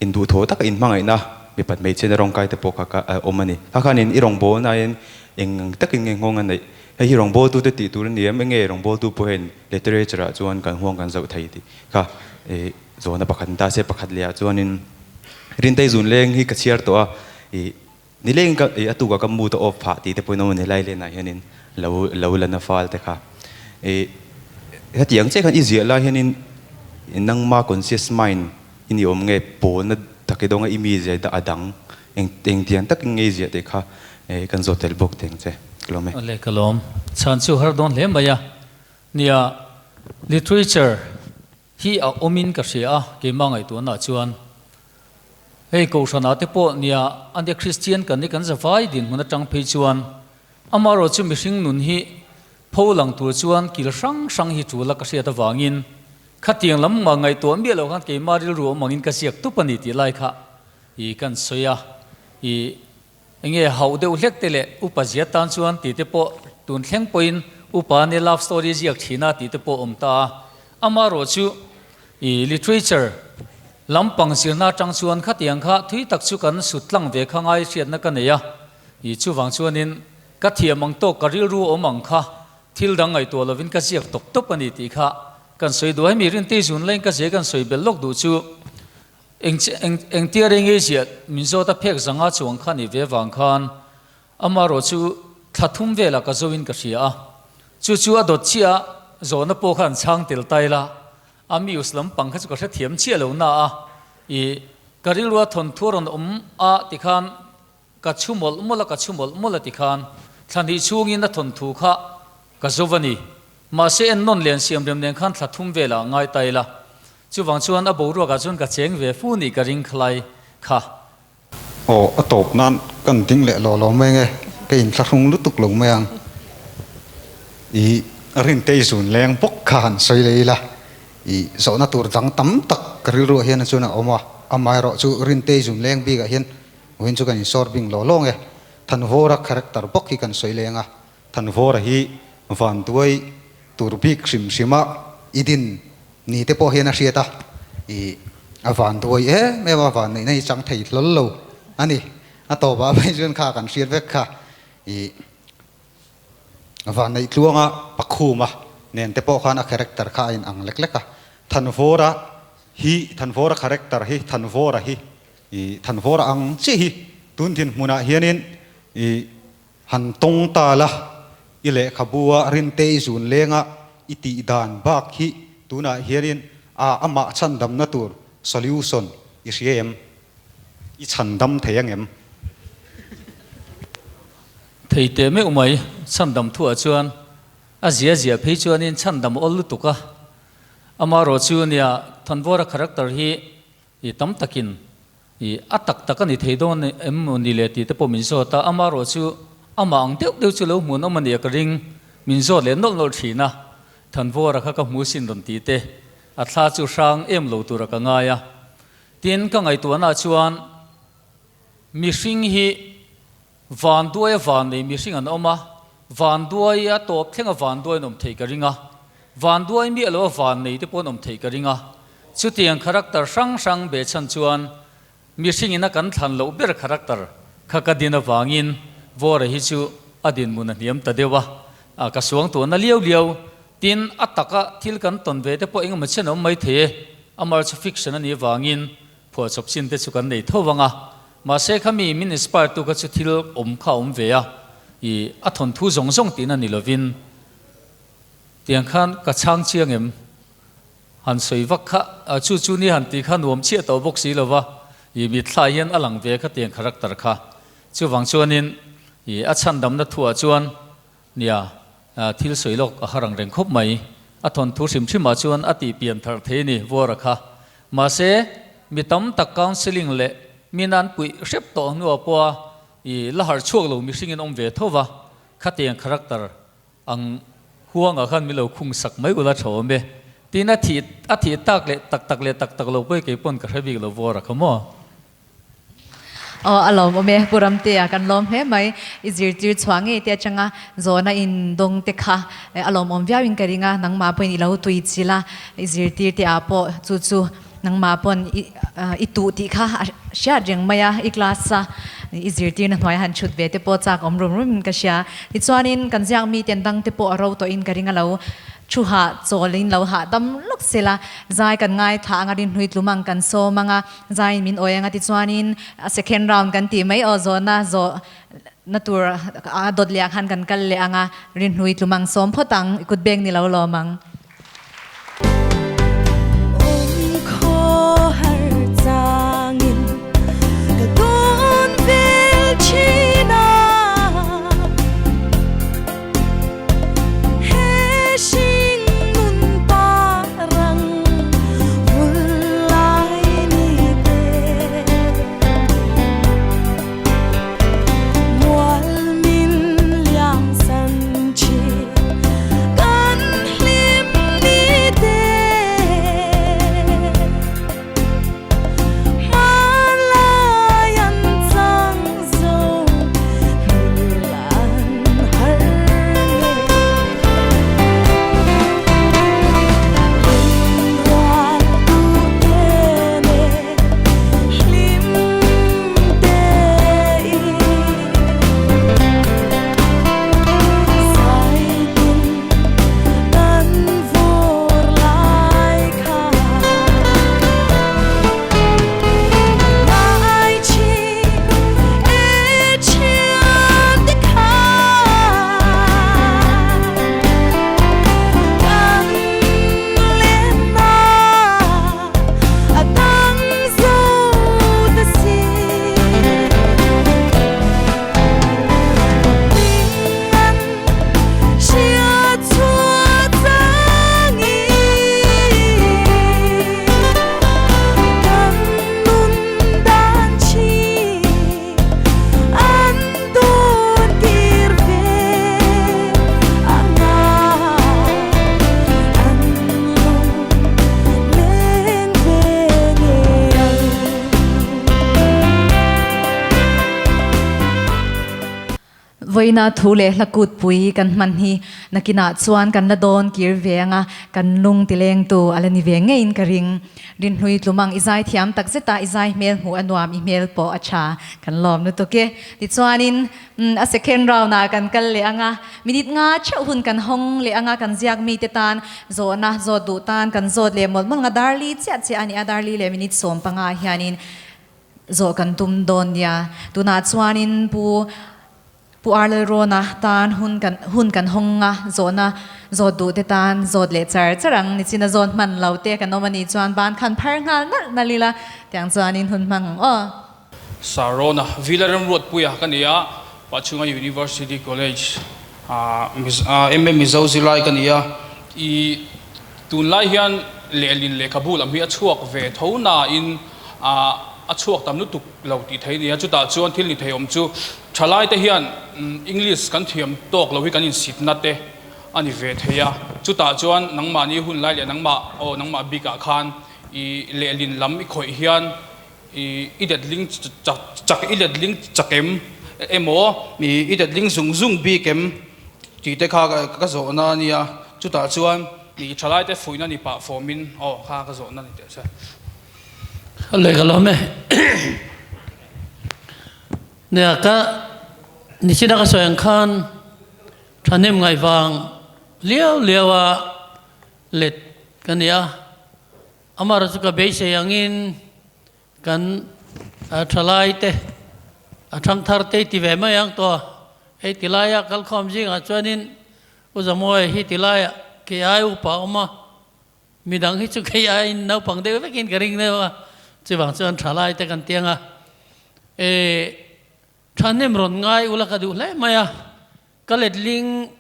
Induhthawh taka inhmangaihna mipat hmeichhiatna rawngkai te pawh kha ka awm a ni. Kha khanin i rawngbawlnain eng ang takin nge nghawng a neih? Hei hi rawngbawltute tih tur a ni em? Enge rawngbawltu pawh hian literature ah chuan kan huang kan zauh thei tih kha i zawhna pakhat ni ta se pakhat leh ah chuanin Rintei Zunleng hi ka chhiar tawh a, i nileng ka i a tukah ka mood a off phah tih te pawhin awm a ni lai lenah hianin lo lo la na fal te kha i hetiang chiah khan i ziah lai hianin nangma conscious mind i ni awm nge pawlna tak i dawnga i mi zia a dang eng engtiang takin nge i ziah tih kha kan zawt tel bawk teng che ka lawm e. Awle ka lawm. Chhan chu har dawn hle mai a. Nia literature Hi a awmin ka hria a, keimah ngaihtuahna chuan hei Kohhranah te pawh nia ania Kristian kan ni kan zavai dinhmun atang phei chuan amaherawh chu mihring nun hi pho lang tur chuan kil hrang hrang hi tul a ka hriat avangin khatiang lam mah ngaihtuah miah loh khan keimah rilru awm angin ka ziak tup a ni tih lai kha i kan sawi a, i Enge hauh deuh hlek te leh upa zia tan chuan tih te pawh tun thleng pawhin upa nia love story ziak thin a tih te pawh awm ta a. Amaherawh chu i literature lampang zirna atang chuan khatiang kha thui tak chu kan sut tlang ve kha ngai hriatna ka nei a. I chuvang chuanin ka thiam ang tawk ka rilru awm ang kha thil dang ngaihtuah lovin ka ziak tawp tawp a ni tih kha kan sawi duh a. Hemi Rintei zun laiin ka zia kan sawi belh lawk duh chu Eng eng engtia reng ei ziah min zawt a phek zanga chuang kha ni ve vang khan amaherawh chu thla thum velah ka zo in ka hria a, chu chu a dawt chiah a zawhna pawh khan chhang tel tai la, a mius lampang kha chu ka hrethiam chiah lo na a, i ka rilrua thawnthu a rawn awm a tikhan Ka chhu mawlh mawlh a, ka chhu mawlh mawlh a ti khan thla hnih chhungin a thawnthu kha ka zo a ni. Mahse en nawn len siam rem nen khan thla thum velah ngai ta ila. Chuvang chuan a boruakah chuan ka cheng ve fu nih ka ring khalai kha. Aw, a tawp nan kan ding leh lo lo mai nge, ka inthlahrung lutuk lo mai ang. I Rintei zun leng bawk kha han sawi leh ila, i zawhna tur dang tam tak ka rilruah hian chuan a awm a, amaherawh chu Rintei zun leng bikah hian Vawiin chu kan insawr bing lawh lawng e. Thanvawra character bawk hi kan sawi leng a. Thanvawra hi vanduai tur bik hrim hrim a i din ni te pawh hian a hriat a, i a vanduai em em a, vanneihna hi chang thei hlawl lo a ni. A tawpah phei chuan kha kan hriat vek kha i vanneih tluanga pakhuma nen te pawh khan a character kha a in ang lek lek a. Thanvawra hi Thanvawra character hi Thanvawra hi I thanvawr ang chiah hi tun dinhmunah hianin i han tawng ta la, i lehkhabu a rinte i zun lenga i tih dan bak hi tunah hianin a amah chhandamna tur solution i hria em? I chhandam thei ang em? Thei teh meuh mai, chhandam thuah chuan a zia zia phei chuanin chhandam awl lutuk a, amaherawh chu nia thanvawra character hi I tam takin i a tak tak a ni thei dawn em maw ni le tih te pawh min zawt a, amaherawh chu amah ang deuh deuh chu lo hmuhnawm a nia ka ring, min zawt leh nawlh nawlh thin a, Thanvawra kha ka hmu sin rawn tih te a thla chu hrang em lo tura ka ngai a. Tin, ka ngaihtuahnaah chuan mihring hi vanduai a van nei mihring an awm a, vanduai a tawp thleng a vanduai an awm theih ka ring a, vanduai miah lo a van nei te pawh an awm theih ka ring a, chutiang character hrang hrang be chhan chuan mihring in a kan thlan loh ber character kha ka din avangin Vawra hi chu a dinhmun a hniam ta deuh a, ka suang tuahna liau liau, tin a taka thil kan tawn ve te pawh engemaw chen a awm mai thei e, amar chu fiction a nih avangin Phuahchawp chin te chu kan nei tho vang a, mahse khami min inspire tu kha chu thil awm kha a awm ve a, i a thawnthu zawng zawng tihna ni lovin tiang khan ka chhang chiang em? Han sawi vak kha, chu chu ni han tih kha nuam chiah tawh bawk si lova, i I mitthla hian a lang ve khatiang character kha. Chuvang chuanin i a chhandamna thuah chuan nia thil sawi lawk a har ang reng khawp mai. A thawnthu hrim hrimah chuan a tih pian thar thei a ni Vawra kha. Mahse, mi tam tak counselling leh mi nan puih hrep tawh hnuah pawha i la harh chhuak lo mihringin awm ve tho va, khatiang character ang huangah khan min lo khung sak mai ula tha awm e. Tin a thih a thih tak leh tak tak leh tak tak lo pawh hi kei pawn ka hre bik lo vawr a kha maw. Aw a lawm awm e Pu Ramtea kan lawm hle mai. I zirtir chhuah ngei te atanga zawhna in dawng te kha a lawmawm viau in ka ring a, nangmah pawhin i lo tui chilh a, i zirtir te ah pawh chu chu Nangmah pawn i tuh tih kha a hriat reng mai a, i class a i zirtirna hnuai han chhut ve te pawh chak awm rum rum in ka hria. Tichuanin kan ziak mi ten dang te pawh a ro tawh in ka ring a lo thu hah chawl in lo hahdam lawk sela, zai kan ngaithla anga rinhlui tlum ang kan sawm anga zai in min awi anga tichuanin a second round kan tih mai aw zawhna zawh na tur a dawt leh ah khan kan kal leh anga rinhlui tlum ang sawm phawt ang i kut beng ni lo lawm ang. Vawiina thu leh hla kutpui kan hman hi nakinah chuan kan la dawn kir ve anga kan lung tilengtu a la ni ve ngeiin ka ring. Rinhlui tlumang i zai thiam tak zeta i zai hmel hmuh a nuam i hmel pawh a tha kan lawm lutuk e. Tichuanin a second round ah kan kal leh anga minute nga theuh hun kan hawng leh anga kan ziak mite tan zawhna zawt duh tan kan zawt leh mawlh mawlh anga darli chiah chiah a ni a darli leh minute 15 hianin zawh kan tum dawn nia. Tunah chuanin Pu Pu Arlalrawna tan hun kan hun kan hawng a, zawhna zawt duh te tan zawt leh char char ang, nichina zawt hman lo te kan awm a nih chuan ban khan phar nghal nalh nalh ila, tiang chuanin hun hmang ang aw. Sarona, Villa Remruatpuia ka ni a, Pachhunga University College ah MA Mizo zirlai ka ni a, i tunlai hian lehlin lehkhabu lam hi a chhuak ve tho nain a chhuak tam lutuk lo tih thei nia, chutah chuan thil ni thei awm chu thalaite hian English kan thiam tawk lo hi kan insitna te a ni ve thei a, chutah chuan nangmahni hun lai leh nangmah aw nangmah bikah khan i lehlin lam i khawih hian i i letling chak chak i letling chak em emaw i i letling zung zung bik em tih te kha ka zawhna a nia, chutah chuan i thalaite fuihna ni pah fawmin aw kha ka zawhna ni teh se. Le ka lawm e. Nia ka nichina ka sawi ang khan thahnem ngaih vang liau liau a let ka ni a. Amaherawhchu chu ka beisei angin kan thalai te a thangthar te ti ve mai ang tawh a. Hei tilaia kalkhawm zingah chuanin U Zamuai hi tilaiah kei ai upa a awm a. Midang hi chu kei aiin naupang deuh vekin ka ring deuh a, Chuvang chuan thalai te kan tiang a, e thahnem rawn ngai ula ka duh hle mai a, ka letling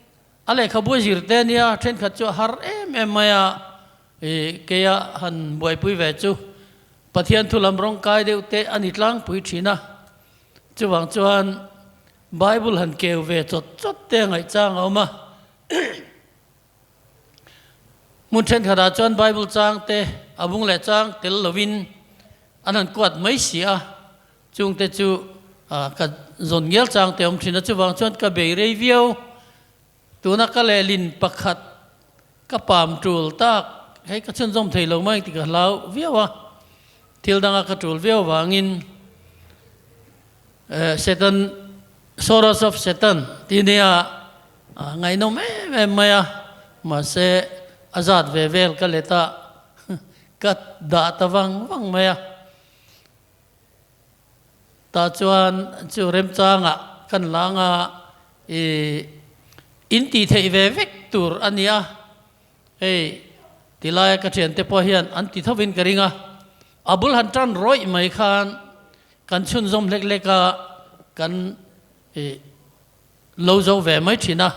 a lehkhabu zir te nia thenkhat chu a har em em mai a, e keia han buaipui ve chu Pathian thu lam rawng kai deuh te a ni tlangpui thin a, chuvang chuan Bible han keu ve chawt chawt te ngaihchang a awm a. Hmun thenkhatah chuan Bible chang te a bung leh chang tel lovin an han kuat mai si a, chungte chu ka zawn ngial chang te awm thin a, chuvang chuan ka bei rei viau. Tuna ka lehlin pakhat ka pam tul tak hei ka chhunzawm thei lo mai tih ka hlau viau a, thil danga ka tul viau vangin Satan, Sorrows of Satan tih nia ngaihnawm em em mai a, mahse a zat ve vel ka let a, ka dah ta vang vang mai a. Tah chuan chu remchangah kan la anga i in tih theih ve vek tur a nia, hei tilaia ka thiante pawh hian an ti thovin ka ring a, a bul han tan rawih mai khan Kan chhunzawm hlek hlek a, kan lo zo ve mai thin a.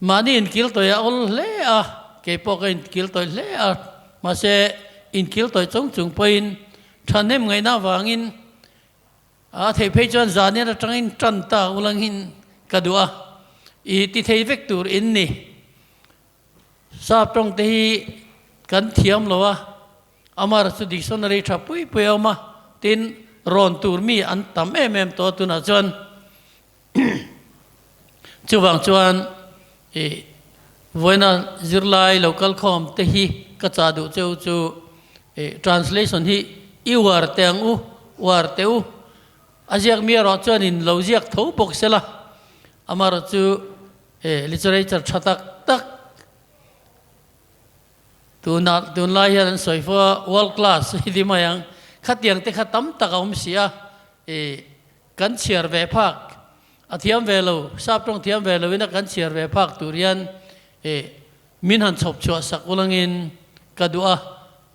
Mahni inkil tawih a awl hle a, kei pawh ka inkil tawih hle a, mahse inkil tawih chung chung pawhin thahnem ngaihna avangin a theih phei chuan zan atangin tan ta ulangin ka duh a, i ti thei vek tur in ni. Sap tawng te hi kan thiam lo a, Amar chu dictionary tha pui pui a awm a, tin rawn tur mi an tam em em tawh a tunah chuan chuvang chuan ih vawiina zirlai lo kal khawm te hi ka chah duh cheu chu ih translation hi i uar teh ang u, uar teh u, a ziak mi erawh chuanin lo ziak tho bawk sela, amaherawh chu ih literature tha tak tak. Tuna tunlai hian an sawi fo a, world class hi ti mai ang, khatiang te kha tam tak a awm si a, ih kan chhiar ve phak, a thiam ve lo, sap tawng thiam ve loin a kan chhiar ve phak tur hian ih min han chhawp chhuah sak ulangin ka duh a,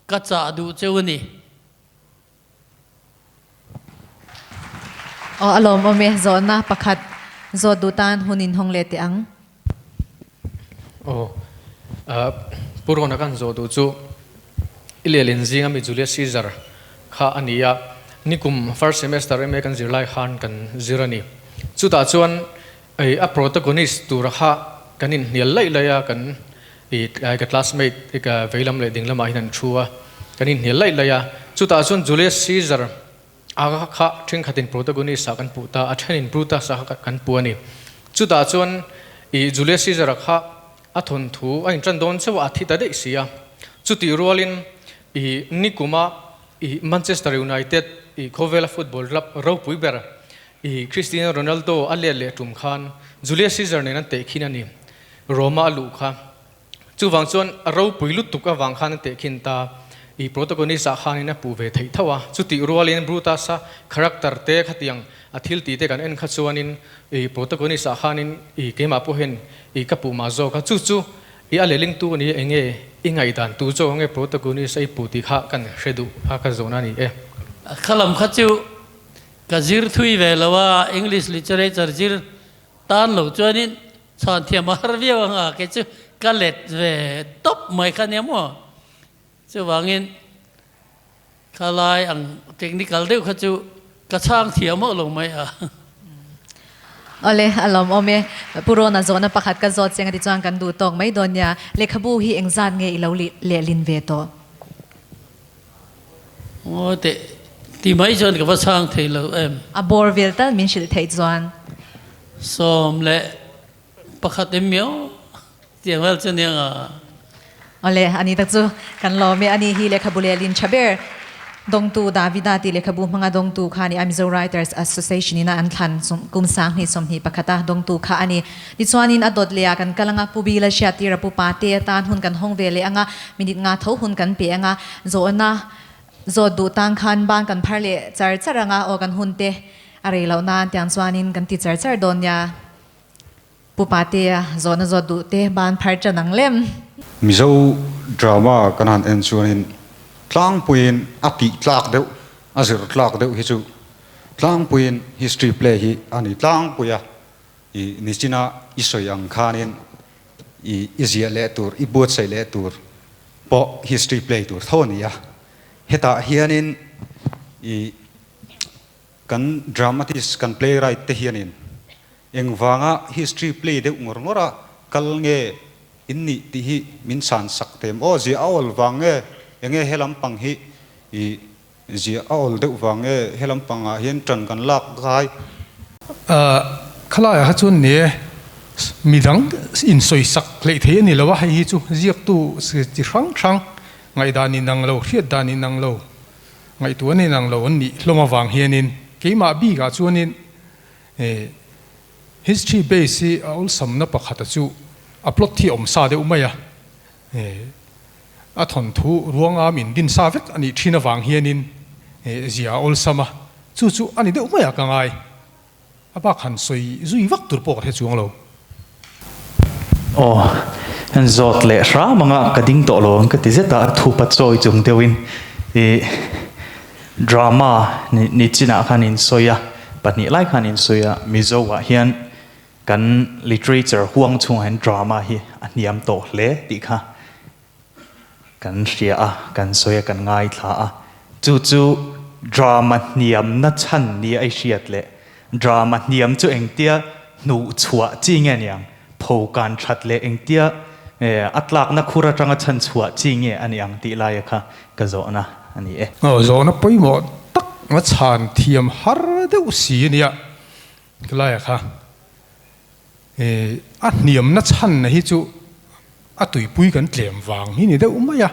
ka chah duh cheu a ni. Aw a lawmawm e, zawhna pakhat zawt duh tan hun in hawng leh teh ang. Aw Pu Rona kan zawh duh chu i lehlin zing ami Julius Caesar kha a ni a, nikum first semester MA kan zir lai khan kan zir a ni. Chutah chuan a protagonist tura kha kan inhnial laih laih a, kan I ka classmate i ka veilam leh dinglamah hian an thu a, kan inhnial laih laih a. Chutah chuan Julius Caesar a kha thenkhatin protagonist ah kan puh ta, a thenin Brutus a kha kan puh a ni. Chutah chuan i Julius Caesar a kha a thawnthu a intan dawn chauh a, a thi ta daih si a. Chutih rualin i nikuma i Manchester United i khawvela football club ropui ber i Cristiano Ronaldo a let leh tum khan Julius Caesar nen an tehkhin a ni. Roma a luh kha. Chuvang chuan a ropui lutuk avang khan an tehkhin ta. I protagonist ah khanin a puh ve theih tho a. Chutih rualin Brutus a character te khatiang a thil tih te kan en kha chuanin i protagonist ah khanin i keimah pawh hian i ka puh mah zawk a. Chu chu i a lehlingtu a ni eng nge i ngaihdan tu zawk nge protagonist a i puh tih kha kan hre duh a ka zawhna a ni e. Khalam kha chu ka zir thui ve lo a, English literature zir tan lo chuanin Chhan thiam a har viau anga kei chu ka let ve tawp mai kha nia maw. Chuvangin khalai ang technical deuh kha chu ka chhang thiam hauh lo mai a. Awle, a lawm awm e. Pu Rona zawhna pakhat ka zawt chiang a ti chuan kan duh tawk mai dawn nia. Lehkhabu hi engzat nge i lo lehlin ve tawh? Ngawi teh, ti mai chuan ka va chhang thei lo em? A bawr vel tal min hrilh theih chuan. 11 em miau tiang vel chu nia nga. Awle, ani tak chu kan lawm e, ani hi lehkhabu leh lin tha ber dawngtu Davida tih lehkhabu hmanga dawngtu kha a ni a, Mizo Writers Association ina an thlan kum 2021 a dawngtu kha a ni. Tichuanin a dawt leh ah kan kal anga Pu Bila hriattir a Pu Pate atan hun kan hawng ve leh anga minute nga tho hun kan pe anga zawhna zawt duh tang khan ban kan phar leh char char anga aw kan hun te a rei loh nan tiang chuanin kan ti char char dawn nia Pu Pate a zawhna zawt duh te ban phar tan ang lem. Mizo drama kan han en chuanin Tlangpuiin a tih tlak deuh, a zir tlak deuh hi chu tlangpuiin history play hi a ni tlangpui a, i nichina i sawi ang khanin i i ziah leh tur, i buatsaih leh tur pawh history play tur tho a ni a. Hetah hianin i kan dramatist, kan playwright te hianin Engvanga history play deuh ngawr ngawr a kal nge in nih tih hi min chhan sak tem aw, ziah a awl vang nge enge he lampang hi i ziah a awl deuh vang nge he lampang ah hian tan kan lak gai. Khalaiah kha chuan ni e, midang insawisak hleih thei a ni lo a, hei hi chu ziaktu chi hrang hrang ngaihdan inang lo, hriat dan inang lo, ngaihtuahna inang lo an nih hlawm avang hianin keimah bikah chuanin He history base hi a awlsamna pakhata chu a plot hi a awm sa deuh mai a, he a thawnthu ruanga min din sa vek a nih thin avang hianin he zia a awlsam a, chu chu a ni deuh mai a ka ngai. A bak han sawi zui vak tur pawh ka hre chuang lo. Aw, han zawt leh hram anga ka ding tawh lo ang ka ti zet a, thupa chawi chung deuhin ih drama ni chinah khan in sawi a, pahnih lai khan in sawi a, Mizo ah hian kan literature huang chhungah hian drama hi a hniam tawh hle tih kha kan hria a, kan sawi a, kan ngaithla a. Chu chu drama hniamna chhan nia i hriat leh drama hniam chu engtia hnuh chhuah chi nge niang, pho kan that leh engtia a tlakna khur atanga chhan chhuah chi nge a ni ang tih laia kha ka zawhna a ni e. Aw, zawhna pawimawh tak a chhan thiam har deuh si a nia ka laia kha. A hniamna chhanna hi chu a tuipui kan tlem vang hi ni deuh mai a,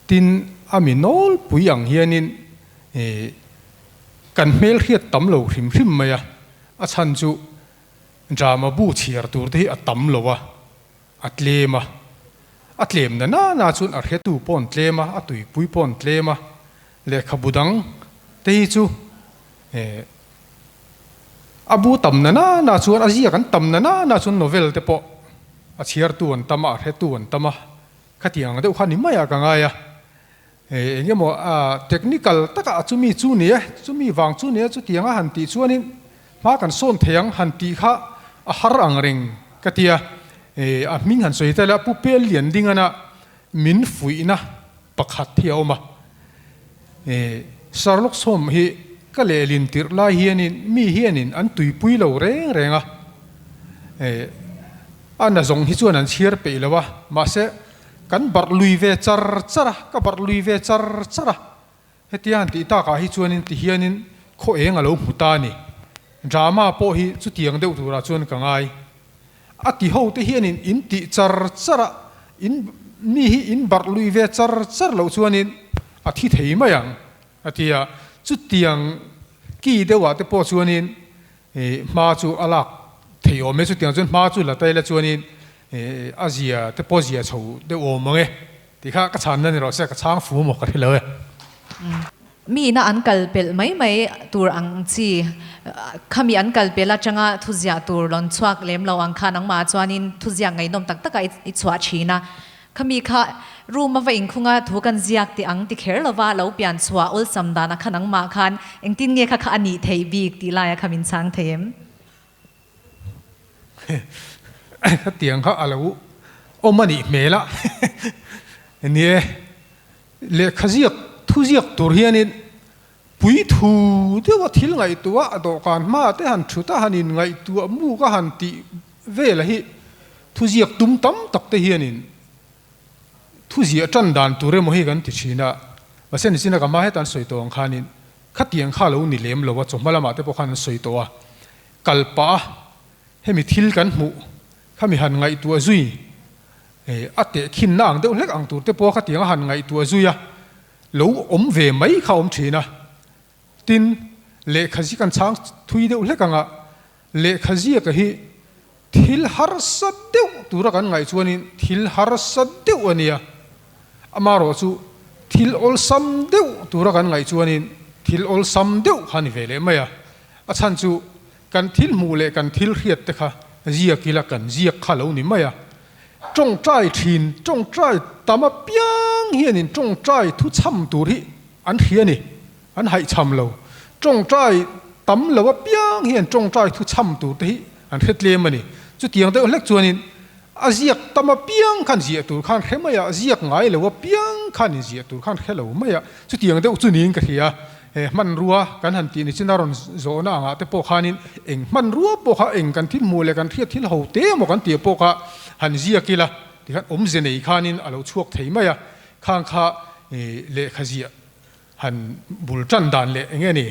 tin a mi nawlpui ang hianin kan hmelhriat tam lo hrim hrim mai a, a chhan chu drama bu chhiar tur te hi a tam lo a, a tlem a, a tlem na na na chuan a hretu pawh an tlem a, a tuipui pawh an tlem a, lehkhabu dang te hi chu A bu tam na na na chuan a ziak an tam na na na chuan novel te pawh a chhiartu an tam a, a hretu an tam a, khatiang ang deuh kha ni maiah ka ngai a. Eng emaw technical takah chumi chu ni e, chumi vang chu ni e chutiang a han tih chuanin hma kan sawn thei ang han tih kha a har ang reng ka ti a. A hming han sawi ta ila Pu Pel Lian Dingana min fuihna pakhat hi a awm a. Sherlock Holmes hi ka lehlin tirh lai hianin mi hianin an tuipui lo reng reng a, a na zawng hi chuan an chhiar peih lo a, mahse kan barh lui ve char char a, ka barh lui ve char char a, hetia han tih takah hi chuanin ti hianin khaw eng a lo hmu ta a ni. Drama pawh hi chutiang deuh turah chuan ka ngai. A ti ho te hianin in tih char char a, in mi hi in barh lui ve char char loh chuanin a thi thei mai ang, a ti a. Chutiang ki deuhah te pawh chuanin hma chu a lak thei awm e, chutiang chuan hma chu la ta ila chuanin a zia te pawh zia chho deuh awm ang e tih kha ka chhanna ni rawh se, ka chhang fu maw ka hre lo e. Mi ina an kal pelh mai mai tur ang chi, khami an kal pelh atanga thuziah tur rawn chhuak lem lo ang kha nangmah chuanin thuziak ngaihnawm tak takah i chhuah thin a. Khami kha room a va inkhunga thu kan ziak tih ang ti kher lova lo pian chhuah awlsam dana kha nangmah khan engtin nge kha kha a nih theih bik tih laia kha min chhang thei em? Khatiang kha a lo awm a nih hmel a, nia. Lehkha ziak thu ziak tur hianin puithu deuha thil ngaihtuah a dawhkan hmaah te han thut a, han inngaihtuah muk a han tih vel hi thu ziak tum tam tak te hianin thu ziah tan dan tur emaw hi kan ti thin a. Mahse nichina ka hma heta an sawi tawh ang khanin khatiang kha lo ni lem lo a, chawhma lamah te pawh khan an sawi tawh a, kal pah a hemi thil kan hmuh khami han ngaihtuah zui A tehkhinna ang deuh hlek ang tur te pawh khatiang a han ngaihtuah zui a, lo awm ve mai kha awm thin a. Tin, lehkha zi kan chhang thui deuh hlek anga lehkha ziaka hi thil harsa deuh tura kan ngaih chuanin thil harsa deuh a nia. Amaherawh chu thil awlsam deuh tura kan ngaih chuanin thil awlsam deuh kha a ni ve leh mai a. A chhan chu kan thil hmuh leh kan thil hriat te kha ziak ila kan ziak kha lo ni mai a. Tawngtai thin, tawngtai tam apiang piang hianin tawngtai thu chham tur hi an hria a ni, an haihchham lo. Tawngtai tam lo apiang hian tawngtai thu chham tur te hi an hre tlem a ni. Chutiang deuh hlek chuanin a ziak tam apiang khan ziah tur khan hre mai a, ziak ngai lo apiang khan inziah tur khan hre lo mai a. Chutiang deuh chu niin ka hria. He hmanrua kan han tih ni chin a rawn zawhna angah te pawh khanin eng hmanrua pawh kha eng kan thil hmuh leh kan hriat thil ho te emaw kan tih pawh kha han ziak ila tikhan awmze nei khanin a lo chhuak thei mai a, khang kha lehkha ziah han bul tan dan leh eng nge ni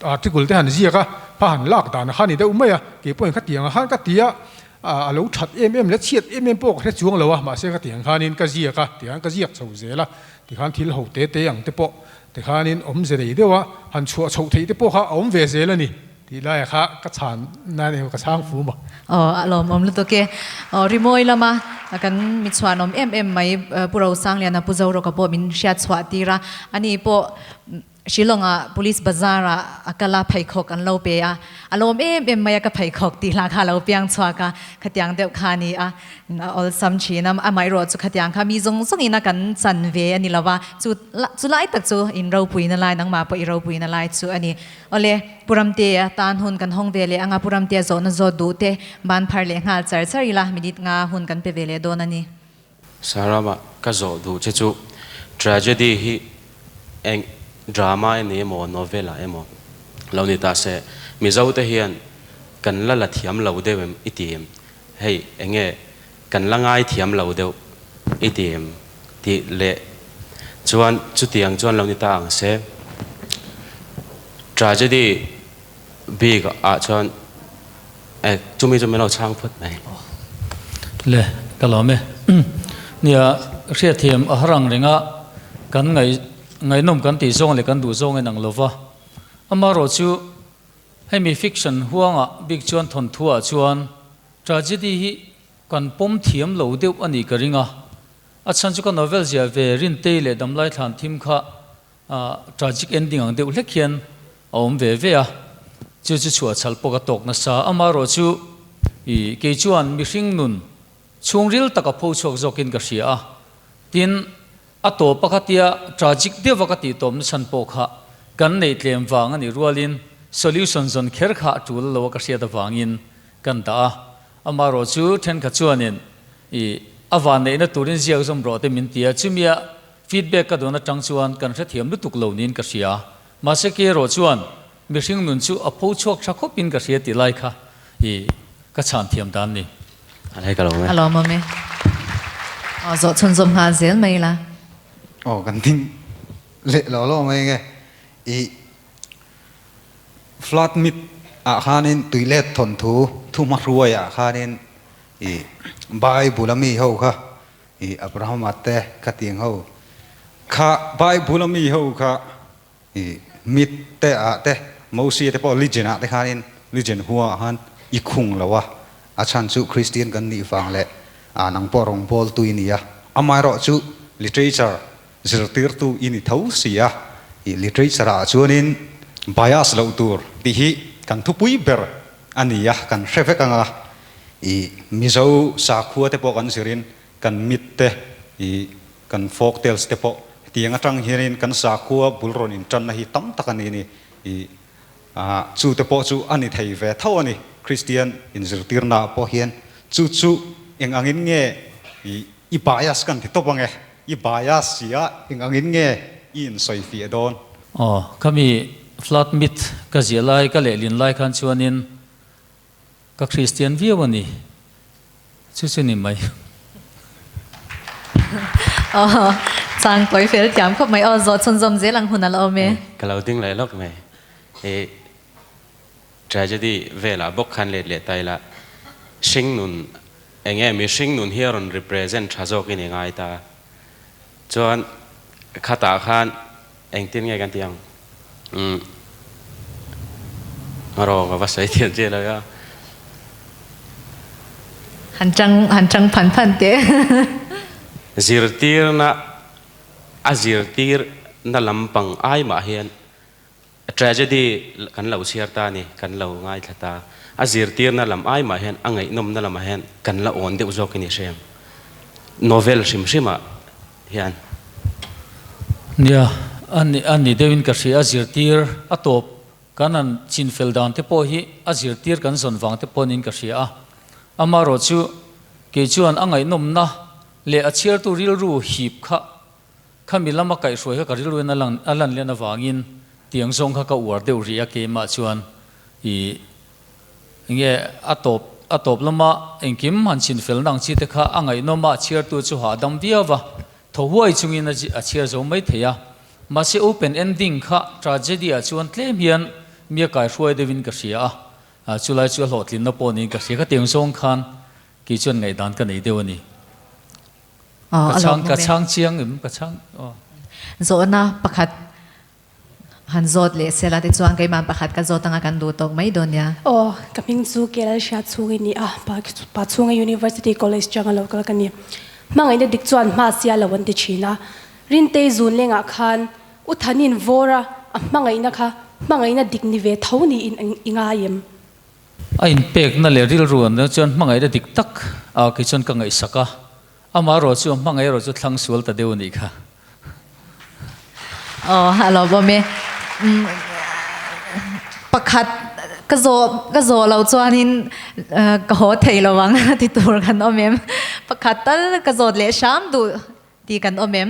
article te han ziak a, hma han lak dan kha ni deuh mai a, kei pawhin khatiang ah khan ka ti a, a lo that em em leh chhiat em em pawh ka hre chuang lo a, mahse khatiang khanin ka ziak a, tikhan ka ziak chho zel a, tikhan thil ho te te ang te pawh Tikhanin awmze nei deuh a, han chhuah chhoh theih te pawh kha a awm ve zel a ni tih laiah kha ka chhan nan emaw ka chhang fu maw. Aw, a lawmawm lutuk e. Aw, rimawi lama kan mi chhuanawm em em mai Pu Rosangliana Pu Zorawka pawh min hriat chhuah tir a, ani pawh Shillong-ah Police Bazar-ah a kal a, pheikhawk an lo pe a, a lawm em em mai a, ka pheikhawk tih hla kha a lo piang chhuak a, khatiang deuh kha a ni a. A awlsam thin a, amaherawh chu khatiang kha mi zawng zawngin a kan chan ve a ni lo va, chu chu lai tak chu in ropuina lai, nangmah pawh i ropuina lai chu a ni. Awle, Pu Ramtea tan hun kan hawng ve leh anga Pu Ramtea zawhna zawt duh te ban phar leh nghal char char ila minute nga hun kan pe ve leh dawn a ni. Sarama, ka zawh duh che chu tragedy hi eng drama emaw emaw novel ah emaw lo ni ta se, Mizo te hian kan la la thiam lo deuh em i ti em? Hei enge kan la ngai thiam lo deuh i ti em tih leh chuan chutiang chuan lo ni ta ang se. Tragedy bik ah chuan e chumi chu min lo chhang phawt mai. Le ka lawm e. Nia hriatthiam a har ang renga kan ngaih ngaihnawm kan tih zawng leh kan duh zawng in ang lova. Amaherawh chu Hemi fiction huangah bik chuan thawnthuah chuan tragedy hi kan pawm thiam lo deuh a nih ka ring a. A chhan chu ka novel ziah ve Rintei leh Damlai Thlan Thim kha tragic ending ang deuh hlek hian a awm ve ve a. Chu chu chhuah chhal pawh ka tawk nasa. Amaherawh chu ih kei chuan mihring nun chhungril taka pho chhuak zawkin ka hria a. Tin, A tawp a kha tia tragic deuh a ka tih tawp na chhan pawh kha kan neih tlem vang a nih rualin solution zawn kher kha a tul lo a ka hriat avangin kan dah a. Amaherawh chu thenkhat chuanin ih a van neihna turin ziak zawm rawh te min ti a, chumia feedback ka dawn atang chuan kan hrethiam lutuk lo niin ka hria. Mahse kei erawh chuan mihring nun chu a pho chhuak tha khawpin ka hria tih lai kha ih ka chhan thiam dan ni. A hei ka lo e. A lawmawm e. Aw zawh chhunzawm nghal zel mai la. Aw kan ding leh lo lo mai nge i flood mit ah khanin tuilet thawnthu thu hmahruai ah khanin i Bible a mi ho kha i Abrahama te khatiang ho kha Bible a mi ho kha I mit te ah te Mosia te pawh legend ah te khanin legend hua ah khan i khung lo a, a chhan chu Christian kan nih vang leh ah nang pawh rawngbawltu i ni a, amaherawh chu literature zirtirtu i ni tho si a, i literature ah chuanin bias loh tur tih hi kan thupui ber a ni a, kan hre vek ang a, i Mizo sakhua te pawh kan zirin kan mit te i Kan folk tales te pawh hetiang atang hianin kan sakhua bul rawn intanna hi tam tak a ni ni. I chu te pawh chu a ni thei ve tho a ni. Kristian inzirtirna ah pawh hian chu chu eng angin nge i i bias kan ti tawp ang e. I bias si a eng angin nge i insawi fiah dawn. Aw, khami flood myth ka ziah lai ka lehlin lai khan chuanin Ka Kristian viau a ni. Chu chu ni mai. Aw, chang tawi fel thiam khawp mai. Aw, zawh chhunzawm zel ang hun a la awm e. Ka lo ding leh lawk mai. I tragedy velah bawk khan let leh ta ila, hringnun eng nge mihring nun hi a rawn represent tha zawkin i ngai ta. Chuan khatah khan Engtin nge kan tih ang? Umm rawng a va sawi thiam chiah lo a. Han chang han chang phan phan teh. Zirtirna a zirtirna lampang ai mah hian tragedy kan lo chhiar ta a ni, kan lo ngaithla ta. A zirtirna lam ai mah hian a ngaihnawmna lamah hian kan la awn deuh zawk i ni hrem. Novel hrim hrimah. hian. Nia, a ni a ni deuhin ka hria a zirtir a tawp kan han chin fel dan te pawh hi a zirtir kan zawn vang te pawh niin ka hria a. Amaherawh chu kei chuan a ngaihnawmna leh a chhiartu rilru hip kha Khami lama kaihhruai kha ka rilruin a lan a lan lian avangin tiang zawng kha ka uar deuh rih a keimah chuan ih enge a tawp a tawp lama engkim han chhin fel na ang chi te kha a ngaihnawm a a chhiartu chu hahdam viau va thaw huai chungin a a chhiar zo mai thei a mahse open ending kha tragedy ah chuan tlem hian mi a kaihhruai deuhin ka hria a chulai chu a hlawhtlinna pawh niin ka hria kha tiang zawng khan kei chuan ngaihdan ka nei deuh a ni. Ka chhang ka chhang chiang em ka chhang aw. Zawhna pakhat han zawt leh sela tichuan keimah pakhat ka zawt anga kan duh tawk mai dawn nia. Aw, ka hming chu Kelal Hriat chhung i ni a, Pa chhunga University College changa lo kal ka ni. Hmangaihna dik chuan hma sia lo an ti thin a. Rintei zun lengah khan U Thanin vawra a hmangaihna kha hmangaihna dik ni ve tho niin i ngai em? A inpekna leh rilru an dang chuan hmangaihna dik tak ah kei chuan ka ngaihsak a, amah erawh chu hmangaih erawh chu thlang sual ta deuh a nih kha. Aw a lo bawm e. Pakhat ka zawh ka zawh loh chuanin ka haw thei lo ang ti tur kan awm em? Pakhat tal ka zawt leh hram duh tih kan awm em?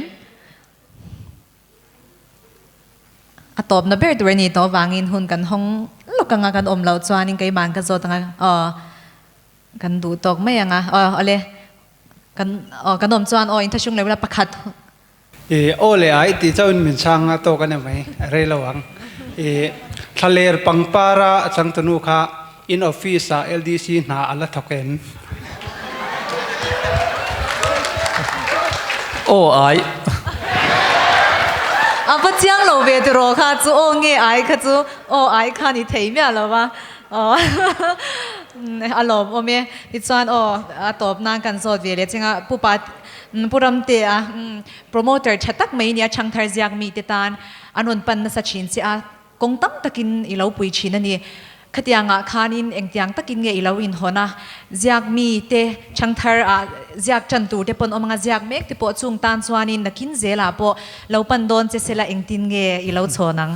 A tawpna ber tur a ni tawh avangin hun kan hawng lawk anga kan awm loh chuanin keimahn ka zawt anga aw kan duh tawk mai anga aw awle kan aw kan awm chuan aw inthahrung leh ula pakhat I aw leh ai tih chauhin min chhang a tawk a ni mai a rei lo ang. I thlaler pangpara a changtunu kha in office ah LDC hna a la thawk em? Aw ai. A va chiang lo ve tiraw kha chu aw nge ai kha chu aw ai kha ni thei miah lo va aw a lawmawm e tichuan aw a tawp nan kan zawt ve leh ching a pu pa pu Ramtea promoter tha tak mai nia changthar ziak mite tan an rawn pan nasa thin che a. Kawng tam takin i lo pui thin a ni. Khatiangah khanin engtiang takin nge i lo inhawn a, ziak mi te, changthar ah ziak tan tur te pawn awm anga ziak mek te pawh chung tan chuanin nakin zelah pawh lo pan dawn che sela engtin nge i lo chhawn ang?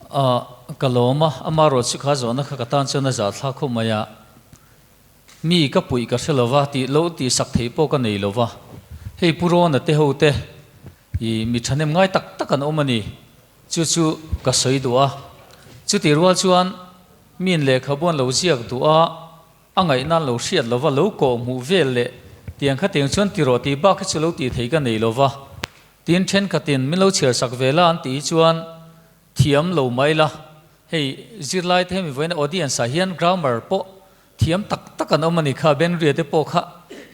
Ah, ka lawm a, ama rawh chu kha zawhna kha ka tan chuan a zahthlak khawp mai a. Mi ka puih ka hre lova, tih lo tih sak theih pawh ka nei lova. Hei Pu Rawna te ho te i mi thahnem ngai tak tak an awm a ni. Chu chu ka sawi duh a. Chutih rual chuan miin lehkhabu an lo ziak duh a, a ngaihna an lo hriat lova lo kawh hmuh vel leh tiang kha tiang chuan ti rawh tih bak hi chu lo tih thei ka nei lova. Tin thenkhatin min lo chhiar sak ve la an tih hi chuan thiam lo mai la. Hei zirlai te hemi vawiin audience ah hian grammar pawh thiam tak tak an awm a ni kha, Benria te pawh kha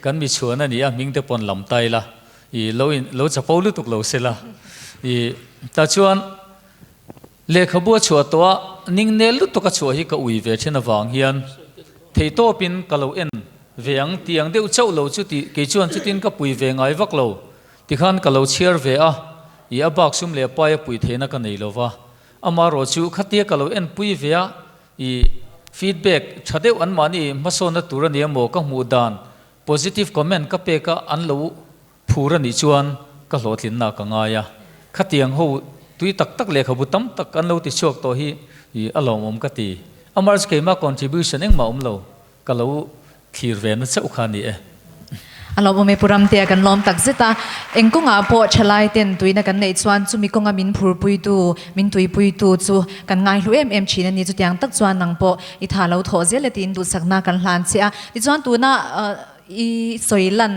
kan mi chhuan a ni a, hming te pawn lam tai la, i lo in lo chapo lutuk lo se la. I tah chuan lehkhabu a chhuah tawh a, ning nel lutuk a chhuah hi ka ui ve then avang hian theihtawpin ka lo en ve ang tih ang deuh chauh lo chu tih kei chuan chutin ka pui ve ngai vak lo tikhan ka lo chhiar ve a, i a bak sum leh pai a pui theihna ka nei lo va, amaherawh chu khatia ka lo en pui ve a, I feedback tha deuh an mahni hmasawnna tur a ni emaw ka hmuh dan positive comment ka pek a an lo phur a nih chuan ka hlawhtlinna ka ngai a. Khatiang ho tui tak tak lehkhabu tam tak an lo ti chhuak tawh hi i a lawmawm ka ti. Amarch keimah contribution engmah awm lo Ka lo thlir ve na chauh kha a ni e. A lawmawm e Pu Ramtea kan lawm tak zet a, eng kawngah pawh thalai ten tuina kan neih chuan chumi kawnga min phurpuitu, min tuipuitu chu kan ngaihlu em em thin a ni. Chutiang tak chuan nang pawh i tha lo thawh zel e tiin duhsakna kan hlan che a. Tichuan tuna i sawi lan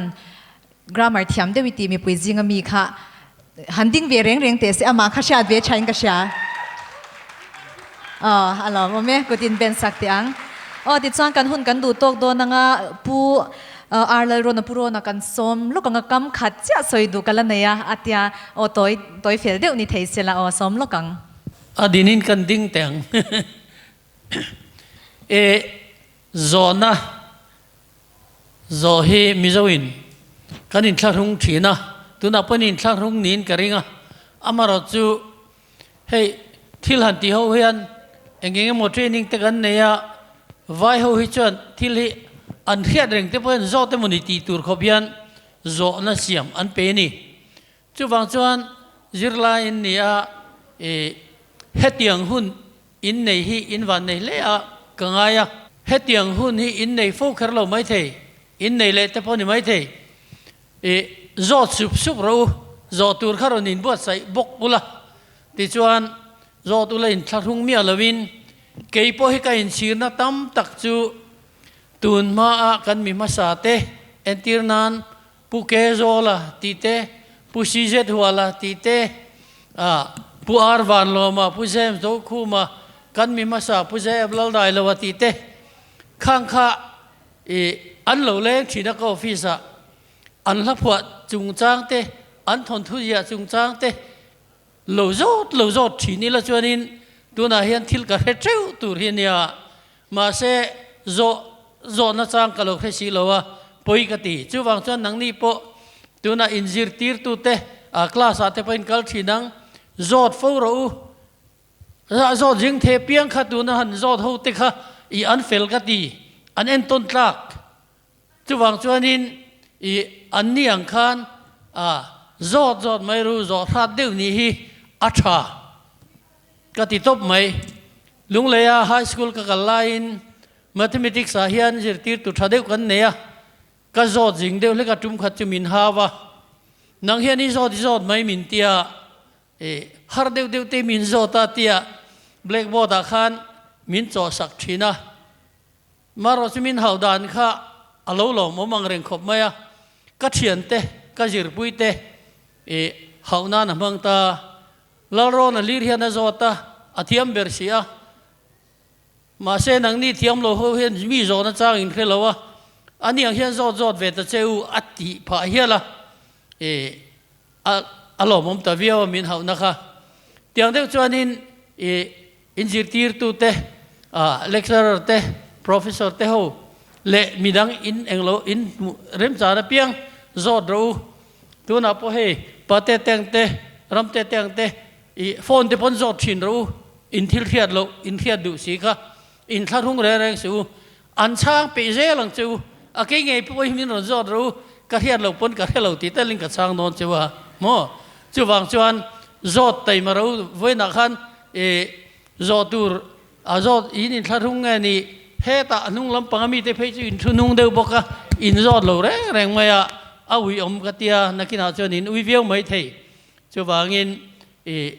grammar thiam deuh i tih mipui zinga mi kha han ding ve reng reng teh se amah kha hriat ve thain ka hria. Aw a lawmawm e, kut in ben sak teh ang. Aw tichuan kan hun kan duh tawk dawn anga Pu Ar Lalrawna Pu Rawna kan sawm lawk anga kam khat chiah sawi duh ka la nei a a tia aw tawi tawi fel deuh ni thei sela aw sawm lawk ang. A dinin kan ding teh ang. E zawhna Zawh hi Mizo in kan inthlahrung thin a, tunah pawhin inthlahrung niin ka ring a, amaherawh chu hei thil han tih ho hian eng eng emaw training te kan nei a, vai ho hi chuan thil hi an hriat reng te pawh hian zawt emaw ni tih tur khawp hian zawhna siam an pe a ni. Chuvang chuan zirlai in ni a, i hetiang hun in nei hi in van nei hle a ka ngai a. Hetiang hun hi in nei fo kher lo maithei, in nei leh te pawh ni maithei. I zawt sup sup rawh u, zawh tur kha rawn inbuatsaih bawk ula. Tichuan, zawt ula inthlahrung miah lovin kei pawh hi ka inchhirna tam tak chu tun hmaa kan mi hmasa te entir nan Pu Ke Zawla tih te, Pu CZ Huala tih te, Pu R Vanlawma, Pu James Dokhuma, kan mi hmasa Pu JF Laldailoa tih te khang kha i an lo leng thin a ka office ah an hla phuah chungchang te, an thawnthu ziah chungchang te lo zawt lo zawt thin ila chuanin tunah hian thil ka hre teuh tur hi a nia. Mahse, zawh zawhna chang ka lo hre si lo a, pawi ka ti. Chuvang chuan nangni pawh tunah inzirtirtute class ah te pawhin kal thin ang, zawt fo rawh u. Zawt zing the piang kha tuna han zawt ho te kha i an fel ka ti, an entawn tlak. Chuvang chuanin i an ni ang khan a zawt zawt mai ru zawh hrat deuh nih hi a tha ka ti tawp mai. Lungleia high school ka kal laiin mathematics ah hian zirtirtu tha deuh kan nei a, ka zawt zing deuh hlek a tum khat chu min hau a, nang hian i zawt i zawt mai min tia i har deuh deuh te min zawt a tia blackboard ah khan min chawhsak thin a. Marawh chu min hauh dan kha a lo lawmawm ang reng khawp mai a, ka thiante, ka zirpuite i hauh nan a hmang ta. Lalrawn a lir hian a zawt a, a thiam ber si a. Mahse nangni thiam lo ho hian mi zawhna chang in hre lo a, ani ang hian zawt zawt ve ta che u a tih phah hial a, i a a lawmawm ta viau a min hauhna kha. Tiang deuh chuanin i Inzirtirtute, lecturer te, professor te ho leh midang in englo in hmuh remchan apiang zawt rawh u. Tunah pawh hei pate teng te, ramte teng te i phone te pawn zawt thin rawh u. In thil hriat loh, in hriat duh si kha in thlahrung reng reng si u. An chhang peih zel ang che u. A kei ngei pawh hi min rawn zawt rawh u, ka hriat loh pawn ka hre lo tih telin ka chhang dawn che u a maw? Chuvang chuan zawt taima ro vawiinah khan i zawh tur a zawt in inthlahrung nge ni? Hetah a hnung lampang a mite phei chu in thu hnung deuh bawk a, in zawt lo reng reng mai a, a ui awm ka tia, nakinah chuan in ui viau mai thei. Chuvangin i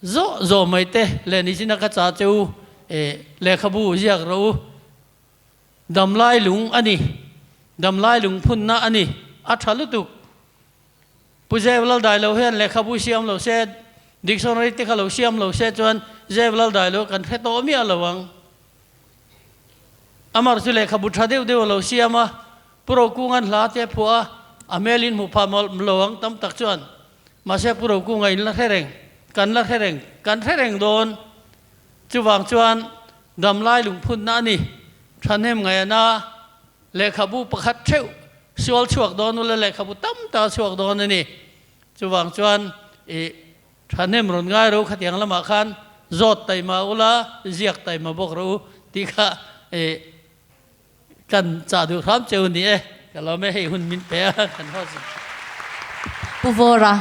Zawh zawh mai te leh nichina ka cha che u e lehkhabu ziak rawh u. Damlai lung a ni. Damlai lung phunna a ni. A tha lutuk. Pu Zev Laldai lo hian lehkhabu siam lo se, dictionary te kha lo siam lo se chuan Zev Laldai lo kan hre tawh miah lo ang. Amar chu lehkhabu tha deuh deuh a lo siam a, Pu Rokunga'n hla te a phuah a, a hmel in hmuh phah lo ang tam tak chuan. Mahse Pu Rokunga in la hre reng, kan la hre reng, kan hre reng dawn. Chuvang chuan damlai lungphunna a ni. Thahnem ngaihna lehkhabu pakhat theuh sual chhuak dawn ula lehkhabu tam tak a chhuak dawn a ni. Chuvang chuan i thahnem rawn ngai ro khatiang lamah khan zawt taima ula, ziak taima bawk rawh u tih kha i Kan chah duh hram cheu ni e. Ka lawm e, hei hun min pe a, kan haw zin. Pu Vawra,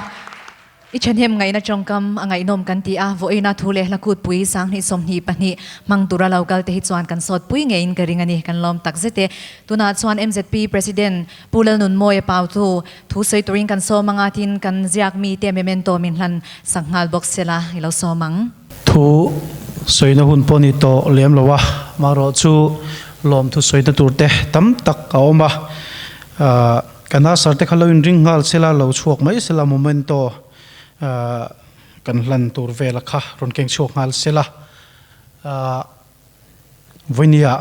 i thahnem ngaihna tawngkam a ngaihnawm kan ti a, vawiina thu leh hla kutpui 20 22 hmang tura lo kal te hi chuan kan sawtpui ngeiin ka ring a ni, kan lawm tak zet e. Tunah chuan MZP President Pu Lalnunmawia Pautu thu sawi turin kan sawm anga tin kan ziak mite memento min hlan sak nghal bawk sela i lo sawm ang. Thu sawina hun pawh ni tawh lem lo a, amaherawh chu lawmthu sawina tur te tam tak a awm a, kan asar te kha lo inring nghal sela, lo chhuak mai sela memento kan hlan tur vela kha rawn keng chhuak nghal sela, vawinia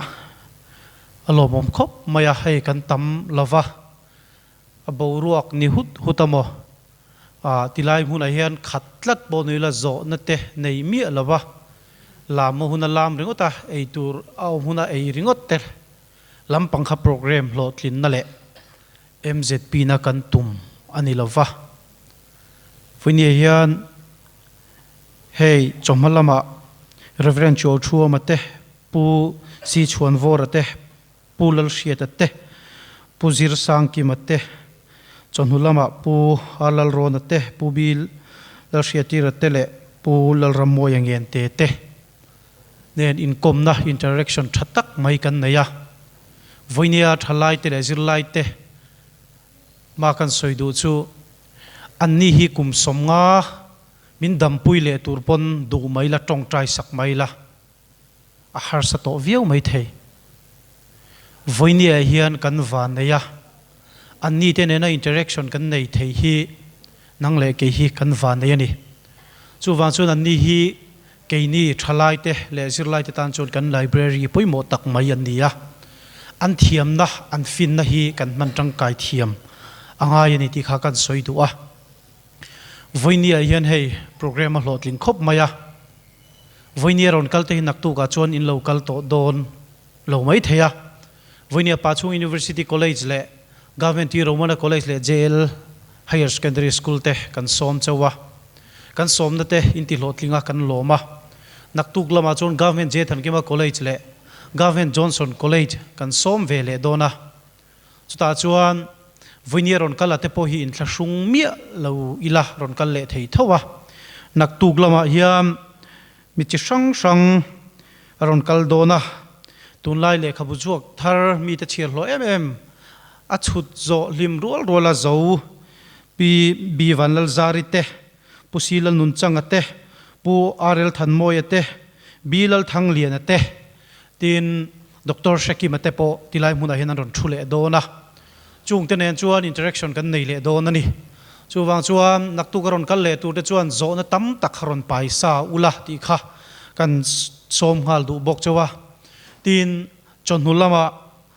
a lawmawm khawp mai a, hei kan tam lova a boruak ni hut hut a maw? Ah, tilai hmunah hian khat tlat pawh nui la zawhna te nei miah lo va, lam a hun a lam ringawt a, ei tur a awm huna ei ringawt te lampang kha programme hlawhtlinna leh MZP na kan tum a ni lo va. Vawinia hian hei chawhma lamah Rev. Chualthuama te, Pu Si Chhuanvawra te, Pu Lalhriata te, Pu Zirsangkima te, Chawhnu lamah Pu Lalrawna te, Pu Bil Lalhriatira te leh Pu Lalrammawia Ngente te nen inkawmna, interaction, tha tak mai kan nei a. Vawinia thalaite leh zirlaite hma kan sawi duh chu anni hi kum 50 min dampui leh tur pawn duh mai la, tawngtai sak mai la a harsa tawh viau mai thei. Vawinia hian kan van nei a, anni te nena interaction kan nei thei hi nang leh kei hi kan van nei a ni. Chuvang chuan anni hi Keini thalaite leh zirlaite tan chuan kan library pawimawh tak mai an ni a, an thiamna, an finna hi kan hman tangkai thiam a ngai a ni tih kha kan sawi duh a. Vawinia hian hei program a hlawhtling khawp mai a, Vawinia rawn kal te hi naktukah chuan in lo kal tawh dawn lo mai thei a. Vawinia Pachhung University College leh Government T Romana College leh JL Higher Secondary School te kan sawm chauh a, kan sawmna te intihlawhtling a kan lawm a. Naktuk lamah chuan Government J Thankima College leh Government Johnson College kan sawm ve leh dawn a. Chutah chuan Vawinia rawn kal a te pawh hi inthlahrung miah lo ila rawn kal leh thei tho a. Naktuk lamah hian Mi chi hrang hrang a rawn kal dawn a, tunlai lehkhabu chhuak thar mite chhiar hlawh em em a chhut zawh hlim rual rual a zo Pi B Vanlalzari te, Pu Si Lalnunchanga te, Pu RL Thanmawia te, B Lalthangliana te, tin Doctor Hrekima te pawh tilai hmunah hian an rawn thu leh dawn a. Chungte nen chuan interaction kan nei leh dawn a ni. Chuvang chuan naktuk a rawn kal leh turte chuan zawhna tam tak rawn pai sa ula tih kha kan sawm nghal duh bawk chauh a. Tin, chawhnu lamah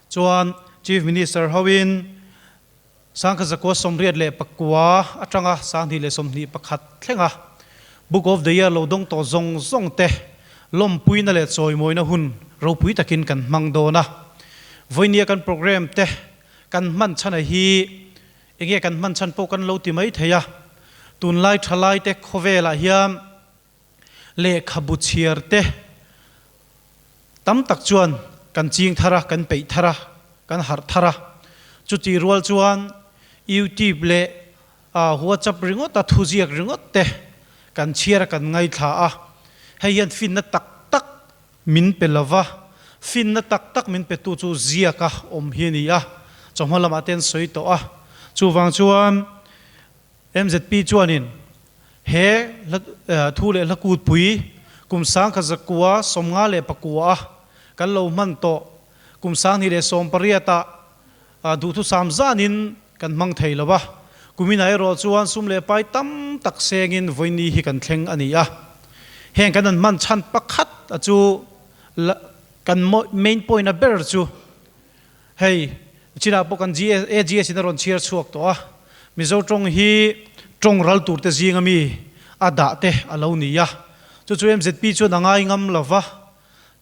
chuan Chief Minister hoin Sangkhazakua 89 atanga 2021 thlenga Book of the Year lo dawng tawh zawng zawng te lawmpuina leh chawimawina hun ropui takin kan hmang dawn a. Vawinia kan program te kan hman chhan a hi enge kan hman chhan pawh kan lo ti mai thei a. Tunlai thalai te khawvelah hian lehkhabu chhiar te tam tak chuan kan ching thar a, kan peih thar a, kan harh thar a. Chutih rual chuan YouTube leh A WhatsApp ringawt a thuziak ringawt te kan chhiar a kan ngaithla a, hei hian finna tak tak min pe lo va, finna tak tak min petu chu ziak a awm hi a ni a, chawhma lamah te an sawi tawh a. Chuvang chuan MZP chuanin he thu leh hla kutpui kum 1954 a kan lo hman tawh kum 2018 ah Duhthusam zanin kan hmang thei lo a, kuminah erawh chuan sum leh pai tam tak sengin vawiini hi kan thleng a ni a. Heng kan han hman chhan pakhat a chu kan main point a ber chu hei chinah pawh kan AGS in a rawn chhiar chhuak tawh a, Mizo tawng hi tawng ral tur te zinga mi a dah te a lo ni a, chu chu MZP chuan a ngai ngam lo va,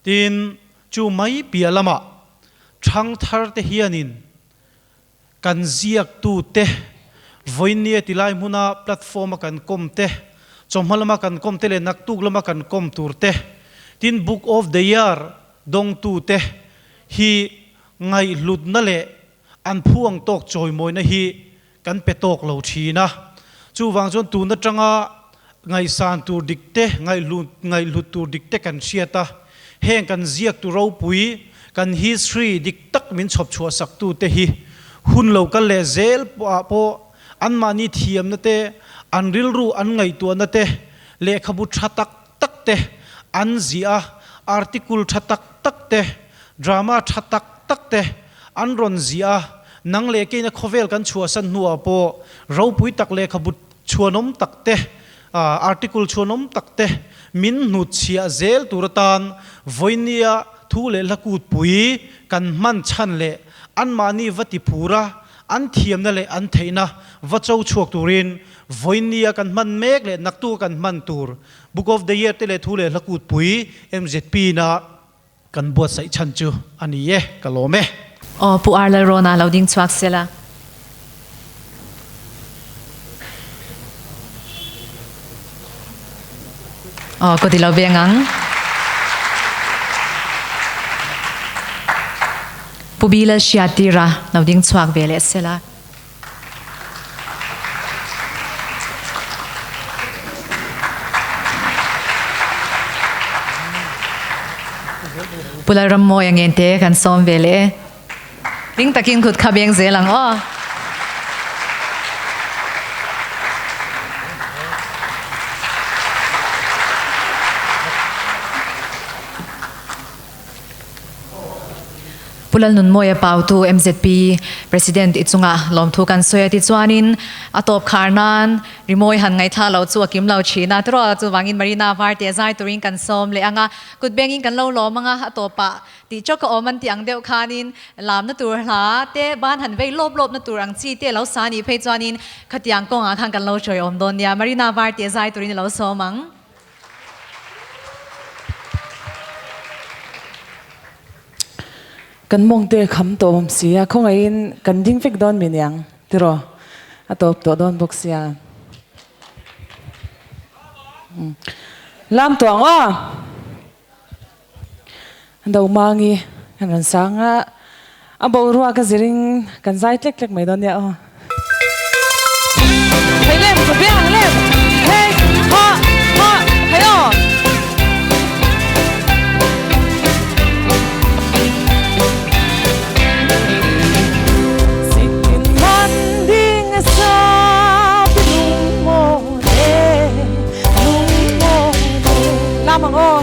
tin chu mai piah lamah Thangthar te hianin kan ziaktu te, vawinia tilai hmuna platform a kan kawm te, chawhma lama kan kawm te leh naktuk lama kan kawm tur te, tin Book of the Year dawngtu te hi ngaihhlutna leh an phu ang tawk chawimawina hi kan pe tawk lo thin a. Chuvang chuan tun atanga ngaihsan tur dik te, ngaihhlut tur dik te kan hriat a, heng kan ziaktu ropui, kan history dik tak min chhawp chhuah saktu te hi hun lo kal leh zel ah pawh anmahni thiamna te, an rilru an ngaihtuahna te, lehkhabu tha tak tak te an ziah a, article tha tak tak te, drama tha tak tak te an rawn ziah a, nang leh keina khawvel kan chhuahsan hnuah pawh ropui tak lehkhabu chhuanawm tak te, article chhuanawm tak te min hnutchhiah zel tur atan vawinia thu leh hla kutpui kan hman chhan leh anmahni va ti phur a, an thiamna leh an theihna va cho chhuak turin vawinia kan hman mek leh naktu kan hman tur Book of the Year te leh thu leh hla kutpui MZP na kan buatsaih chhan chu a ni e, ka lawm e. Aw, Pu Ar Lalrawna lo ding chhuak sela. Aw, ka ti lo veng ang. Pu Bi Lalhriatira lo ding chhuak ve leh sela. Pu Lalrammawia ngente kan sawm ve leh e. Ding takin kut kha beng zel ang aw. Pu Lalnunmawia Pautu MZP President i chunga lawmthu kan sawi a tichuanin a tawp khar nan rimawi han ngaihthla lo chu a kim lo thin a tiraw chuvangin Marina Varte zai turin kan sawm leh ang a kut bengin kan lo lawm ang a a tawpah tih chawk a awm an tih ang deuh khanin lamna tur hla te ban han vei lawp lawpna tur ang chi te lo sa anih phei chuanin khatiang kawngah khan kan lo hruai awm dawn nia Marina Varte zai turin i lo sawm ang. Kan mawng te kham tawh awm si a, khawngaihin kan ding vek dawn mi niang tiraw a tawp tawh dawn bawk sia. Lam tuang aw do mangi kan rawn sang a, a boruak a ziring kan zai tlek tlek mai dawn nia aw. Hei lem ka biang lem hei ha ha hei aw. Sikin man ding sa pinung mo ne nung mo ne lamang aw.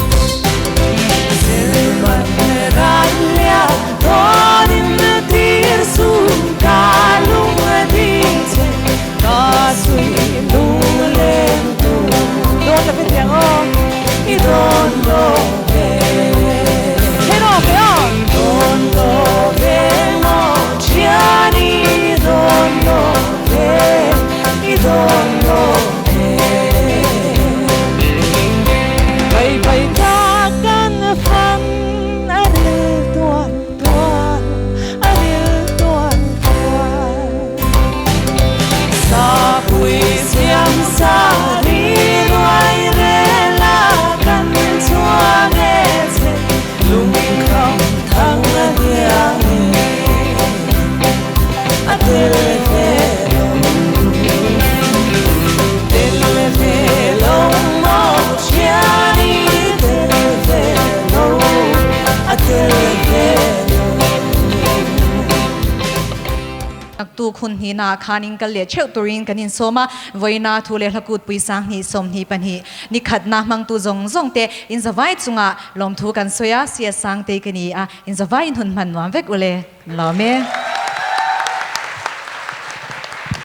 Naktuk hun hnihna khanin kal leh theuh turin kan insawm a, vawiina thu leh hlakut pui 20 22 nikhatna hmangtu zawng zawng te inzavai chungah lawmthu kan sawi a, CS Sangtei ka ni a, inzavaiin hun hman nuam vek ule, kan lawm e.